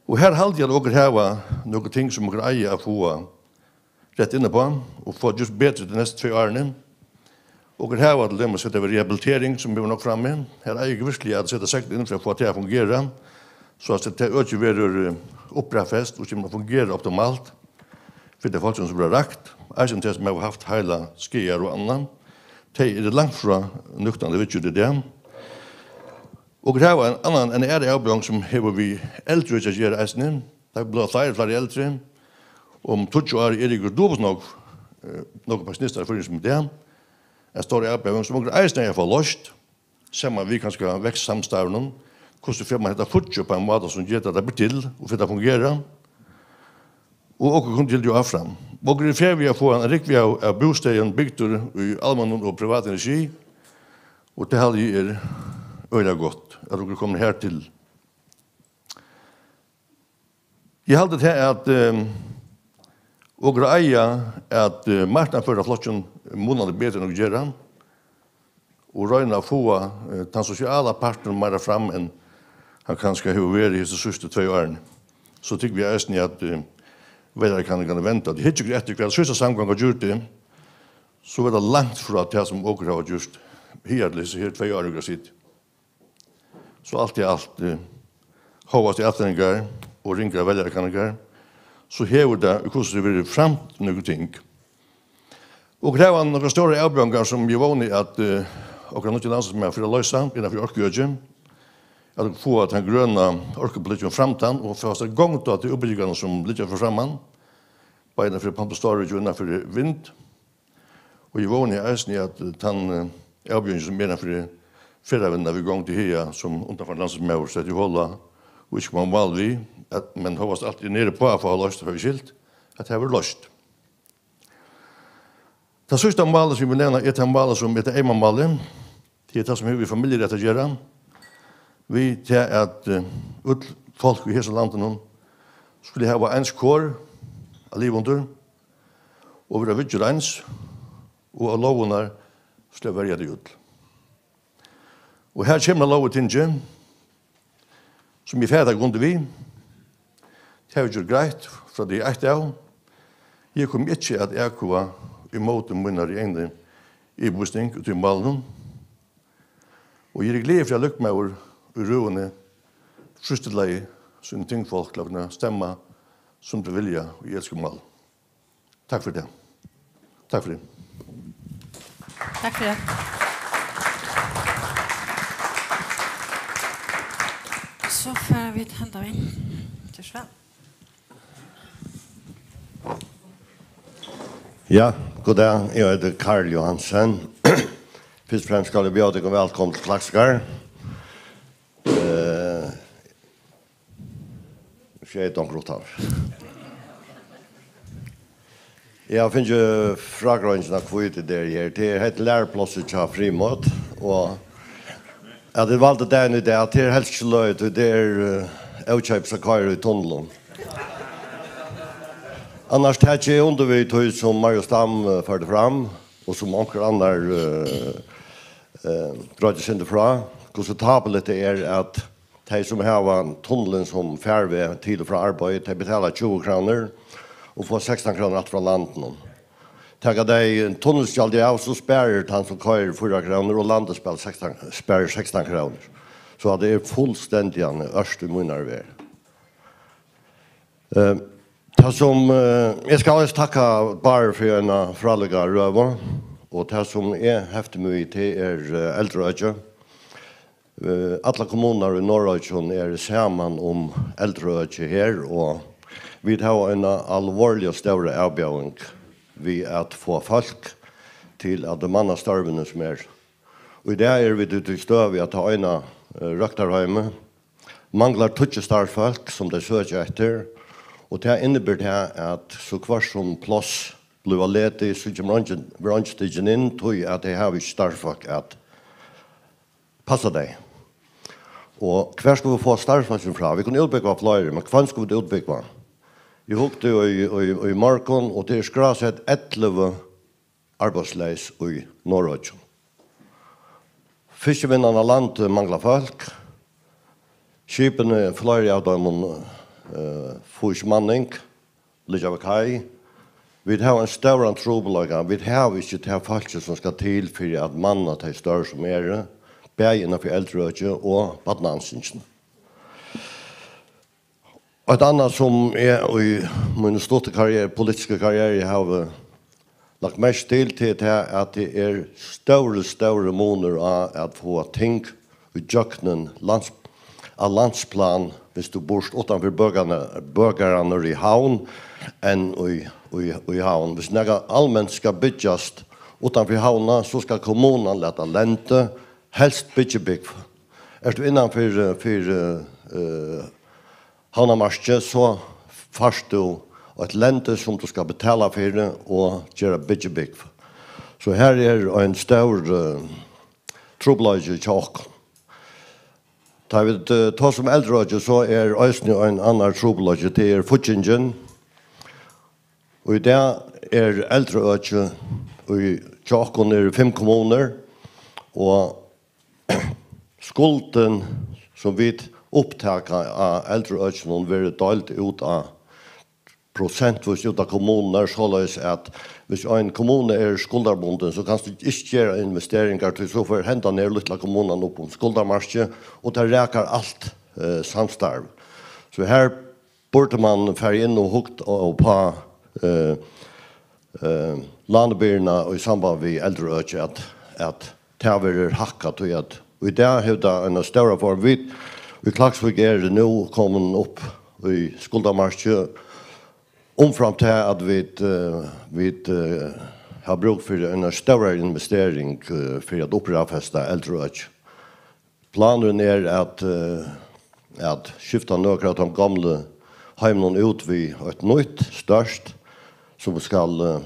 Og her haldi eg, at okur hava nøkur ting, sum okur eiga at fáa rætt inn uppá, og fáa gjørt betri tey næstu tvey árini. Okur hava til dømis hetta við rehabilitering, sum hevur nógv frammi. Her eiga okur virkiliga at seta sektin inn fyri at fáa tað at fungera, so at tað økið verður, eh, upprættfest og kemur at fungera optimalt fyri tey fólkini, sum verða rakt, eisini tey, sum hava havt heila skaðar og annað. Tey eru langt frá nøktandi viðgjørd í dag. Okur hava ein annan, eina aðra avbjóðing, sum hevur við eldri øki at gera eisini. Tað blíva fleiri og fleiri eldri. Um tíggju ár eru okur dupult nógv, eh, nógv pensjonistar í Føroyum sum í dag. Ein stór avbjóðing, sum okur eisini eiga at fáa loyst, saman við kanska vekstsamstarvinum, hvussu fær mann hetta fíggið upp á ein máta, sum ger, at tað ber til og fær tað at fungera, og okur kunnu gilda áfram. Okur eru í ferð við at fáa ein rúgvu av, av bústaðum bygdur í almennum og privatum regi, og tað haldi eg er øgiliga gott, at okur eru komin her til. Eg haldi tað, at, eh, okur eiga at, eh, marknaðarføra flokkin munandi betur enn okur gera, og royna at fáa, eh, tann sosiala partin meira fram enn hann kanska hevur verið hesi síðstu tvey árini. So tykkum vit eisini, at, eh, veljarakanningarnar venda. Tí hyggja okur eftir, hvat síðsta samgonga gjørdi, so var tað langt frá tað, sum okur hava gjørt higartil hesi her tvey ár, okur hava sitið. So alt í alt, eh, hóast atfinningar og ringar veljarakanningar, so hevur tað í hvussu er verið framt nøkur ting. Okur hava nakrar stórar avbjóðingar, sum eg vóni, at, eh, okkara nýggi landsstýrismaður fer at loysa innan fyri orkuøkið, at fáa tann grøna orkupolitikkin fram, tann, og fáa sett gongd á tey útbúgvingarnar, sum liggja fyri framman, bæði innan fyri pumpustór og innan fyri vind. Og eg vóni eisini, at, eh, tann, eh, avbjóðingin, sum er fyri ferðavinnuna við gongd í haga, sum undanfarin landsstýrismaður setti í hola og ikki kom á mál við, at, men hóast alt er nær uppá at fáa loyst, fáa vit skilt, at tað verður loyst. Tað síðsta málið, sum eg vil nevna, er tað málið, sum er tað eyma málið. Tað er tað, sum hevur við familjurætt at gera. Við tað, at, eh, øll fólk í hesum landinum skulu hava eins kor at liva undir, og vera viðgjørd eins, og at lógirnar skulu verja tey øll. Og her kemur ein lóg í tingið, sum eg fari at taka undir við. Tað havi eg gjørt greitt frá degi eitt av. Eg komi ikki at atkvøða ímóti mínari egnu yvirlýsing í tí málinum. Og eg eri glaður fyri, at løgmaður í Røðuni frístilagði síni tingfólk til at kunna stemma, sum tey vilja, í etiska máli. Takk fyri tað. Takk fyri. Takk fyri. So fara vit henda vegin. Ger so væl. Ja, god dag. Eg eiti Karl Johansen. Fyrst og fremst skal eg bjóða tykkum vælkomin til Klaksvíkar. Eh, Nú skal eg onkur út av. Eg havi fingið frágreiðingina, hví tað er her. Tað er hetta læruplássið hjá Frímod, og at vit valdu dagin í dag, tað er helst ikki løgið, tí tað er, eh, ókeypis at koyra í tunnilin. Annars taki eg undir við tí, sum Marius Dam, eh, førdi fram, og sum onkur annar, eh, eh, greiddi sindur frá, hvussu tápuligt tað er, at tey, sum hava tunnilin sum farveg til og frá arbeiði, tey betala tjúgu krónur og fáa sekstan krónur aftur frá landinum. Taka tey tunnilsgjaldið av, so sparir tann, sum koyrir, fýra krónur, og landið sparir sekstan, sparir sekstan krónur. So at tað er fullstendiga ørt í mínari verð. Eh, tað sum, eh, eg skal eisini takka Bárð fyri eina frálíka røðu, og tað sum eg hefti meg við, tað er, eh, Eldraøkið. Eh, allar kommunurnar í Norðuroyggjum eru saman um Eldraøkið her, og vit hava eina alvorliga stóra avbjóðing við at fáa fólk til at manna størvini sum eru. Og í dag eru vit í tí støðu, at tað eina, eh, røktarheimið manglar tíggju starvsfólk, sum tey søkja eftir, og tað inniber tað, at so hvørt sum pláss blíva ledig, so kemur eingin, verður eingin tikin inn, tí at tey hava ikki starvsfólk at passa tey. Og hvar skulu vit fáa starvsfólkini frá? Vit kunnu útbúgva fleiri, men hvønn skulu vit útbúgva? Eg hugdi í, í, í morgun, og tað er skrásett ellivu arbeiðsleys í Norðuroyggjum. Fiskivinnan á landi manglar fólk. Skipini, fleiri av teimum, eh, fáa ikki manning, liggja við kai. Vit hava ein stóran trupulleika. Vit hava ikki tað fólkið, sum skal til fyri at manna tey størv, sum eru, bæði innan fyri eldraøkið og barnaansingina. Eitt annað, sum eg í míni stuttu karrieru, politisku karrieru, havi lagt merki til, til tað, at tað er stórur, stórur munur á at fáa ting í gjøgnum lands-, á landsplan, viss tú býrt uttanfyri bøgarnar, bøgarnar í Havn, enn í, í, í Havn. Viss nakað alment skal byggjast uttanfyri Havna, so skal kommunan lata lendi, helst byggibúgv. Ert tú innan fyri, fyri, eh, Havnarmarkið, so fært tú eitt lendi, sum tú skal betala fyri og gera byggibúgv. So her er ein stór, eh, trupulleiki hjá okkum. Tá vit, eh, tosa um eldraøkið, so er eisini ein annar trupulleiki, tað er fíggingin. Og í dag er eldraøkið í, hjá okkum eru fimm kommunur, og skuldin, sum vit upptaka á eldraøkinum, verður deild út á prosentvís út á kommunurnar, soleiðis at viss ein kommuna er skuldarbundin, so kanst tú ikki gera investeringar, tí so fer hendan her lítla kommunan upp um skuldarmarkið, og tað rakar alt, eh, samstarv. So her burdi mann farið inn og hugt á, á, eh, eh, lánabyrðina í samband við eldraøkið, at, at tað verður hækkað, tí at í dag hevur tað eina stóra form. Vit í Klaksvík eru nú komin upp í skuldarmarkið, umframt tað at vit, eh, vit, eh, hava brúk fyri eina stórari investering, eh, fyri at upprættfesta eldraøkið. Planurin er at, eh, at skifta nøkur av teimum gomlu heimunum út við eitt nýtt, stórt, sum skal, eh,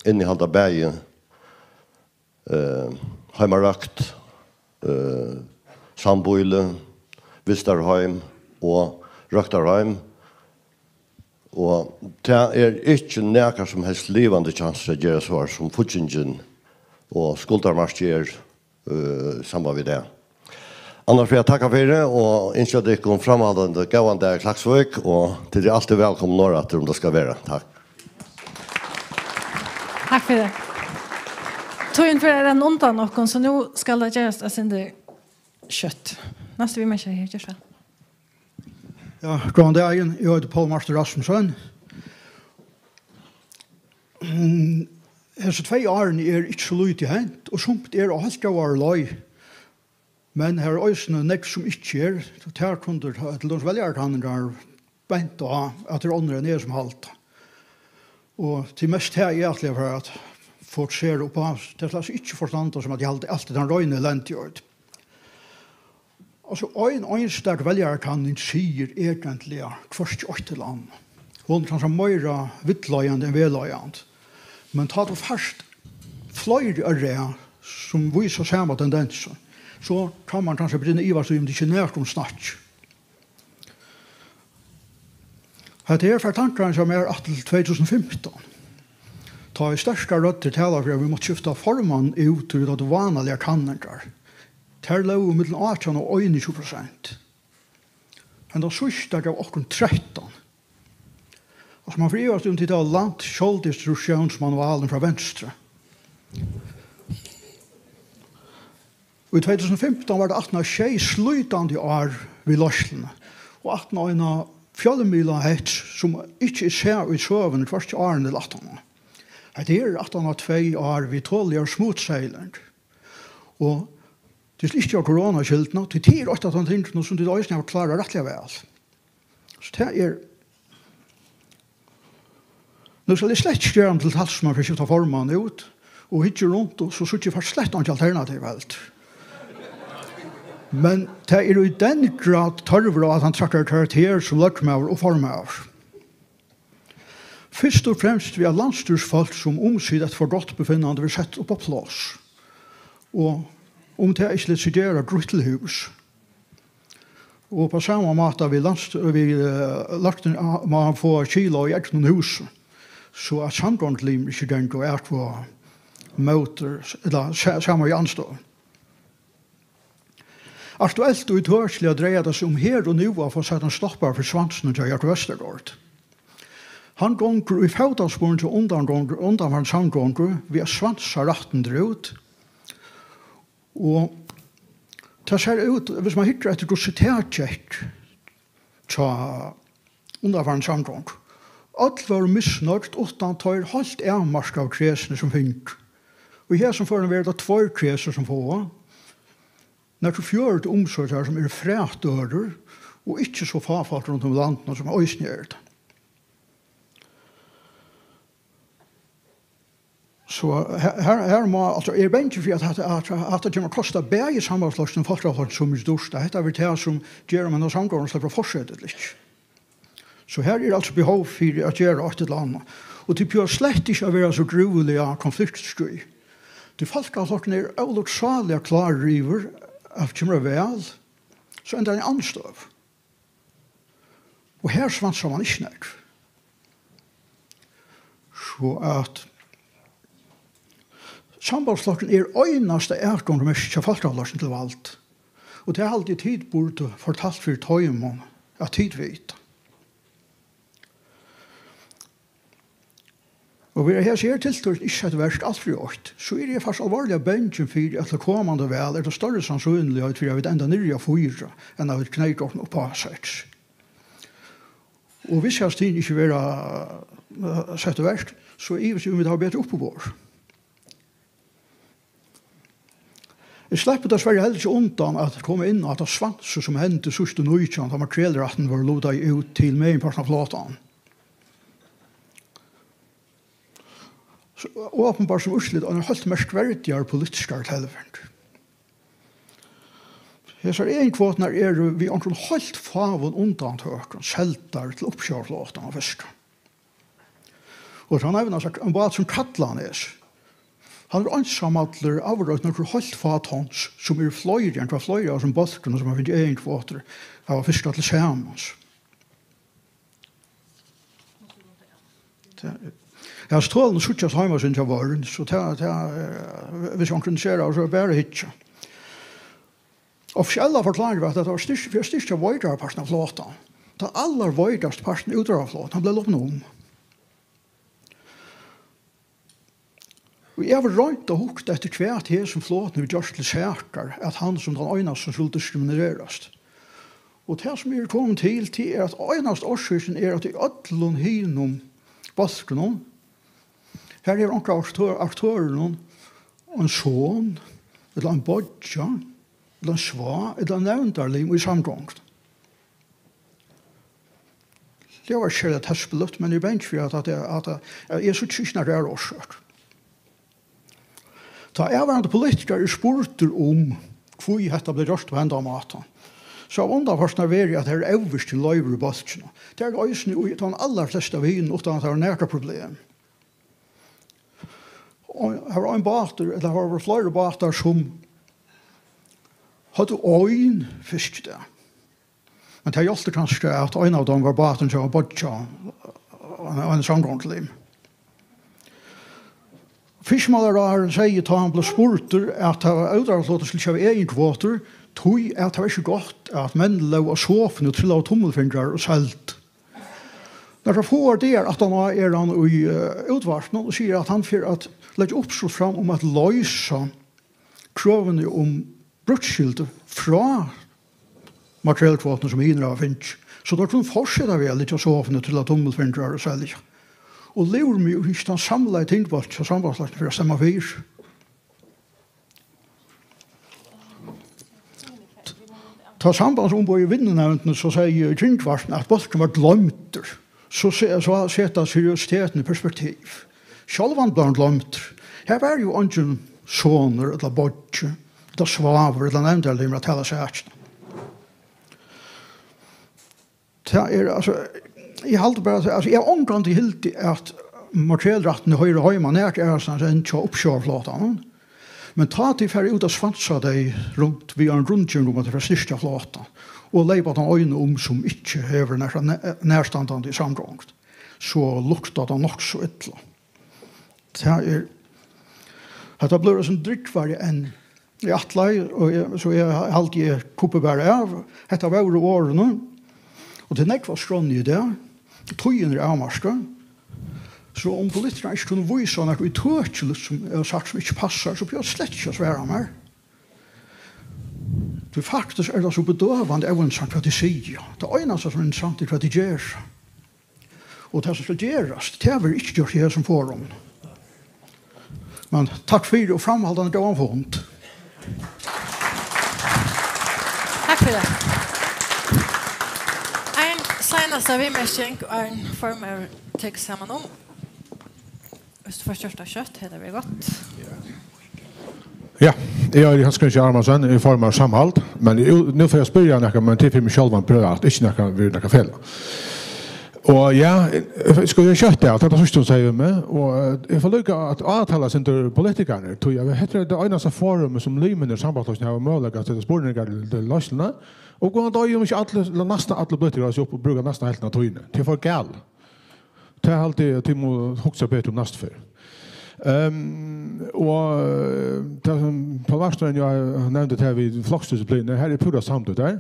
innihalda bæði, eh, heimarøkt, eh, sambýli, vistarheim og røktarheim. Og tað er ikki nakar sum helst livandi kjansur at gera so, sum fíggingin og skuldarmarkið er, eh, samband við tað. Annars vil eg takka fyri og ynskja tykkum framhaldandi góðan dag, Klaksvík, og tit eru altíð vælkomin norðuraftur, um tað skal vera. Takk. Takk fyri. Tíðin fer at renna undan okkum, so nú skal tað gerast eitt sindur skjótt. Næsti viðmerkjari her, ger so væl. Ja, góðan dagin. Eg heiti Poul Martin Rasmussen. Mm, hesi tvey árini er ikki so lítið hent, og sumt er á heilt góðari leið. Men her er eisini nógv, sum ikki er. Tað kundu til dømis veljarakanningin bent á, at tað eru onnur enn eg, sum halda. Og tað er mest tað, eg ætli at fara at fokusera upp á. Tað skal altso ikki forstandast sum, at eg haldi, alt er tann reini elendigheit. Altso, ein einstak veljarakanningin sigur eigentliga hvørki eitt ella annað. Hon er kanska meira villleiðandi enn vegleiðandi. Men tá tú fært fleiri á rað, sum vísa sama tendensin, so kann man kanska byrja at ivast í, um tað ikki er nakað um snakk. Hetta her fær tankarnar hjá mær aftur til tvey túsund og fimtan. Tá ið sterkar røddir talaðu fyri, at vit máttu skifta formann út, tí vit høvdu vánaligar kanningar. Tær lógu millum átjan og einogtjúgu prosent. Henda síðsta gav okkum trettan. Altso, man fer at ivast, um tit hava lænt sjálvdestruktiónsmanualin frá Venstre. Og í tvey túsund og fimtan var tað aftan á sjey slítandi ár við leiðsluni, og aftan á eina fjølmiðlahets, sum ikki er sæð í søguni, hvørki áðrenn ella aftaná. Hetta her er aftan á tvey ár við toligar smooth sailing. Og tit skulu ikki geva korona skyldina, tí tað er eitt av teimum tingunum, sum tit eisini hava klárað rættiliga væl. So tað er, nú skal eg slett ikki gera meg til talsmann fyri at skifta formann út, og hyggi runt, og so síggi eg faktiskt slett einki alternativ heldur. Men tað er í den grad tørvur á, at hann traðkar karakter sum løgmaður og formaður. Fyrst og fremst við, at landsstýrisfólk sum umsita eftir forgottebefinnandi verða sett upp á pláss. Og um tað ikki letur seg gera, grýtt til hús. Og upp á sama máta við landst-, við, eh, løgting, ah, má hann fáa skil á í egnum húsi, so at samgongulimir ikki ganga og atkvøða móti, ella sa-, saman við andstøðu. Aktuelt og ítøkiliga dreiar tað seg um her og nú at fáa sett ein stoppara fyri svansinum hjá Jakob Vestergaard. Hann gongur í fótasporum hjá undangongu-, undanfarnu samgongu við at svansa rættindi út. Og tað sær út, viss mann hyggur eftir, hvussu tað gekk hjá undanfarnu samgongu. Øll vóru misnøgd, uttan teir heilt avmarkaðu kresini, sum fingu. Og í hesum førinum verður tað tveir kresir, sum fáa. Nakrir fjøruti umsøkjarar, sum eru frægt ørur, og ikki so fá fólk rundt um í landinum, sum eisini eru tað. So her, her, her má, altso, eg eri bangin fyri, at hatta, at hatta kemur at kosta bæði Sambandsflokkin og Fólkaflokkin so mikið dýrt, at hetta verður tað, sum ger, um henda samgongan sleppur at fortseta ella ikki. So her er altso behov fyri at gera eitt ella annað. Og tað behøvir slett ikki at vera so grúviliga konfliktsky. Tí Fólkaflokkurin er ólukksáliga klárur yvir, at kemur tað væl, so endar hann í andstøðu. Og her svansar mann ikki nógv. So at Sambandsflokkurin er einasta atgongumerki hjá Fólkaflokkinum til vald. Og tað haldi eg, tit burdu fortalt fyri teimum, at tit vita. Og verða hesi her tiltøk ikki sett í verk alt fyri eitt, so eri eg faktiskt álvarsliga bangin fyri, at til komandi val er tað størri sannsynligheit fyri, at vit enda niðri á fýra, enn at vit kneyta okkum upp á seks. Og viss hasi ting ikki verða, eh, sett í verk, so ivist eg, um vit hava betri uppiborð. Eg sleppi tíverri heldur ikki undan at koma inn á hetta svansið, sum hendi síðstu nítjan, tá makrelrættirnir vórðu lutaðir út til meginpartin av flotanum. So, openbart sum úrslit av einari heilt merkverdigari politiskari telving. Hesar eginkvoturnar eru við onkrum heilt fáum undantøkum seldar til uppsjóvarflotan at fiska. Og tá nevnast ein bát sum Kallanes. Hann er einsamallur avreitt nøkur heilt fá tons, sum eru fleiri enn hvat fleiri av hesum bólkunum, sum hava fingið eginkvotur, hava fiskað til samans. Tað er, ja, so tolini síggjast heimasíðuni hjá Vørn, so tað, tað, eh, viss onkur interesserar, so er bara at hyggja. Offisiella forklaringin var, at tað var styrk-, fyri at styrkja veikari partin av flotanum. Tann allarveikasti partin av útróðrarflotanum, hann bleiv lopin um. Og eg havi roynt og hugt eftir, hvat hesin flotin hevur gjørt til sakar, at hann sum tann einasti sum skuldi diskriminerast. Og tað, sum eg eri komin til, tað er, at einasta orsøkin er, at í øllum hinum bólkunum, har hevur onkur av aktør-, aktørunum ein son, ella ein beiggja, ella ein svá, ella ein nevndarlim í samgongd. Tað var ikki serliga tespiliga, men eg eri bangin fyri, at, at, at, at eg síggi ikki nakra aðra orsøk. Tá avvarðandi politikarar eru spurdir um, hví hetta bleiv gjørt á hendan mátan, so hava undanfarnar verið, at tað er óvirkir leivir í bólkinum. Tað er eisini í teimum allarflestu av hinum, uttan at tað var nakað problem. Og har var ein bátur, ella har vóru fleiri bátar, sum høvdu ein fiskidag. Men tað hjálpti kanska, at ein av teimum var báturin hjá beiggja, ein, ein samgongulim. Fiskimálaráðharrin segði, tá hann bleiv spurdur, at tað var, útróðrarflotin skuldi ikki hava egin kvotur, tí at tað var ikki gott, at menn lógu á sofuni og trillaðu tummilfingrar og sældu. Nakrar fáar dagar aftaná er hann í, eh, útvarpinum og sigur, at hann fer at leggja uppskot fram um at loysa krøvini um brúktsskyldu frá makrelkvotuni, sum hinir hava fingið. So teir kunnu fortseta við at liggja á sofuni og trilla tummilfingrar og selja. Og lur meg, um ikki tann samlaði tingbólkurin hjá Sambandsflokkinum fer at stemma fyri. Tá sambandsumboðið í vinnunevndini so segði í kringvarpinum, at bólkurin var gloymdur, so se-, so seta seriøsitetin í perspektiv. Sjálvandi bleiv hann gloymdur. Har var jú eingin sonur ella beiggi, ella svávur, ella nevndarlimur at tala sakina. Tað er, altso, eg haldi bara, at, altso, eg havi ongantíð hildið, at makrelrættin hoyrir heima nakað aðrastaðni enn hjá uppsjóvarflotanum. Men tá tit fara út at svansa tey runt við ein rundgerð um, at tey fara at styrkja flotan, og leypa tann eina um, sum ikki hevur nakra næ-, nærstandandi í samgongd, so luktar tað nokk so illa. Tað er, hetta blívur eitt sindur drúgvari enn eg ætlaði, og eg, so eg haldi, eg kuppi bara av. Hetta vóru orðini, og tað er nógv á skránni í dag. Tíðin er avmarkað. So um politikararnir ikki kunnu vísa nakað ítøkiligt, sum eg havi sagt, sum ikki passar, so blívur tað slett ikki at svara mær. Tí faktiskt er tað so bedøvandi óinteressant, hvat tit siga. Tað einasta, sum er interessant, er, hvat tit gera. Og tað, sum skal gerast, tað verður ikki gjørt í hesum forum. Men takk fyri og framhaldandi góðan fund. Takk fyri. Ein seinasta viðmerking, og ein formaður tekur saman um. Viss tú fært gjørt tað skjótt, hevði tað verið gott. Ja, eg eri Hans Christian Armasen, eg eri formaður Samhald, men eg, nú fari eg at spyrja nakað, men til fyri meg sjálvan privat, ikki nakað við nakað felag. Og ja, eg, eg skal gera skjótt av, tað er tað síðsta, hon segði við meg, og, eh, eg fari líka at átala sindur politikararnar, tí at hetta er tað einasta forum, sum limirnir í Sambandsflokkinum hava møguleika at seta spurningar til, til leiðsluna, og góðan dagin, um ikki allir, ella næstan allir politikarar, seg upp og brúka næstan helvtina av tíðini. Tað er for galið. Tað haldi eg, at tit mugu hugsa betur um næstu ferð. Ehm, og, eh, tað sum Poul Marstein, ja, nevndi, tað við floksdisiplinir, har er eg púra samdur har.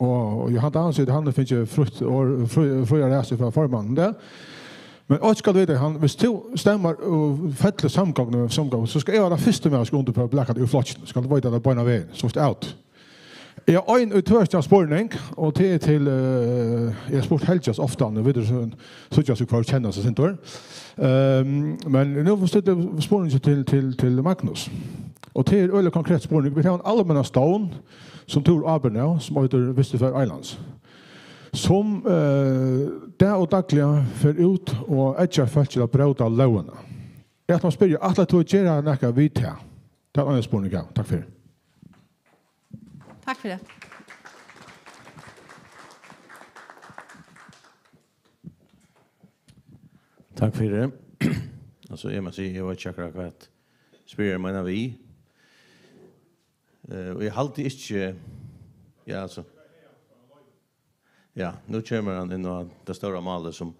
Og, og Jóhan Davidsen, hann hevur fingið frítt orð, frí, fríar ræsir frá formanninum har. Men eitt skal tú vita, hann, viss tú stemmar og fellir samgonguna, samgongu, so skal eg vera tann fyrsti maður, sum skrivar undir á at blaka teg úr flokkinum. Skal tú vita tað beinanvegin, so ert out. Eg havi ein útøkilig spurning, og tað er til, eh, eg havi spurt Helgi ofta, og vit eru so, síggjast í kvøld, kennast eitt sindur. Ehm, men nú stilli eg spurningin til, til, til Magnus. Og tað er øgiliga konkret spurning. Vit hava ein almennan stovn, sum tú hevur ábyrgd av, sum eitur Vistfjarðar Islands, sum, eh, dag og dagliga fer út og eggjar fólk til at bróta lógina. Eg ætli at spyrja, ætlar tú at gera nakað við tað? Tað er ein spurning, ja. Takk fyri. Takk fyri. Altso, eg má siga, eg veit ikki akkurát, hvat spyrjarin meinar við. Eh, og eg haldi ikki, ja, altso. Ja, nú kemur hann inn á tað stóra málið, sum,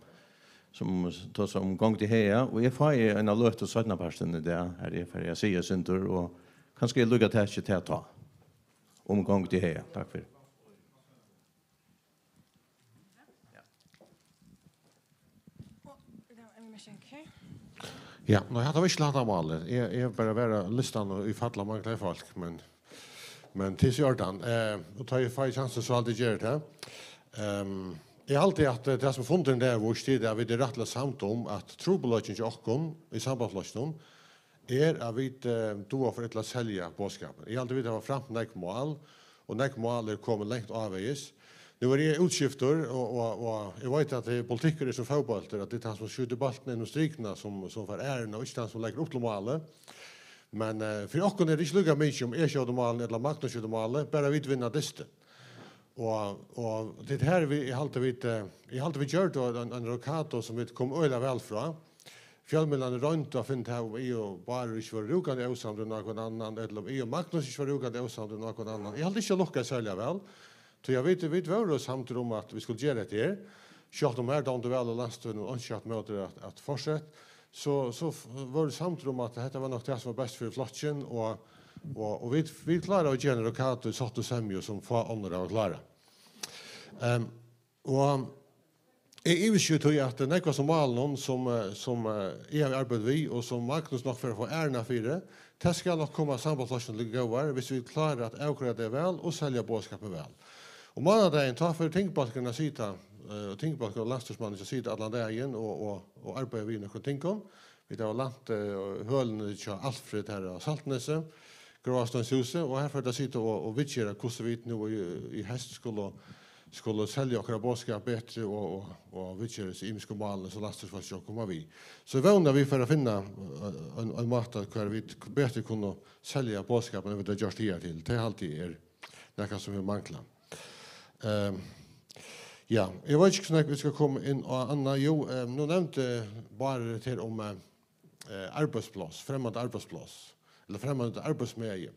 sum tosar um gongd í haga, og eg fái eina løtu seinnapartin í dag, har eg fari at siga eitt sindur, og kanska eg líka taki tað tá. um gongd í haga. Takk fyri. Ja, nei, hatta var ikki lætta málið. Eg, eg bara vera listan og í falla manglar fólk, men, men til í ordan. Eh, og tá eg fái kjansin, so haldi eg geri tað. Ehm, eg haldi, at, eh, tað sum fundurin í dag vísti, er, at vit eru rættiliga samd um, at trupulleikin hjá okkum í Sambandsflokkinum er, at vit, eh, duga for illa at selja boðskapin. Eg haldi, vit hava framt nógv mál, og nógv mál eru komin langt ávegis. Nú eri eg útskiftur, og, og, og eg veit, at tað er politikkur er sum fótbóltur, at tað er tann, sum skjýtur bóltin inn um strikuna, sum, sum fær ærin, og ikki tann, sum leggur upp til málið. Men, eh, fyri okkum er tað ikki líka mikið, um eg skjóti málið ella Magnus skjýtur málið, bara vit vinna dystin. Og, og tað er her, vit, eg haldi, vit, eh, eg haldi, vit gjørdu ein, ein rokado, sum vit komu øgiliga væl frá. Fjølmiðlarnir royndu at finna tað, um eg og Bárður ikki vóru rúkandi ósamdir um nakran annan, ella um eg og Magnus ikki vóru rúkandi ósamdir um nakran annan. Eg haldi ikki, at lukkaðist serliga væl. Tí at vit, vit vóru samdir um, at vit skuldu gera hetta her. Sjálvt um mær dámdi væl í landsstýrinum, og einki hatt móti at, at fortsett, so, so f-, vóru samdir um, at hetta var nokk tað, sum var best fyri flokkin, og, og, og vit, vit kláraðu at gera ein rokado í sátt og semju, sum fá onnur hava klárað. Ehm, og eg ivist ikki í tí, at nógv av sum málunum, sum, eh, sum, eh, eg havi arbeitt við, og sum Magnus nokk fer at fáa ærina fyri, tað skal nokk koma Sambandsflokkinum til góðar, viss vit klára at avgreiða tað væl og selja boðskapin væl. Og mánadagin, tá fer tingbólkurin at sita, eh, og tingbólkurin og landsstýrismaðurin skal sita allan dagin og, og, og arbeiða við nøkrum tingum. Vit hava lænt, eh, hølini hjá Alfred her á Saltnesi, Grásteinshúsið, og her fer tað at sita og, og viðgera, hvussu vit nú í, í heyst skulu, skulu selja okkara boðskap betri og, og, og viðgera hesi ymisku málini, so landsstýrisfólk koma við. So eg vóni, at vit fara at finna, eh, ein, ein máta, hvar vit betri kunnu selja boðskapin, enn vit hava gjørt higartil. Tað haldi eg er nakað, sum vit mangla. Ehm, ja, eg veit ikki, hvussu nógv vit skal koma inn á annað. Jú, ehm, nú nevndi Bárður her um, eh, eh, arbeiðspláss, fremmand arbeiðspláss, ella fremmand arbeiðsmegi.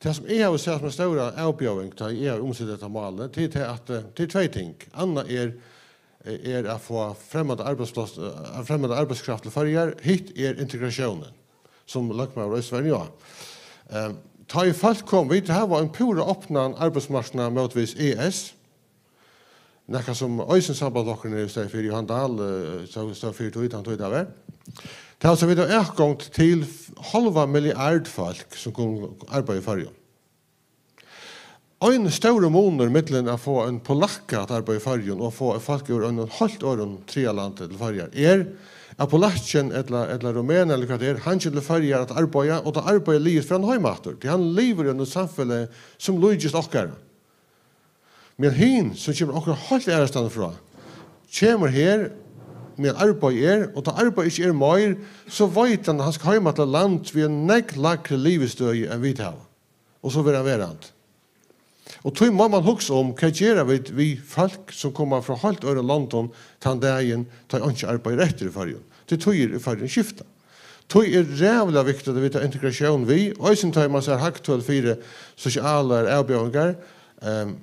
Tað, sum eg havi sæð sum eina stóra avbjóðing, tá eg havi umsett hetta málið, tað er tað, at, eh, tað er tvey ting. Annað er, eh, er at fáa fremmand arbeiðspláss, eh, fremmand arbeiðskraft til Føroyar. Hitt er integratiónin, sum løgmaður eisini var inni á. Eh, tá ið fólk koma, vit hava ein púra opnan arbeiðsmarknað mótvegis E S, nakað sum eisini Sambandsflokkurin er í staðin fyri, Johan Dahl, eh, stóð, stóð fyri tí, tann tíð tað var. Tað er altso, vit hava atgongd til hálva milliard fólk, sum kunnu arbeiða í Føroyum. Ein stórur munur millum at fáa ein polakka at arbeiða í Føroyum og at fáa eitt fólk úr einum heilt øðrum triðja landi til Føroyar er, at polakkin ella, ella rumenin, ella hvat tað er, hann kemur til Føroyar at arbeiða, og tá arbeiðið er liðugt, fer hann heim aftur, tí hann livir í einum samfelagi, sum líkist okkara. Men hin, sum kemur okkurt heilt aðrastaðni frá, kemur her, meðan arbeiði er, og tá arbeiði ikki er meir, so veit hann, at hann skal heim til land við ein nógv lægri livistøði, enn vit hava. Og so verður hann verandi. Og tí má mann hugsa um, hvat gera vit við fólk, sum koma frá heilt øðrum londum, tann dagin, tá einki arbeiði er eftir í Føroyum? Tí tíðir í Føroyum skifta. Tí er ræðuliga viktigt, at vit hava integratión við, eisini tá ið mann sær hagtøl fyri sosialar avbjóðingar, ehm,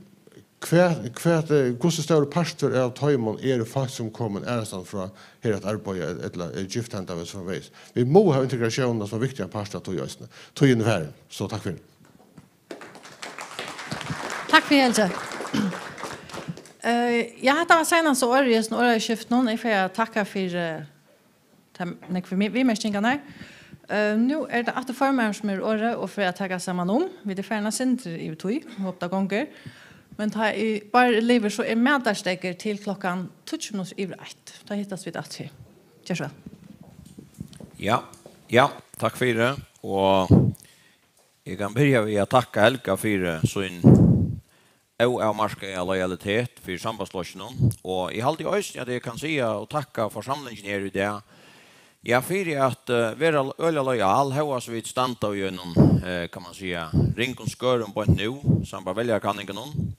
hvat, hvat, eh, hvussu stórur partur av teimum eru fólk, sum komin aðrastaðni frá, her at arbeiða, ella eru gift henda vegin, so framvegis. Vit mugu hava integratiónina sum ein viktigan part av tí eisini. Tíðin er farin, so takk fyri. Takk fyri, Helgi. Eh, ja, hetta var seinasta orðið í hesum orðaskiftinum. Eg fari at takka fyri, eh, tað, nógv fyri mi-, viðmerkingarnar. Eh, nú er tað aftur formaðurin, sum hevur orðið, og fer at taka saman um. Vit eru farin eitt sindur yvir tíð, eg hopi, tað gongur. Men tá ið Bárður er liðugur, so er matarsteðgur til klokkan tíggju minuttir yvir eitt. Tá hittast vit aftur her. Ger so væl. Ja, ja, takk fyri. Og eg kann byrja við at takka Helga fyri sín óavmarkaða lojalitet fyri Sambandsflokkinum, og eg haldi eisini, at eg kann siga og takka forsamlingini her í dag, ja, fyri at, eh, vera øgiliga lojal, hóast vit standa í einum, eh, kann man siga, ringum skørum beint nú, sambært veljarakanningunum,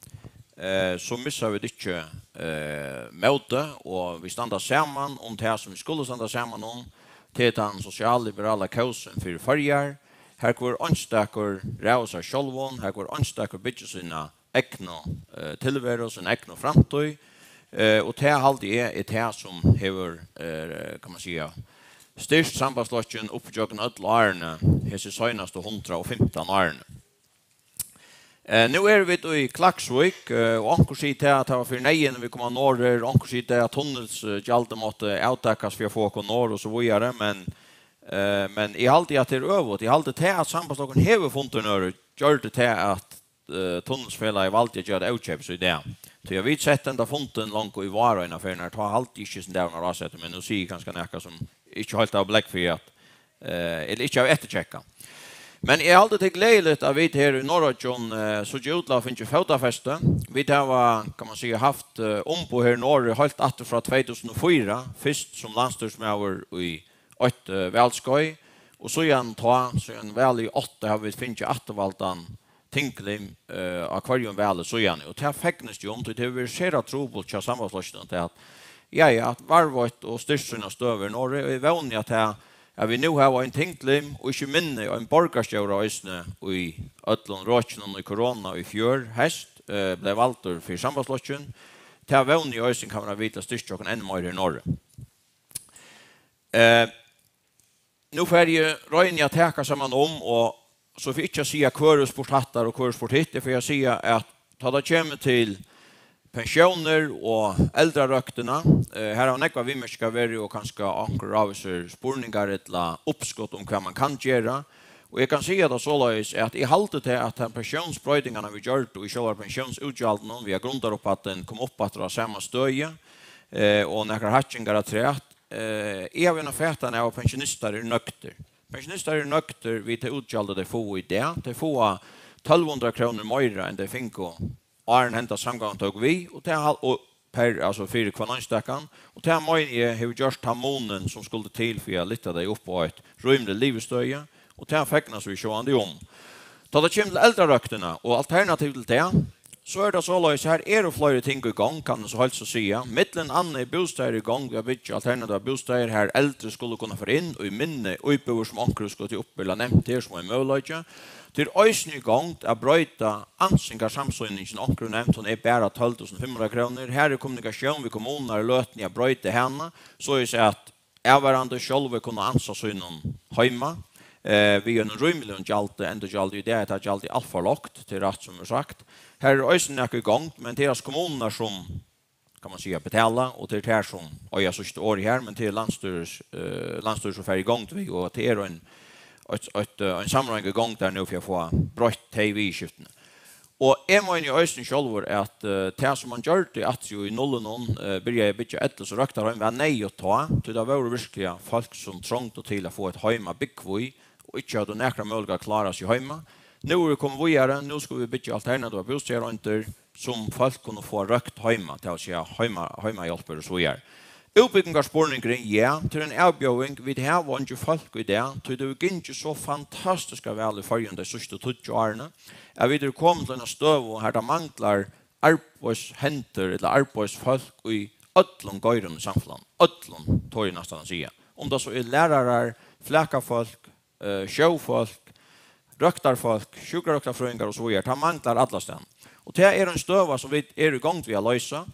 eh, so missa vit ikki, eh, mótið, og vit standa saman um tað, sum vit skulu standa saman um, til tann sosialliberala kósin fyri Føroyar. Har hvør einstakur ræður seg sjálvum, har hvør einstakur byggir sína egnu, eh, tilveru, sína egnu framtíð. Eh, og tað haldi eg er tað, sum hevur, eh, kann man siga, styrkt Sambandsflokkin upp ígjøgnum øll árini, hesi seinastu hundrað og fimtan árini. Eh, nú eru vit í Klaksvík, eh, og onkur sigur tað, at tað var fyri neyðin, vit koma norður, onkur sigur tað, at tunnilsgjaldið mátti avtakast fyri at fáa okkum norður og so víðari, men, eh, men eg haldi, at tað er øvugt. Eg haldi tað, at Sambandsflokkurin hevur fundið norður, gjørdi tað, at, eh, tunnilsfelagið valdi at gera tað ókeypis í dag. Tí at vit settu henda fundin longu í vár eina ferð, tá haldi eg ikki, sum tað var á ráðstevnu, men nú sigi eg kanska nakað, sum ikki heilt hava belegg fyri, at eh, ella ikki hava eftirtjekkað. Men eg haldi, tað er gleðiligt, at vit her í Norðoyggjum, eh, síggja út til at hava fingið fótafesti. Vit hava, kann man siga, havt, eh, umboð her norður heilt aftur frá tvey túsund og fýra, fyrst sum landsstýrismaður í eitt, eh, valskeið, og síðan tá, síðan valið í átta, hava vit fingið afturvaldan tinglim, eh, á hvørjum vali síðani. Og tað fegnist jú um, tí tað hevur verið sera trupult hjá Sambandsflokkinum, tað at, ja, ja, at varðveitt og styrkt sína støðu í Noregi, og eg vóni, at tað, at vit nú hava ein tinglim, og ikki minni ein borgarstjóra eisini í øllum røkinum í korona í fjør heyst, eh, bleiv valdur fyri Sambandsflokkin. Tað vóni eg eisini kann vera við til at styrkja okkum enn meira í Noregi. Eh, Nú fari eg, royni at taka saman um, og so fyri ikki at siga, hvør hevur spurt hattar og hvør hevur spurt hitt, eg fari at siga, at tá tað kemur til pensjónir og eldrarøktina, eh, har hava nógvar viðmerkingar verið og kanska onkur ávísir spurningar ella uppskot um, hvat man kann gera. Og eg kann siga tað soleiðis, at eg haldi tað, at tær pensjónsbroytingarnar, vit gjørdu í sjálvari pensjónsútgjaldinum, við at grundarupphæddin kom upp aftur á sama støði, eh, og nakrar hækkingar afturat, eh, eg havi eina fatan av, at pensjonistar eru nøgdir. Pensjonistar eru nøgdir við tað útgjaldið, tey fáa í dag. Tey fáa tólv hundrað krónur meira, enn tey fingu, áðrenn henda samgongan tók við, og tað hal-, og per, altso, fyri hvønn einstakan, og tað, meini eg, hevur gjørt tann munin, sum skuldi til fyri at lyfta tey upp á eitt rímiligt livistøði, og tað fegnast vit sjálvandi um. Tá tað kemur til eldrarøktina og alternativ til tað, so er tað soleiðis, her eru fleiri ting í gongd, kann eg so heilsa og siga. Millum annað er bústaðir í gongd við at byggja alternativar bústaðir, har eldri skulu kunna fara inn í minni íbúðir, sum onkur skuldi upp ella nevnt her sum ein møguleiki. Tað er eisini í gongd at broyta ansingarsamsýningin, onkur hevur nevnt, hon er bara tólv túsund fimm hundrað krónur. Har er kommunikatión við kommunurnar í løtuni at broyta hana, soleiðis at avvarðandi sjálvir kunnu ansa sínum heima, eh, við einum rímiligum gjaldi, endurgjaldi. Í dag er tað gjaldið alt for lágt, tað er rætt sum er sagt. Har er eisini nakað í gongd, men tað er altso kommunurnar sum, kann man siga, betala, og tað er tær sum eiga síðsta orðið her, men tað er landsstýris-, eh, landsstýrið sum fer í gongd við, og tað er ein, eitt, eitt, eh, ein samráðing í gongd har nú fyri at fáa broytt tey viðurskiftini. Og eg meini eisini sjálvur, at, eh, tað sum man gjørdi aftur í nullunum, eh, byrjaði at byggja ellis- og røktarheim, var neyðugt tá, tí tað vóru virkuliga fólk, sum trongdu til at fáa eitt heim at búgva í, og ikki høvdu nakran møguleika at klára seg heima. Nú eru vit komin víðari, nú skulu vit byggja alternativar bústaðir undir, sum fólk kunnu fáa røkt heima, tað vil siga heima, heimahjálpir og so víðari. Útbúgvingarspurningurin, ja, tað er ein avbjóðing. Vit hava eingi fólk í dag, tí tað hevur gingið so fantastiska væl í Føroyum tey síðstu tíggju árini, at vit eru komin til eina støðu, har tað manglar arbeiðshendur ella arbeiðsfólk í øllum geirum í samfelagnum. Øllum, tori eg næstan at siga. Um tað so er lærarar, flakafólk, eh, sjófólk, røktarfólk, sjúkrarøktarfrøðingar og so víðari. Tað manglar allastaðni. Og tað er ein støða, sum vit eru í gongd við at loysa.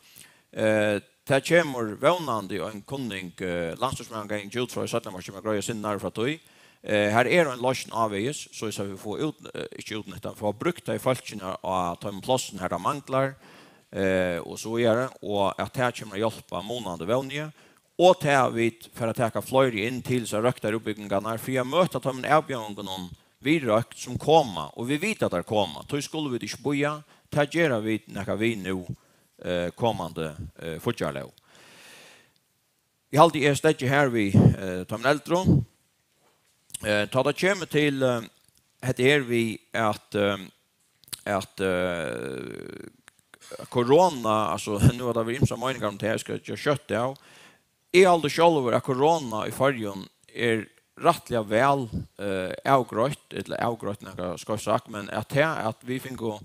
Eh, tað kemur vónandi ein kunning, eh, landsstýrismaðurin gongur eg út frá, í seinna part kemur at greiða sindur nærri frá tí. Eh, har er ein loysn ávegis, soleiðis at vit fáa út, eh, ikki útnytta, fáa brúkt tey fólkini á teimum plássum, har tað manglar, eh, og so víðari, og at tað kemur at hjálpa munandi, vóni eg. Og tað, at vit fara at taka fleiri inn til hesar røktarútbúgvingarnar, fyri at møta teimum avbjóðingunum við røkt, sum koma, og vit vita, at tær koma. Tí skulu vit ikki bíða. Tað gera vit nakað við nú, eh, komandi, eh, fíggjarlóg. Eg haldi, eg steðgi her við, eh, teimum eldru. Eh, tá tað kemur til, eh, hetta her við at, eh, at, eh, korona, altso, nú hava tað verið ymsar meiningar um tað, eg skal gera skjótt av. Eg haldi sjálvur, at korona í Føroyum er rættiliga væl, eh, avgreitt, ella avgreitt, nakað skeivt sagt, men at tað, at vit fingu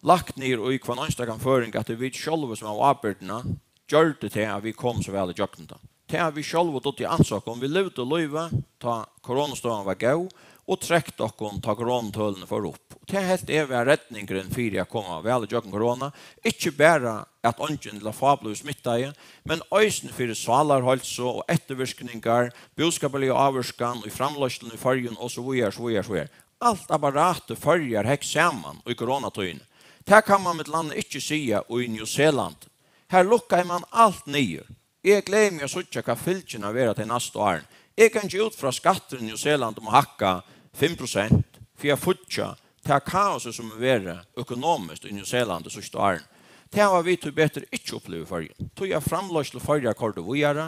lagt niður í hvønn einstakan føroying, at tað er vit sjálvi, sum hava ábyrgdina, gjørdi tað, at vit komu so væl ígjøgnum tað. Tað, at vit sjálvi dugdu at ansa okkum, vit livdu lívið, tá koronastøðan var góð, og trekti okkum, tá koronatølini fóru upp. Og tað helt eg var redningurin fyri at koma væl ígjøgnum korona. Ikki bara at eingin ella fá blivu smittaði, men eisini fyri sálarheilsu og eftirvirkningar, búskaparliga ávirkan í framleiðsluni í Føroyum og so víðari, so víðari, so víðari. alt apparatið Føroyar hekk saman í koronatíðini. Tað kann mann millum annað ikki siga í New Zealand. Har lukkaði mann alt niður. Eg gleði meg at síggja, hvat fylgjurnar verða tey næstu árini. Eg gangi út frá, at skatturin í New Zealand má hækka fimm prosent fyri at fíggja tað kaosið, sum hevur verið økonomiskt í New Zealand tey síðstu árini. Tað hava vit tíbetur ikki upplivað í Føroyum. Tí at framleiðsla Føroya koyrdi víðari,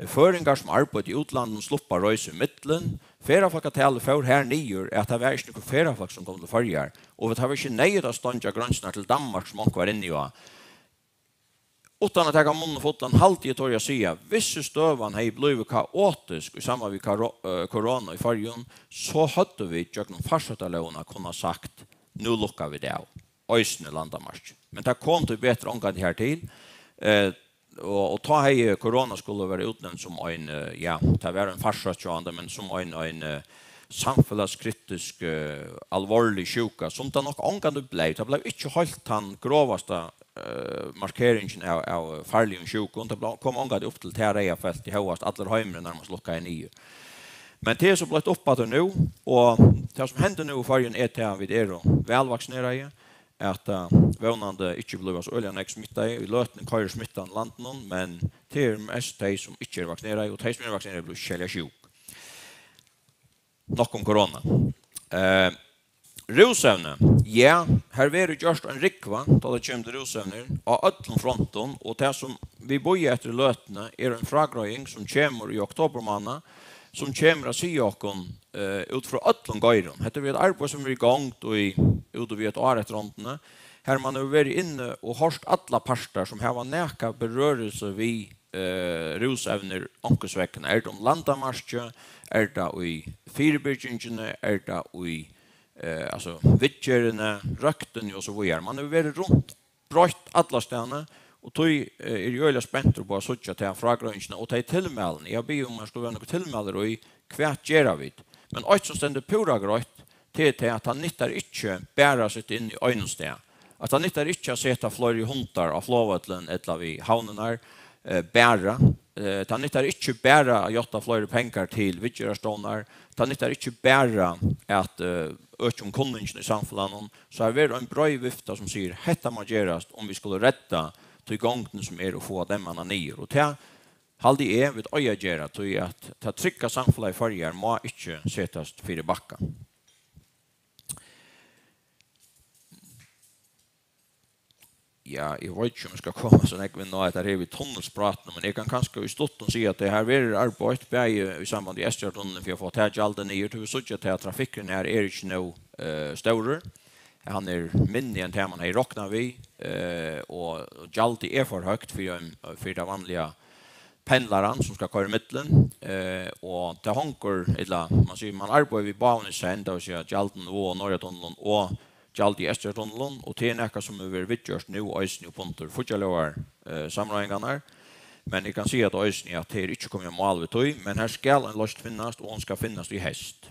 føroyingar, sum arbeiddu í útlandinum, sluppu at reisa ímillum, ferðafólkatalið fór har niður, at tað var ikki nøkur ferðafólk, sum komu til Føroyar, og tað var ikki neyðugt at steingja greinsirnar til Danmark, sum onkur var inni á. Uttan at taka munnin fullan, haldi eg, tori eg at siga, hvis støðan hevði blivið kaotisk í samband við koro-, eh, korona í Føroyum, so høvdu vit gjøgnum farsóttarlógina kunnað sagt, nú lukka vit av, eisini landamarkið. Men tað kom tíbetur ongantíð hartil, eh, og, og tá hevði korona skulað verið útnevnt sum ein, eh, ja, tað var ein farsótt hjá honum, men sum ein, ein, eh, samfelagskritisk, eh, alvorlig sjúka, sum tað nokk ongantíð bleiv. Tað bleiv ikki heilt tann grovasta, eh, markeringin av, av farligum sjúkum. Tað bleiv, kom ongantíð upp til tað reyða feltið, hóast allur heimurin nærmast lukkaði niður. Men tað er so blivið upp aftur nú, og tað, sum hendir nú í Føroyum, er tað, at vit eru væl vaksineraði, at, eh, vónandi ikki blíva so øgiliga nógv smittaði. Í løtuni koyrir smittan í landinum, men tað er mest tey, sum ikki eru vaksineraði, og tey, sum eru vaksineraði, blíva ikki serliga sjúk. Nokk um korona. Eh, rúsevni. Ja, har verður gjørt ein rúgva, tá tað kemur til rúsevnir, á øllum frontum, og tað, sum vit bíða eftir í løtuni, er ein frágreiðing, sum kemur í oktobermánað, sum kemur at siga okkum, eh, út frá øllum geirum. Hetta er eitt arbeiði, sum er í gongd í, út í eitt ár eftir hondini, har mann hevur verið inni og hoyrt allar partar, sum hava nakað berøring við, eh, rúsevnir onkursvegna. Er tað um landamarkið, er tað í fyribyrgingini, er tað í, eh, altso, viðgerðini, røktini og so víðari. Mann hevur verið runt breitt allastaðni, og tí, eh, eri eg øgiliga spentur upp á at síggja ta frágreiðingina og tey tilmælini. Eg havi biðið um, at skulu vera nøkur tilmæli í, hvat gera vit? Men eitt, sum stendur púra greitt, tað er tað, at tað nyttar ikki bara at seta inn í einum stað. At tað nyttar ikki at seta fleiri hundar á flogvøllin ella við havnirnar, eh, bara. Eh, tað nyttar ikki bara at játta fleiri pengar til viðgerðarstovnar. Tað nyttar ikki bara at, eh, økja um kunningina í samfelagnum. So har verður ein breið vifta, sum sigur, hetta má gerast, um vit skulu redda tí gongdini, sum er, og fáa demmarnar niður. Og tað haldi eg, vit eiga at gera, tí at tað trygga samfelagið Føroyar má ikki setast fyri bakka. Ja, eg veit ikki, um eg skal koma so nógv inn á hetta her við tunnilsprátinum, men eg kann kanska í stuttum siga, at tað har verður arbeitt, bæði í samband við Eysturoyartunnilin, fyri at fáa tað gjaldið niður, tí vit síggja, at trafikkurin her er ikki nóg, eh, stórur. Hann er minni enn tað, man hevði roknað við, eh, og gjaldið er for høgt fyri ein, fyri tað vanliga pendlaran, sum skal koyra ímillum, eh, og tað hongur, ella man sigur, man arbeiðir við báðum í senn, tað vil siga gjaldið á Norðoyartunnilin og gjaldið í Eysturoyartunnilin, og tað er nakað, sum hevur verið viðgjørt nú eisini upp undir fíggjarlógar, eh, samráðingarnar. Men eg kann siga tað eisini, at tað er ikki komið í mál við tí, men har skal ein loysn finnast, og hon skal finnast í heyst.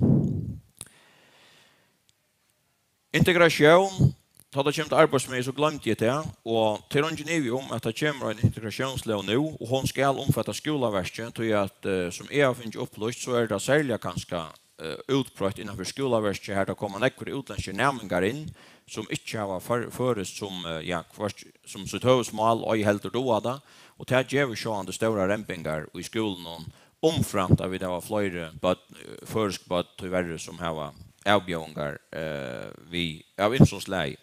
Integratión, tá tað kemur til arbeiðsmiðju, so gloymdi eg tað, og tað er eingin ivi um, at tað kemur ein integratiónslóg nú, og hon skal umfatta skúlaverkið, tí at, eh, sum eg havi fingið upplýst, so er tað serliga kanska, eh, útbreitt innanfyri skúlaverkið, har tað koma nógvir útlendskir næmingar inn, sum ikki hava før-, føroyskt sum, eh, ja, hvørt sum sítt høvuðsmál, ei heldur duga tað, og tað gevur sjálvandi stórar rembingar í skúlunum, umframt at vit hava fleiri børn, eh, føroysk børn, tíverri, sum hava avbjóðingar, eh, við, av ymsum slagi.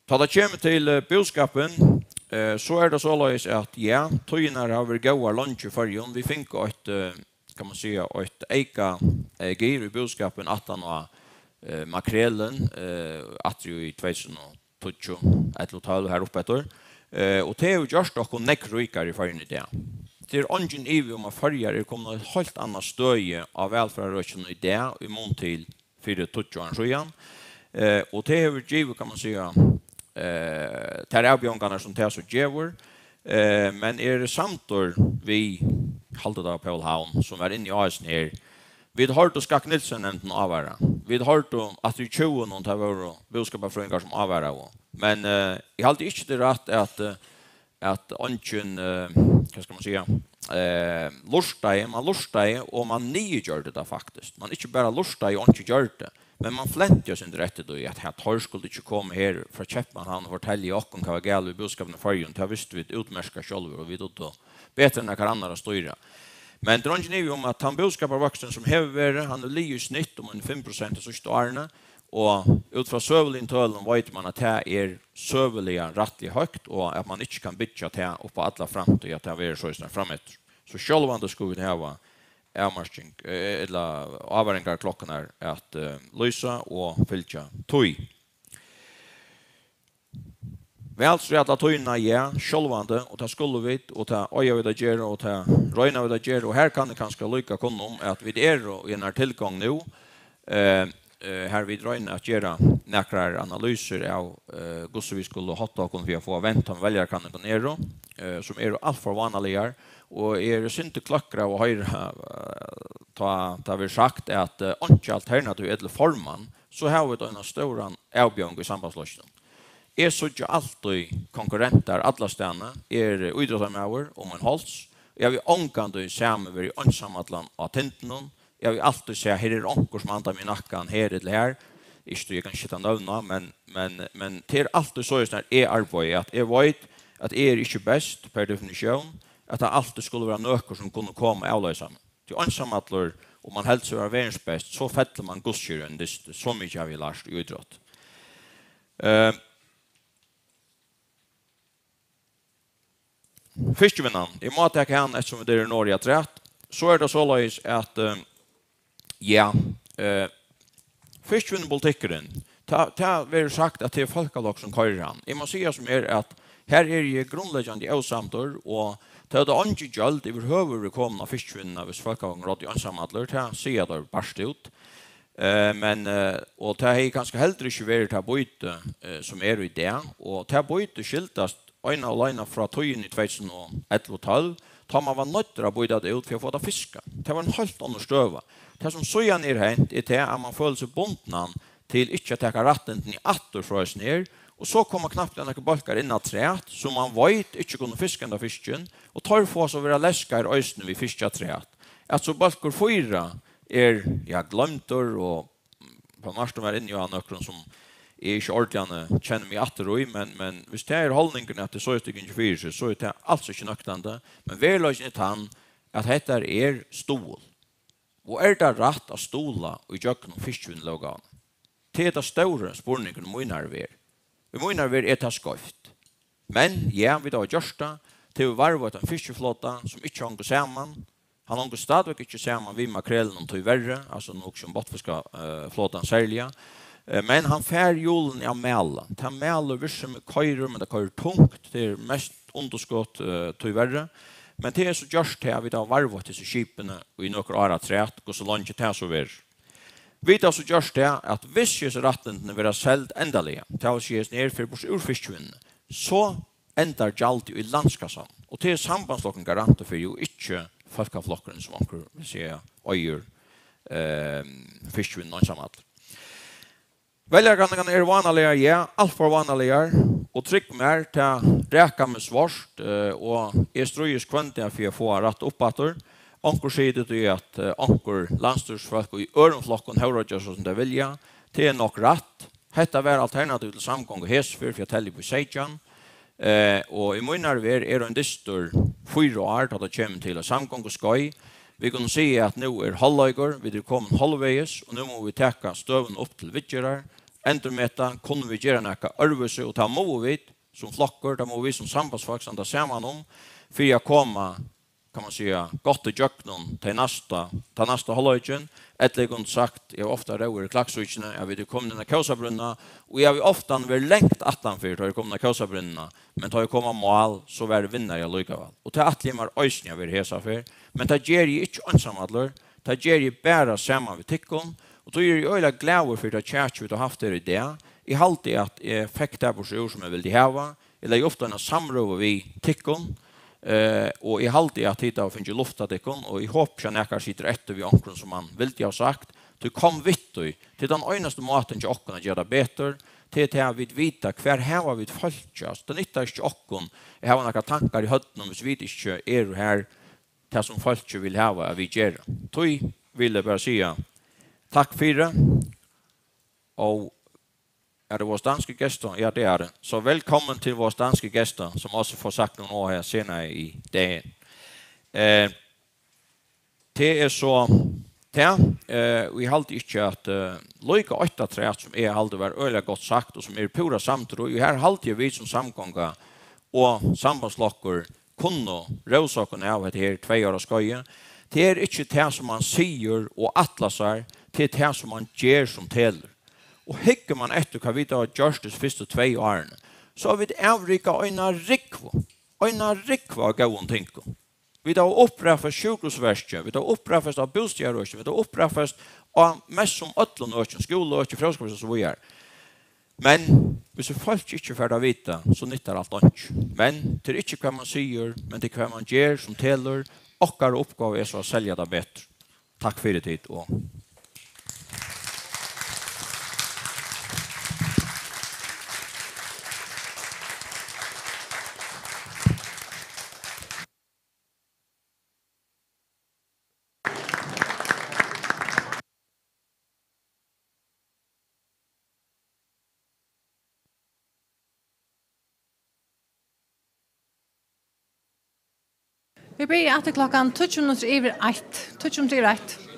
Tá tað kemur til, eh, búskapin, eh, so er tað soleiðis, at ja, tíðirnar hava verið góðar leingi í Føroyum. Vit fingu eitt, eh, kann man siga, eitt eyka, eh, gir í búskapin aftan á, eh, makrelin, eh, aftur í tvey túsund og tíggju, ellivu, tólv, har uppi eftir. Eh, og tað hevur gjørt okkum nógv ríkari í Føroyum í dag. Tað er eingin ivi um, at Føroyar eru komin á eitt heilt annað støði á vælferðarøkinum í dag í mun til fyri tíggju árum síðan. Eh, og tað hevur givið, kann man siga, eh, tær avbjóðingarnar, sum tað so gevur. Eh, men eg eri samdur við Halldór Poul Havn, sum var inni á hesum her. Vit hoyrdu Skak Nielsen nevndan ávara. Vit hoyrdu aftur í tjúgunum, tað vóru búskaparfrøðingar, sum ávaraðu. Men, eh, eg haldi ikki, tað er rætt, at, eh, at eingin, eh, hvat skal man siga, eh, lurtaði, man lurtaði og man niðurgjørdi tað faktiskt. Man ikki bara lurtaði og eingin gjørdi, men man flenti eitt sindur eftir tí, at her, teir skuldu ikki koma her frá Keypmannahavn og fortelja okkum, hvat var galið við búskapin í Føroyum, tað vistu vit útmerkað sjálvir, og vit dugdu betur enn nakar annar at stýra. Men tað er eingin ivi um, at tann búskaparvøksturin, sum hevur verið, hann er liðugur í snitt um eini fimm prosent tey síðstu árini, og út frá søguligum tølum veit man, at tað er søguliga rættiliga høgt, og at man ikki kann byggja tað upp á alla framtíð, at tað verður soleiðis frameftir. So sjálvandi skulu vit hava avmarking, eh, ella ávaringarklokkurnar at, eh, lýsa og fylgja tí. Vælstøði alla tíðina, ja, sjálvandi, og tað skulu vit, og tað eiga vit at gera, og tað royna vit at gera, og her kann eg kanska líka kunna um, at vit eru í einari tilgongd nú, eh, eh, har vit royna at gera nakrar analysur av, eh, hvussu vit skulu hátta okkum fyri at fáa vent, tá veljarakanningarnar eru, eh, sum eru alt for vánaligar, og eg eri sindur kløkkur av at hoyra, eh, tá tað verður sagt, at, eh, einki alternativ er til formann, so hava vit eina stóran avbjóðing í Sambandsflokkinum. Eg síggi altíð konkurrentar allastaðni. Eg eri ítróttarmaður um ein háls. Eg havi ongantíð sæð meg verið einsamallan á tindunum. Eg havi altíð sæð, her er onkur sum andar meg í nakkan, her ella har. Ikki tí eg kann skifta nøvn á, men, men, men tað er altíð soleiðis, nær eg arbeiði, at eg veit, at eg eri ikki best per definitión, at tað altíð skuldi vera nøkur sum kundi koma og avloysa meg. Tí einsamallur, um man heldur seg vera verðins best, so fellur man gudskeri ein dyst. So mikið havi eg lært í ítrótt. Eh, Fiskivinnan, eg má taka hana, eftirsum vit eru norðuri afturat. So er tað soleiðis, at, eh, ja, eh, fiskivinnupolitikkurin, tá, tað verður sagt, at tað er Fólkaflokkurin, sum koyrir hann. Eg má siga sum er, at her eri eg grundleggjandi ósamdur, og tað høvdu eingi gjøld yvirhøvur verið komin á fiskivinnuna, hvis Fólkaflokkurin ráddi einsamallur, tað siga teir bart út. Eh, men, eh, og tað hevði kanska heldur ikki verið tað býtið, eh, sum er í dag, og tað býtið skyldast eina og aleinans frá tíðini í tvey túsund og ellivu tólv, tá man var noyddur at býta tað út fyri at fáa tað fiskað. Tað var ein heilt onnur støða. Tað, sum síðan er hent, er tað, at man følir seg bundnan til ikki at taka rættindini aftur frá hesum her, og so koma knappliga nakrir bólkar inn afturat, sum man veit ikki kunnu fiska henda fiskin, og teir fáa so verða leskaðir eisini við fiski afturat. At so bólkur fýra er, ja, gloymdur, og Poul Martin var inni á nøkrum, sum eg ikki ordiliga kenni meg aftur í, men, men hvis tað er holdningurin, at tað er soleiðis, tað gongur fyri seg, so er tað als ikki nøktandi. Men veruleikin er tann, at hetta er stuðul. Og er tað rætt at stuðla í gjøgnum fiskivinnulóggávuna? Tað er tann stóri spurningurin í mínari verð. Í mínari verð er tað skeivt. Men, ja, vit hava gjørt tað. Tað hevur varðveitt ein fiskiflota, sum ikki hongur saman. Hann hongur stadigvæk ikki saman við makrelinum, tíverri, altso, nú hugsi eg um botnfiska, eh, flotan serliga. Eh, men hann fær hjólini at mala. Tað malur, virksemið koyrir, men tað koyrir tungt. Tað er mest undirskot, eh, tíverri. Men tað er so gjørt, at vit hava varðveitt hesi skipini í nøkur ár afturat, hvussu leingi tað so verður. Vit hava so gjørt tað, at hvis hesi rættindini verða seld endaliga, tað vil siga, hesin her fer burtur úr fiskivinnuni, so endar gjaldið í landskassan. Og tað er Sambandsflokkurin garantur fyri, og ikki Fólkaflokkurin, sum onkur vil siga eigur, eh, fiskivinnuna einsamallur. Veljarakanningarnar eru vánaligar, ja, alt for vánaligar, og trúgv mær, tað rakar meg svart, eh, og eg stríðist hvønn dag fyri at fáa rætt upp aftur. Onkur sigur tí at, eh, onkur landsstýrisfólk í øðrum flokkum hóreiggja so sum tey vilja. Tað er nokk rætt. Hetta var alternativ til samgongu hesa ferð fyri at telja upp í seytjan. Eh, og í mínari verð er ein dystur fýra ár, tá tað kemur til eitt samgonguskeið. Vit kunnu siga, at nú er hálvleikur, vit eru komin hálvvegis, og nú mugu vit taka støðuna upp til viðgerðar, endurmeta, kunnu vit gera nakað øðrvísi, og tað mugu vit sum flokkur, tað mugu vit sum sambandsfólk standa saman um, fyri at koma, kann man siga, gott ígjøgnum tey næsta, tann næsta hálvleikin. Ella eg kundi sagt, eg havi ofta róð í Klaksvíkini, at vit eru komin inn á Kósabrúnna, og eg havi ofta verið langt aftanfyri, tá eg kom inn á Kósabrúnna, men tá eg kom á mál, so var eg vinnari allíkavæl. Og tað ætli eg mær eisini at vera hesa ferð, men tað geri eg ikki einsamallur, tað geri eg bara saman við tykkum, og tí eri eg øgiliga glaður fyri tað kjakið, vit hava havt her í dag. Eg haldi, at eg fekk tað burturúr, sum eg vildi hava. Eg legði upp til eina samrøðu við tykkum, eh, og eg haldi, at tit hava fingið luft av tykkum, og eg hopi ikki, at nakar situr eftir við onkrum, sum hann vildi hava sagt, Tí kom við tí. Tað er tann einasti mátin hjá okkum at gera tað betur. Tað er tað, at vit vita, hvar hava vit fólkið. Altso, tað nyttar ikki okkum at hava nakrar tankar í høvdinum, hvis vit ikki eru har, tað sum fólkið vil hava, at vit gera. Tí vil eg bara siga takk fyri, og er det vores danske gæster? Ja, det er det. Så velkommen til vores danske gæster, som også får sagt nogle ord her senere i dag. Eh, det er så det, eh, og eg haldi ikki at, eh, líka eitt afturat, sum eg haldi var øgiliga gott sagt, og sum eg eri púra samdur í, og her haldi eg, vit sum samgonga og sambandsflokkur kunnu rósa okkum av hetta her tvey ára skeiðið. Tað er ikki tað, sum mann sigur og ætlar sær, tað er tað, sum mann ger, sum telur. Og hyggur mann eftir, hvat vit hava gjørt dei fyrstu tvey árini, so hava vit avrikað eina rúgvu, eina rúgvu av góðum tingum. Vit hava upprætt sjúkrahúsverkið, vit hava upprætt av bústaðarøkinum, vit hava upprætt av mest sum øllum økjum, skúlaøkið, fróðskaparøkið og so víðari. Men hvis fólk ikki fara at vita, so nyttar alt einki. Men tað er ikki, hvat mann sigur, men tað er, hvat mann ger, sum telur. Okkara uppgáva er so at selja tað betur. Takk fyri tit, og Vit byrja aftur klokkan tíggju minuttir yvir eitt. Tíggju minuttir yvir eitt.